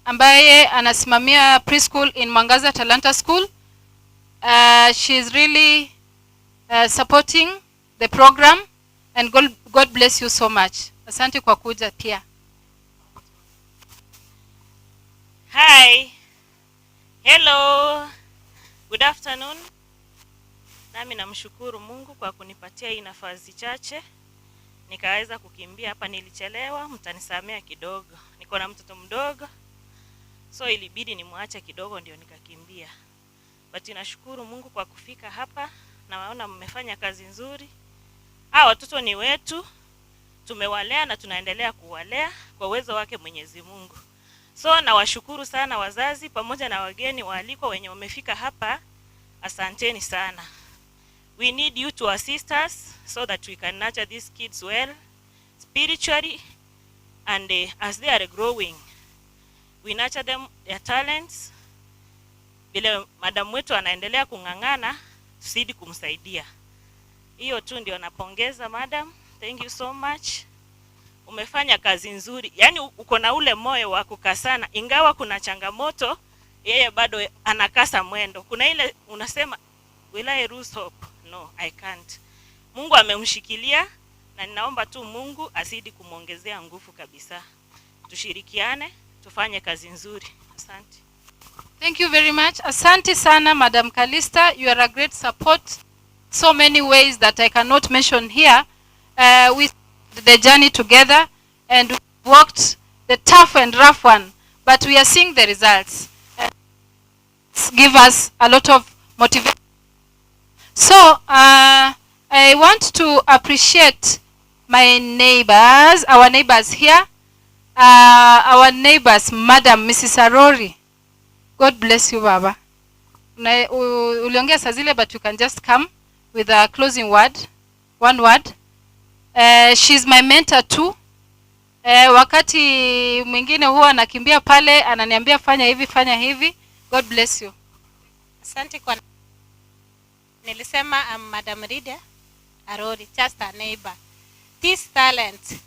ambaye anasimamia preschool in Mwangaza Talanta School. She is really supporting the program, and God bless you so much. Asante kwa kuja pia. Hi. Hello. Good afternoon. Nami namshukuru Mungu kwa kunipatia hii nafasi chache nikaweza kukimbia hapa. Nilichelewa, mtanisamea kidogo, niko na mtoto mdogo, so ilibidi nimwache kidogo ndio nikakimbia. But nashukuru Mungu kwa kufika hapa, na waona mmefanya kazi nzuri. Hawa watoto ni wetu, tumewalea na tunaendelea kuwalea kwa uwezo wake Mwenyezi Mungu. So nawashukuru sana wazazi pamoja na wageni waalikwa wenye wamefika hapa, asanteni sana. We need you to assist us so that we can nurture these kids well spiritually, and as they are growing we nurture them, their talents. Vile madam wetu anaendelea kung'ang'ana, tusidi kumsaidia. Hiyo tu ndio napongeza madam. Thank you so much. Umefanya kazi nzuri. Yaani uko na ule moyo wa kukasana, ingawa kuna changamoto, yeye bado anakasa mwendo. Kuna ile unasema, will I lose hope? No, I can't. Mungu amemshikilia, na ninaomba tu Mungu azidi kumwongezea nguvu kabisa. Tushirikiane, tufanye kazi nzuri. Asante. Thank you very much. Asante sana, Madam Kalista. You are a great support. So many ways that I cannot mention here. We the journey together and we walked the tough and rough one, but we are seeing the results. Give us a lot of motivation. So I want to appreciate my neighbors, our neighbors here, our neighbors, Madam Mrs. Arori. God bless you, Baba. Uliongea saa zile, but you can just come with a closing word, one word. She's my mentor too. Wakati mwingine huwa anakimbia pale, ananiambia fanya hivi, fanya hivi. God bless you. Asante kwa nilisema, I'm Madam Rida Arori, just a neighbor. This talent,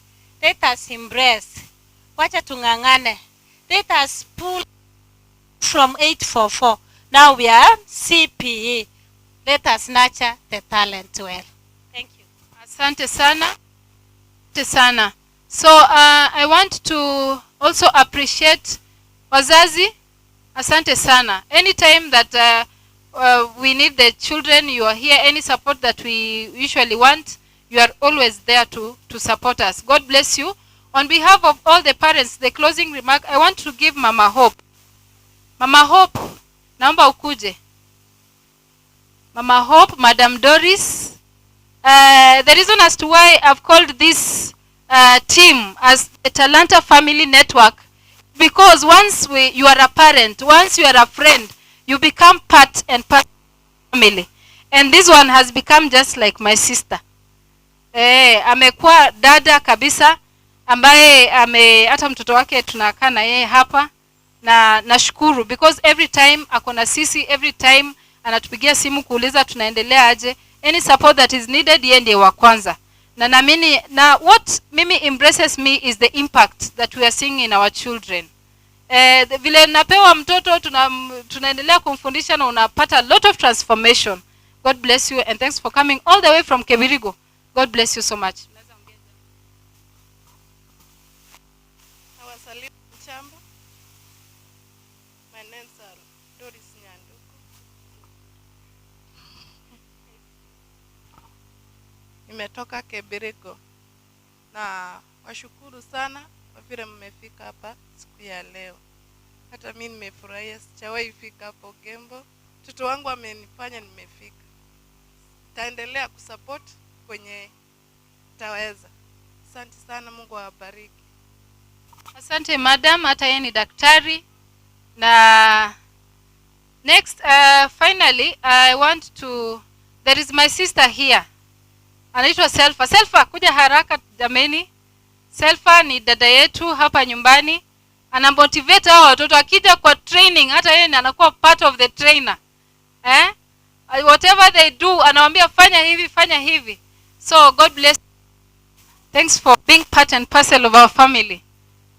let us embrace. Wacha tung'ang'ane. Let us pull from 844. Now we are CPE. Let us nurture the talent well. Thank you. Asante sana. Asante sana. So I want to also appreciate wazazi. Asante sana. Anytime that we need the children, you are here. Any support that we usually want, you are always there to support us. God bless you. On behalf of all the parents, the closing remark, I want to give Mama Hope. Mama Hope, naomba ukuje. Mama Hope, Madam Doris. The reason as to why I've called this team as the Talanta Family Network, because once you are a parent, once you are a friend, you become part and part of the family. And this one has become just like my sister. Amekuwa dada kabisa ambaye hata mtoto wake tunakaa na yeye hapa, na nashukuru because every time ako na sisi, every time anatupigia simu kuuliza tunaendelea aje, any support that is needed, yeye ndiye wa kwanza. Na naamini, na what mimi embraces me is the impact that we are seeing in our children. Vile napewa mtoto, tunaendelea kumfundisha na unapata a lot of transformation. God bless you and thanks for coming all the way from Kebirigo. God bless you so much. Nawasalimu jambo. My name is Doris Nyanduku. Nimetoka Kebirigo na washukuru sana kwa vile mmefika hapa siku ya leo. Hata mimi nimefurahia, sijawahi fika hapo Gembo. Mtoto wangu amenifanya nimefika. Taendelea kusupport kwenye taweza. Asante sana, Mungu awabariki. Asante madam, hata yeye ni daktari. Na next, finally I want to, there is my sister here. Anaitwa Selfa. Selfa, kuja haraka jameni. Selfa ni dada yetu hapa nyumbani. Anamotivate hao watoto, akija kwa training hata yeye anakuwa part of the trainer. Whatever they do anawaambia fanya hivi, fanya hivi. So God bless. Thanks for being part and parcel of our family.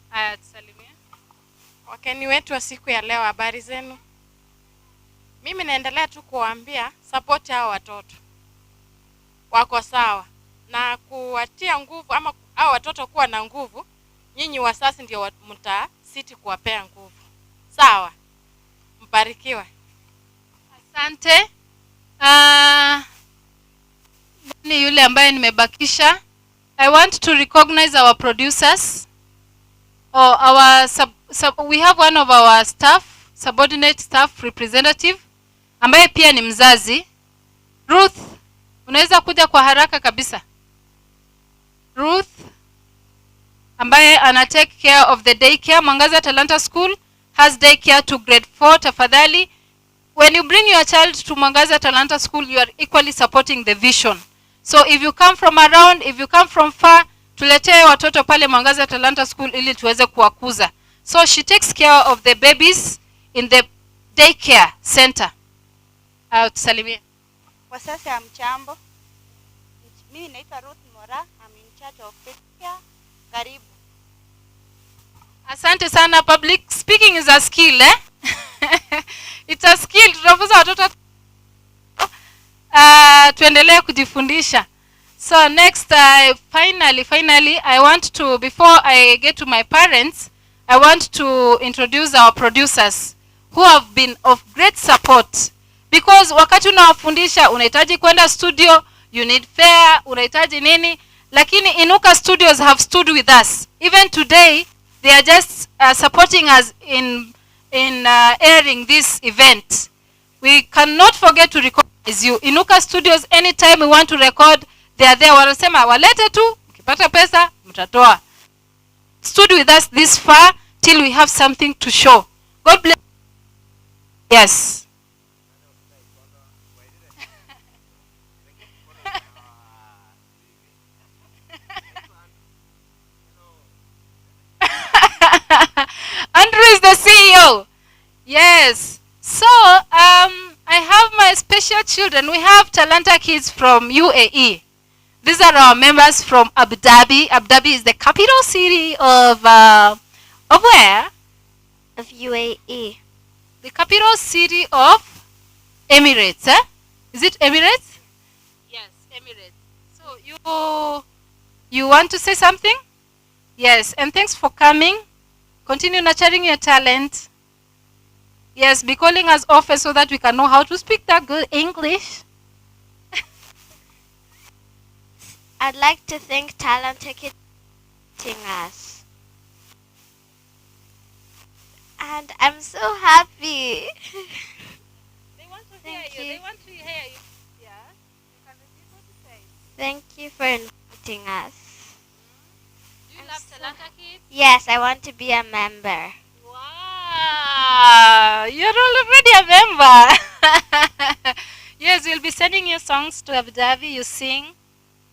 Haya, tusalimie. Wageni wetu wa siku ya leo, habari zenu? Mimi naendelea tu kuwaambia support hao watoto. Wako sawa. Na kuwatia nguvu ama hao watoto kuwa na nguvu, nyinyi wazazi ndio mtasiti kuwapea nguvu. Sawa? Mbarikiwe. Asante. Ni yule ambaye nimebakisha? I want to recognize our producers or our sub, sub, we have one of our staff, subordinate staff representative, ambaye pia ni mzazi. Ruth, unaweza kuja kwa haraka kabisa. Ruth ambaye ana take care of the daycare. Mwangaza Talanta School has daycare to grade 4. Tafadhali, when you bring your child to Mwangaza Talanta School, you are equally supporting the vision. So if you come from around, if you come from far, tuletee watoto pale Mwangaza Talanta School ili tuweze kuwakuza. So she takes care of the babies in the daycare center. Tusalimie. Kwa sasa hamjambo. Mimi naitwa Ruth Mora, I'm in charge of daycare. Karibu. Asante sana. Public speaking is a skill, eh? It's a skill. Tunafunza watoto, tuendelee kujifundisha. So next, finally, I want to, before I get to my parents, I want to introduce our producers who have been of great support. Because wakati unawafundisha, unahitaji kwenda studio, you need fare, unahitaji nini, lakini Inuka Studios have stood with us. Even today, they are just supporting us in airing this event. We cannot forget to recognize you. Inuka Studios, anytime we want to record, they are there. Wanasema walete tu, mkipata pesa mtatoa. Stood with us this far till we have something to show. God bless. Yes. Andrew is the CEO. Yes. So I have my special children. We have Talanta kids from UAE. These are our members from Abu Dhabi. Abu Dhabi is the capital city of where? Of UAE. The capital city of Emirates. Eh? Is it Emirates? Yes, Emirates. So you want to say something? Yes, and thanks for coming. Continue nurturing your talent. Yes, be calling us often so that we can know how to speak that good English. I'd like to thank Talanta Kids for inviting us. And I'm so happy. They want to Thank hear you. you. They want to hear you. Yeah. You can repeat what you say. Thank you for inviting us. Do you love Talanta Kids? Yes, I want to be a member. Wow, you're already a member. Yes, we'll be sending you songs to Abu Dhabi. You sing.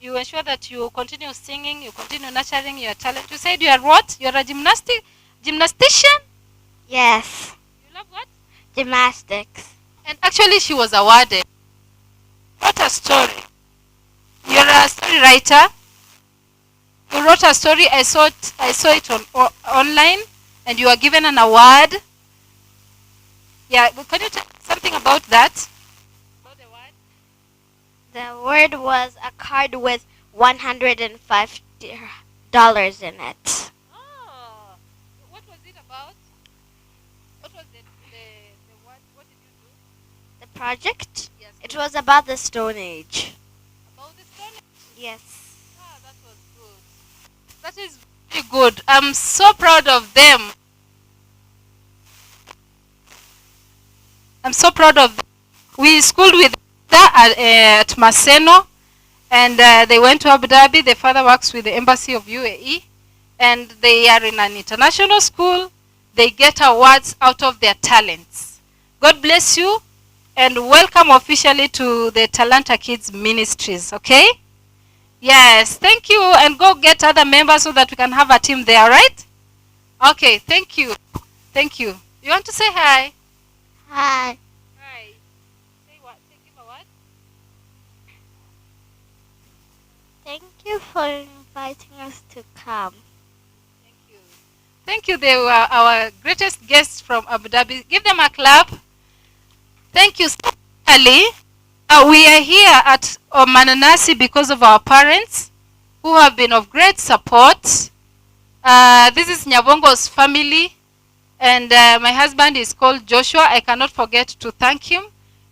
You ensure that you continue singing. You continue nurturing your talent. You said you are what? You're a gymnastician? Yes. You love what? Gymnastics. And actually, she was awarded. What a story. You're a story writer. You wrote a story. I saw it online, and you were given an award. Yeah, can you tell something about that? The award was a card with $105 in it. Oh, what was it about? What was the what? What did you do? The project? Yes. It was about the Stone Age. About the Stone Age? Yes. Ah, that was good. That is very good. I'm so proud of them. I'm so proud of them. We schooled with them at Maseno, and they went to Abu Dhabi. The father works with the embassy of UAE, and they are in an international school. They get awards out of their talents. God bless you, and welcome officially to the Talanta Kids Ministries, okay? Yes, thank you, and go get other members so that we can have a team there, all right? Okay, thank you. Thank you. You want to say hi? Hi. Hi. Say what? Say, give a what? Thank you for inviting us to come. Thank you. Thank you. They were our greatest guests from Abu Dhabi. Give them a clap. Thank you so much, Ali. We are here at Mananasi because of our parents who have been of great support. This is Nyabongo's family, and my husband is called Joshua. I cannot forget to thank him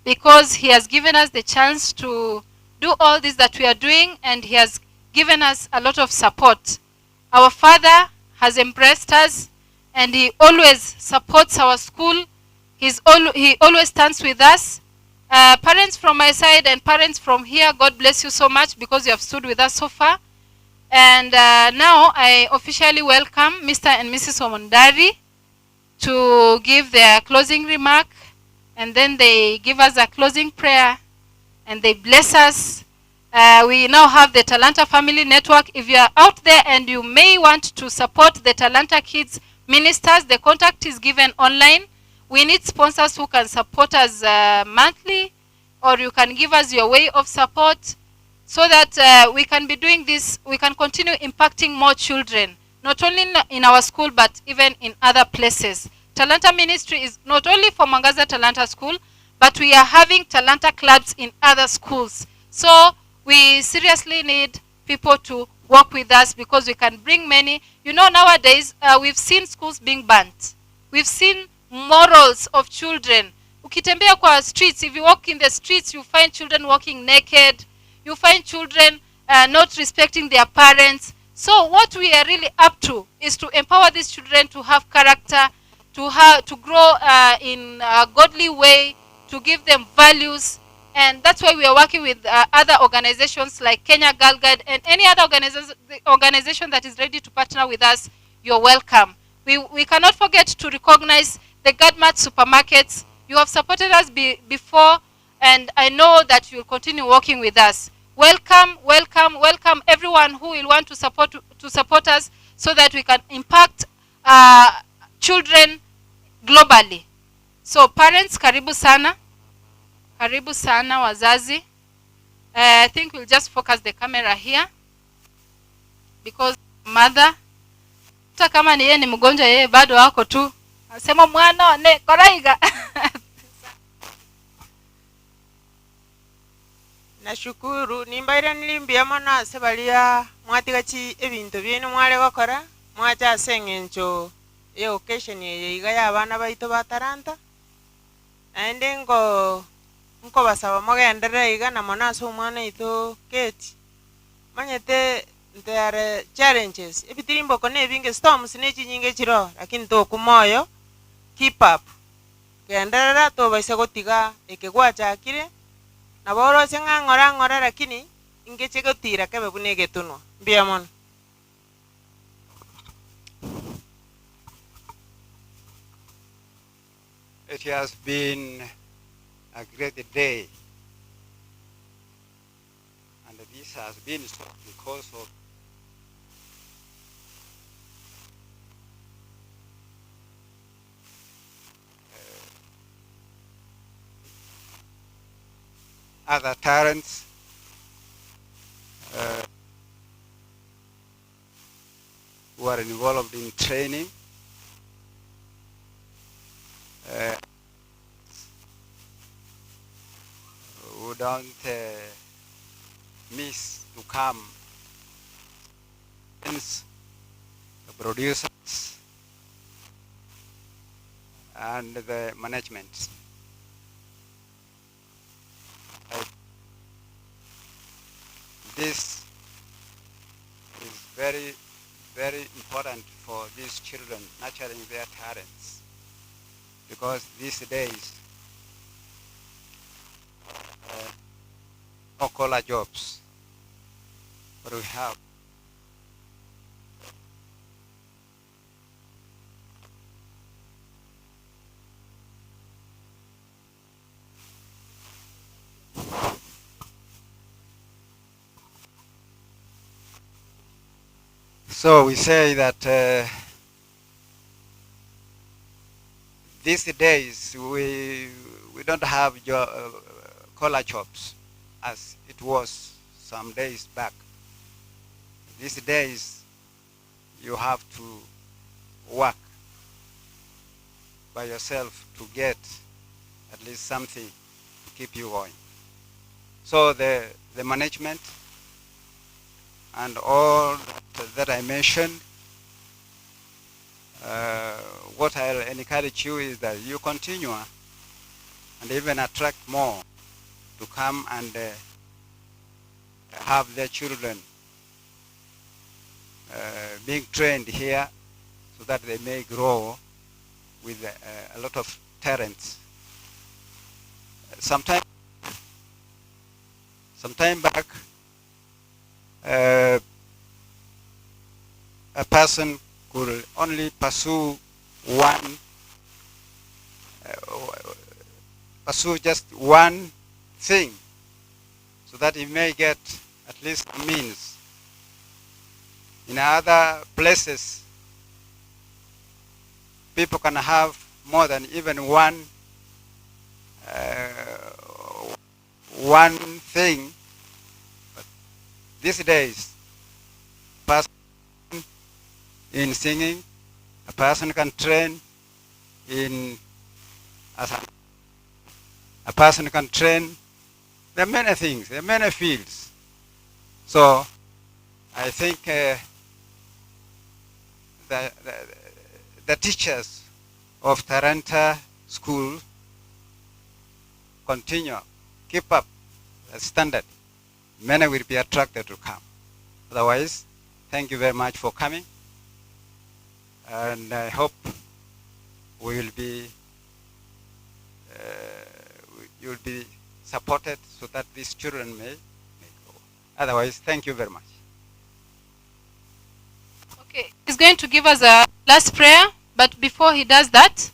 because he has given us the chance to do all this that we are doing, and he has given us a lot of support. Our father has embraced us, and he always supports our school. He always stands with us. Parents from my side and parents from here, God bless you so much because you have stood with us so far. And now I officially welcome Mr. and Mrs. Omondari to give their closing remark, and then they give us a closing prayer and they bless us. We now have the Talanta Family Network. If you are out there and you may want to support the Talanta Kids ministers, the contact is given online. We need sponsors who can support us monthly, or you can give us your way of support so that we can be doing this, we can continue impacting more children, not only in our school, but even in other places. Talanta Ministry is not only for Mwangaza Talanta School, but we are having Talanta clubs in other schools. So we seriously need people to work with us because we can bring many. You know, nowadays, we've seen schools being burnt. We've seen morals of children. Ukitembea kwa streets, if you walk in the streets, you find children walking naked. You find children not respecting their parents. So what we are really up to is to empower these children to have character, to grow in a godly way, to give them values. And that's why we are working with other organizations like Kenya Girl Guide and any other organization that is ready to partner with us. You're welcome. We cannot forget to recognize the Gadmart supermarkets. You have supported us before, and I know that you'll continue working with us. Welcome, welcome, welcome everyone who will want to support us so that we can impact children globally. So parents, karibu sana. Karibu sana wazazi. I think we'll just focus the camera here because mother, hata kama ni yeye ni mgonjwa, yeye bado wako tu. Asema mwana ne koraiga. Nashukuru nimbaire nilimbia mono ase baria mwatiga chi ebinto bienu mware gokora mwacha ase eng'encho ye occasion eye iga ya abana baito ba Talanta, naende nkobasaba mogenderere iga na mono ase omwana oito Kate manyete there are challenges ebitirimboko na ebinge storms na echinyinge chiro, lakini tokumoyo keep up genderera tobaise gotiga ekegwachakire nabo oroche ng'a ng'ora ng'ora lakini ingeche gotira kebe buna egetunwa mbuya mono. It has been a great day, and this has been so because of other talents who are involved in training. Who don't miss to come, the producers and the management. This is very, very important for these children, nurturing their talents, because these days, no collar jobs, but we have So we say that these days we don't have collar jobs as it was some days back. These days you have to work by yourself to get at least something to keep you going. So the management and all that I mentioned, what I'll encourage you is that you continue and even attract more to come and have their children being trained here so that they may grow with a lot of talents. Sometime back, a person could only pursue just one thing, so that he may get at least means. In other places, people can have more than even one thing. But these days, person in singing, a person can train in, as a person can train. There are many things, there are many fields. So I think the teachers of Talanta School continue, keep up the standard. Many will be attracted to come. Otherwise, thank you very much for coming. And I hope we will be, you will be supported so that these children may grow. Otherwise, thank you very much. Okay, he's going to give us a last prayer, but before he does that,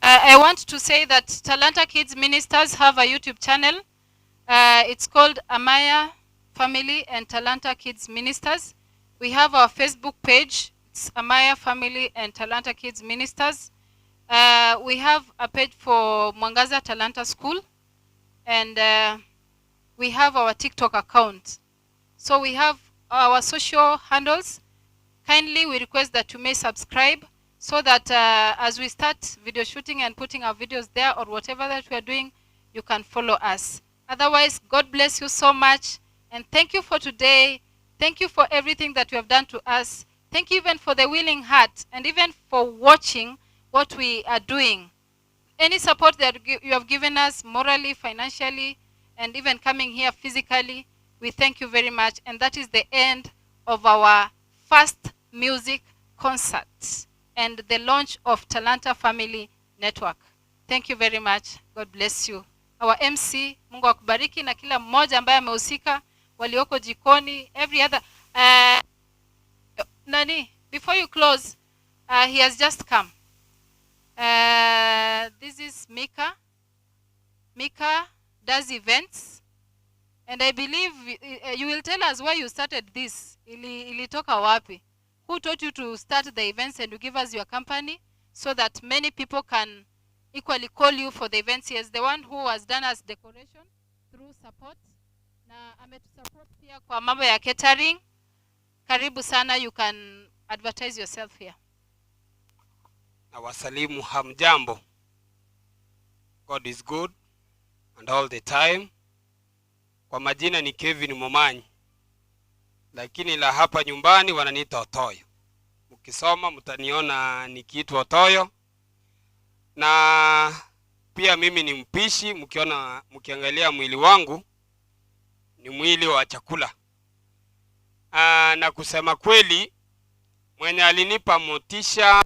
I want to say that Talanta Kids Ministers have a YouTube channel. It's called Amaya Family and Talanta Kids Ministers. We have our Facebook page. It's Amaya Family and Talanta Kids Ministers. We have a page for Mwangaza Talanta School, and we have our TikTok account. So we have our social handles. Kindly, we request that you may subscribe so that as we start video shooting and putting our videos there or whatever that we are doing, you can follow us. Otherwise, God bless you so much. And thank you for today. Thank you for everything that you have done to us. Thank you even for the willing heart and even for watching what we are doing. Any support that you have given us morally, financially, and even coming here physically, we thank you very much. And that is the end of our first music concert and the launch of Talanta Family Network. Thank you very much. God bless you. Our MC, Mungu akubariki na kila mmoja ambaye amehusika, walioko jikoni, every other nani, before you close, he has just come. This is Mika. Mika does events. And I believe you will tell us why you started this. Ilitoka wapi? Who taught you to start the events and you give us your company so that many people can equally call you for the events? He is the one who has done us decoration through support. Na ametusupport pia kwa mambo ya catering. Karibu sana, you can advertise yourself here. Na wasalimu hamjambo. God is good and all the time. Kwa majina ni Kevin Momanyi, lakini la hapa nyumbani wananiita Otoyo. Mkisoma mtaniona nikiitwa Otoyo. Na pia mimi ni mpishi, mkiangalia mwili wangu ni mwili wa chakula. Na kusema kweli, mwenye alinipa motisha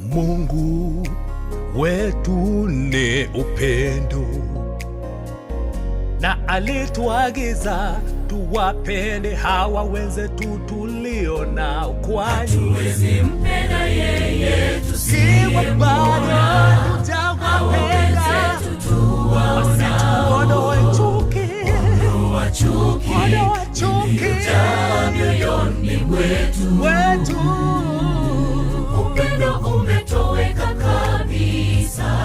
Mungu wetu ni upendo, na alituagiza tuwapende hawa wenzetu tulio nao, kwani hatuwezi mpenda yeye tusiyemwona. Hawa wenzetu tuwaonao, ondoa chuki, ondoa chuki iliyojaa mioyoni mwetu. Upendo umetoweka kabisa.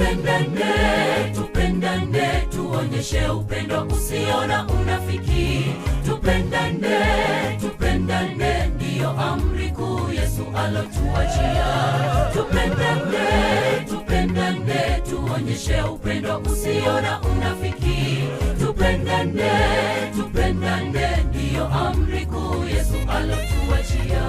Tupendane, tupendane, tuonyeshe upendo usio na unafiki. Tupendane, tupendane, ndiyo amri kuu Yesu alotuachia. Tupendane, tupendane, tuonyeshe upendo usio na unafiki. Tupendane, tupendane, ndiyo amri kuu Yesu alotuachia.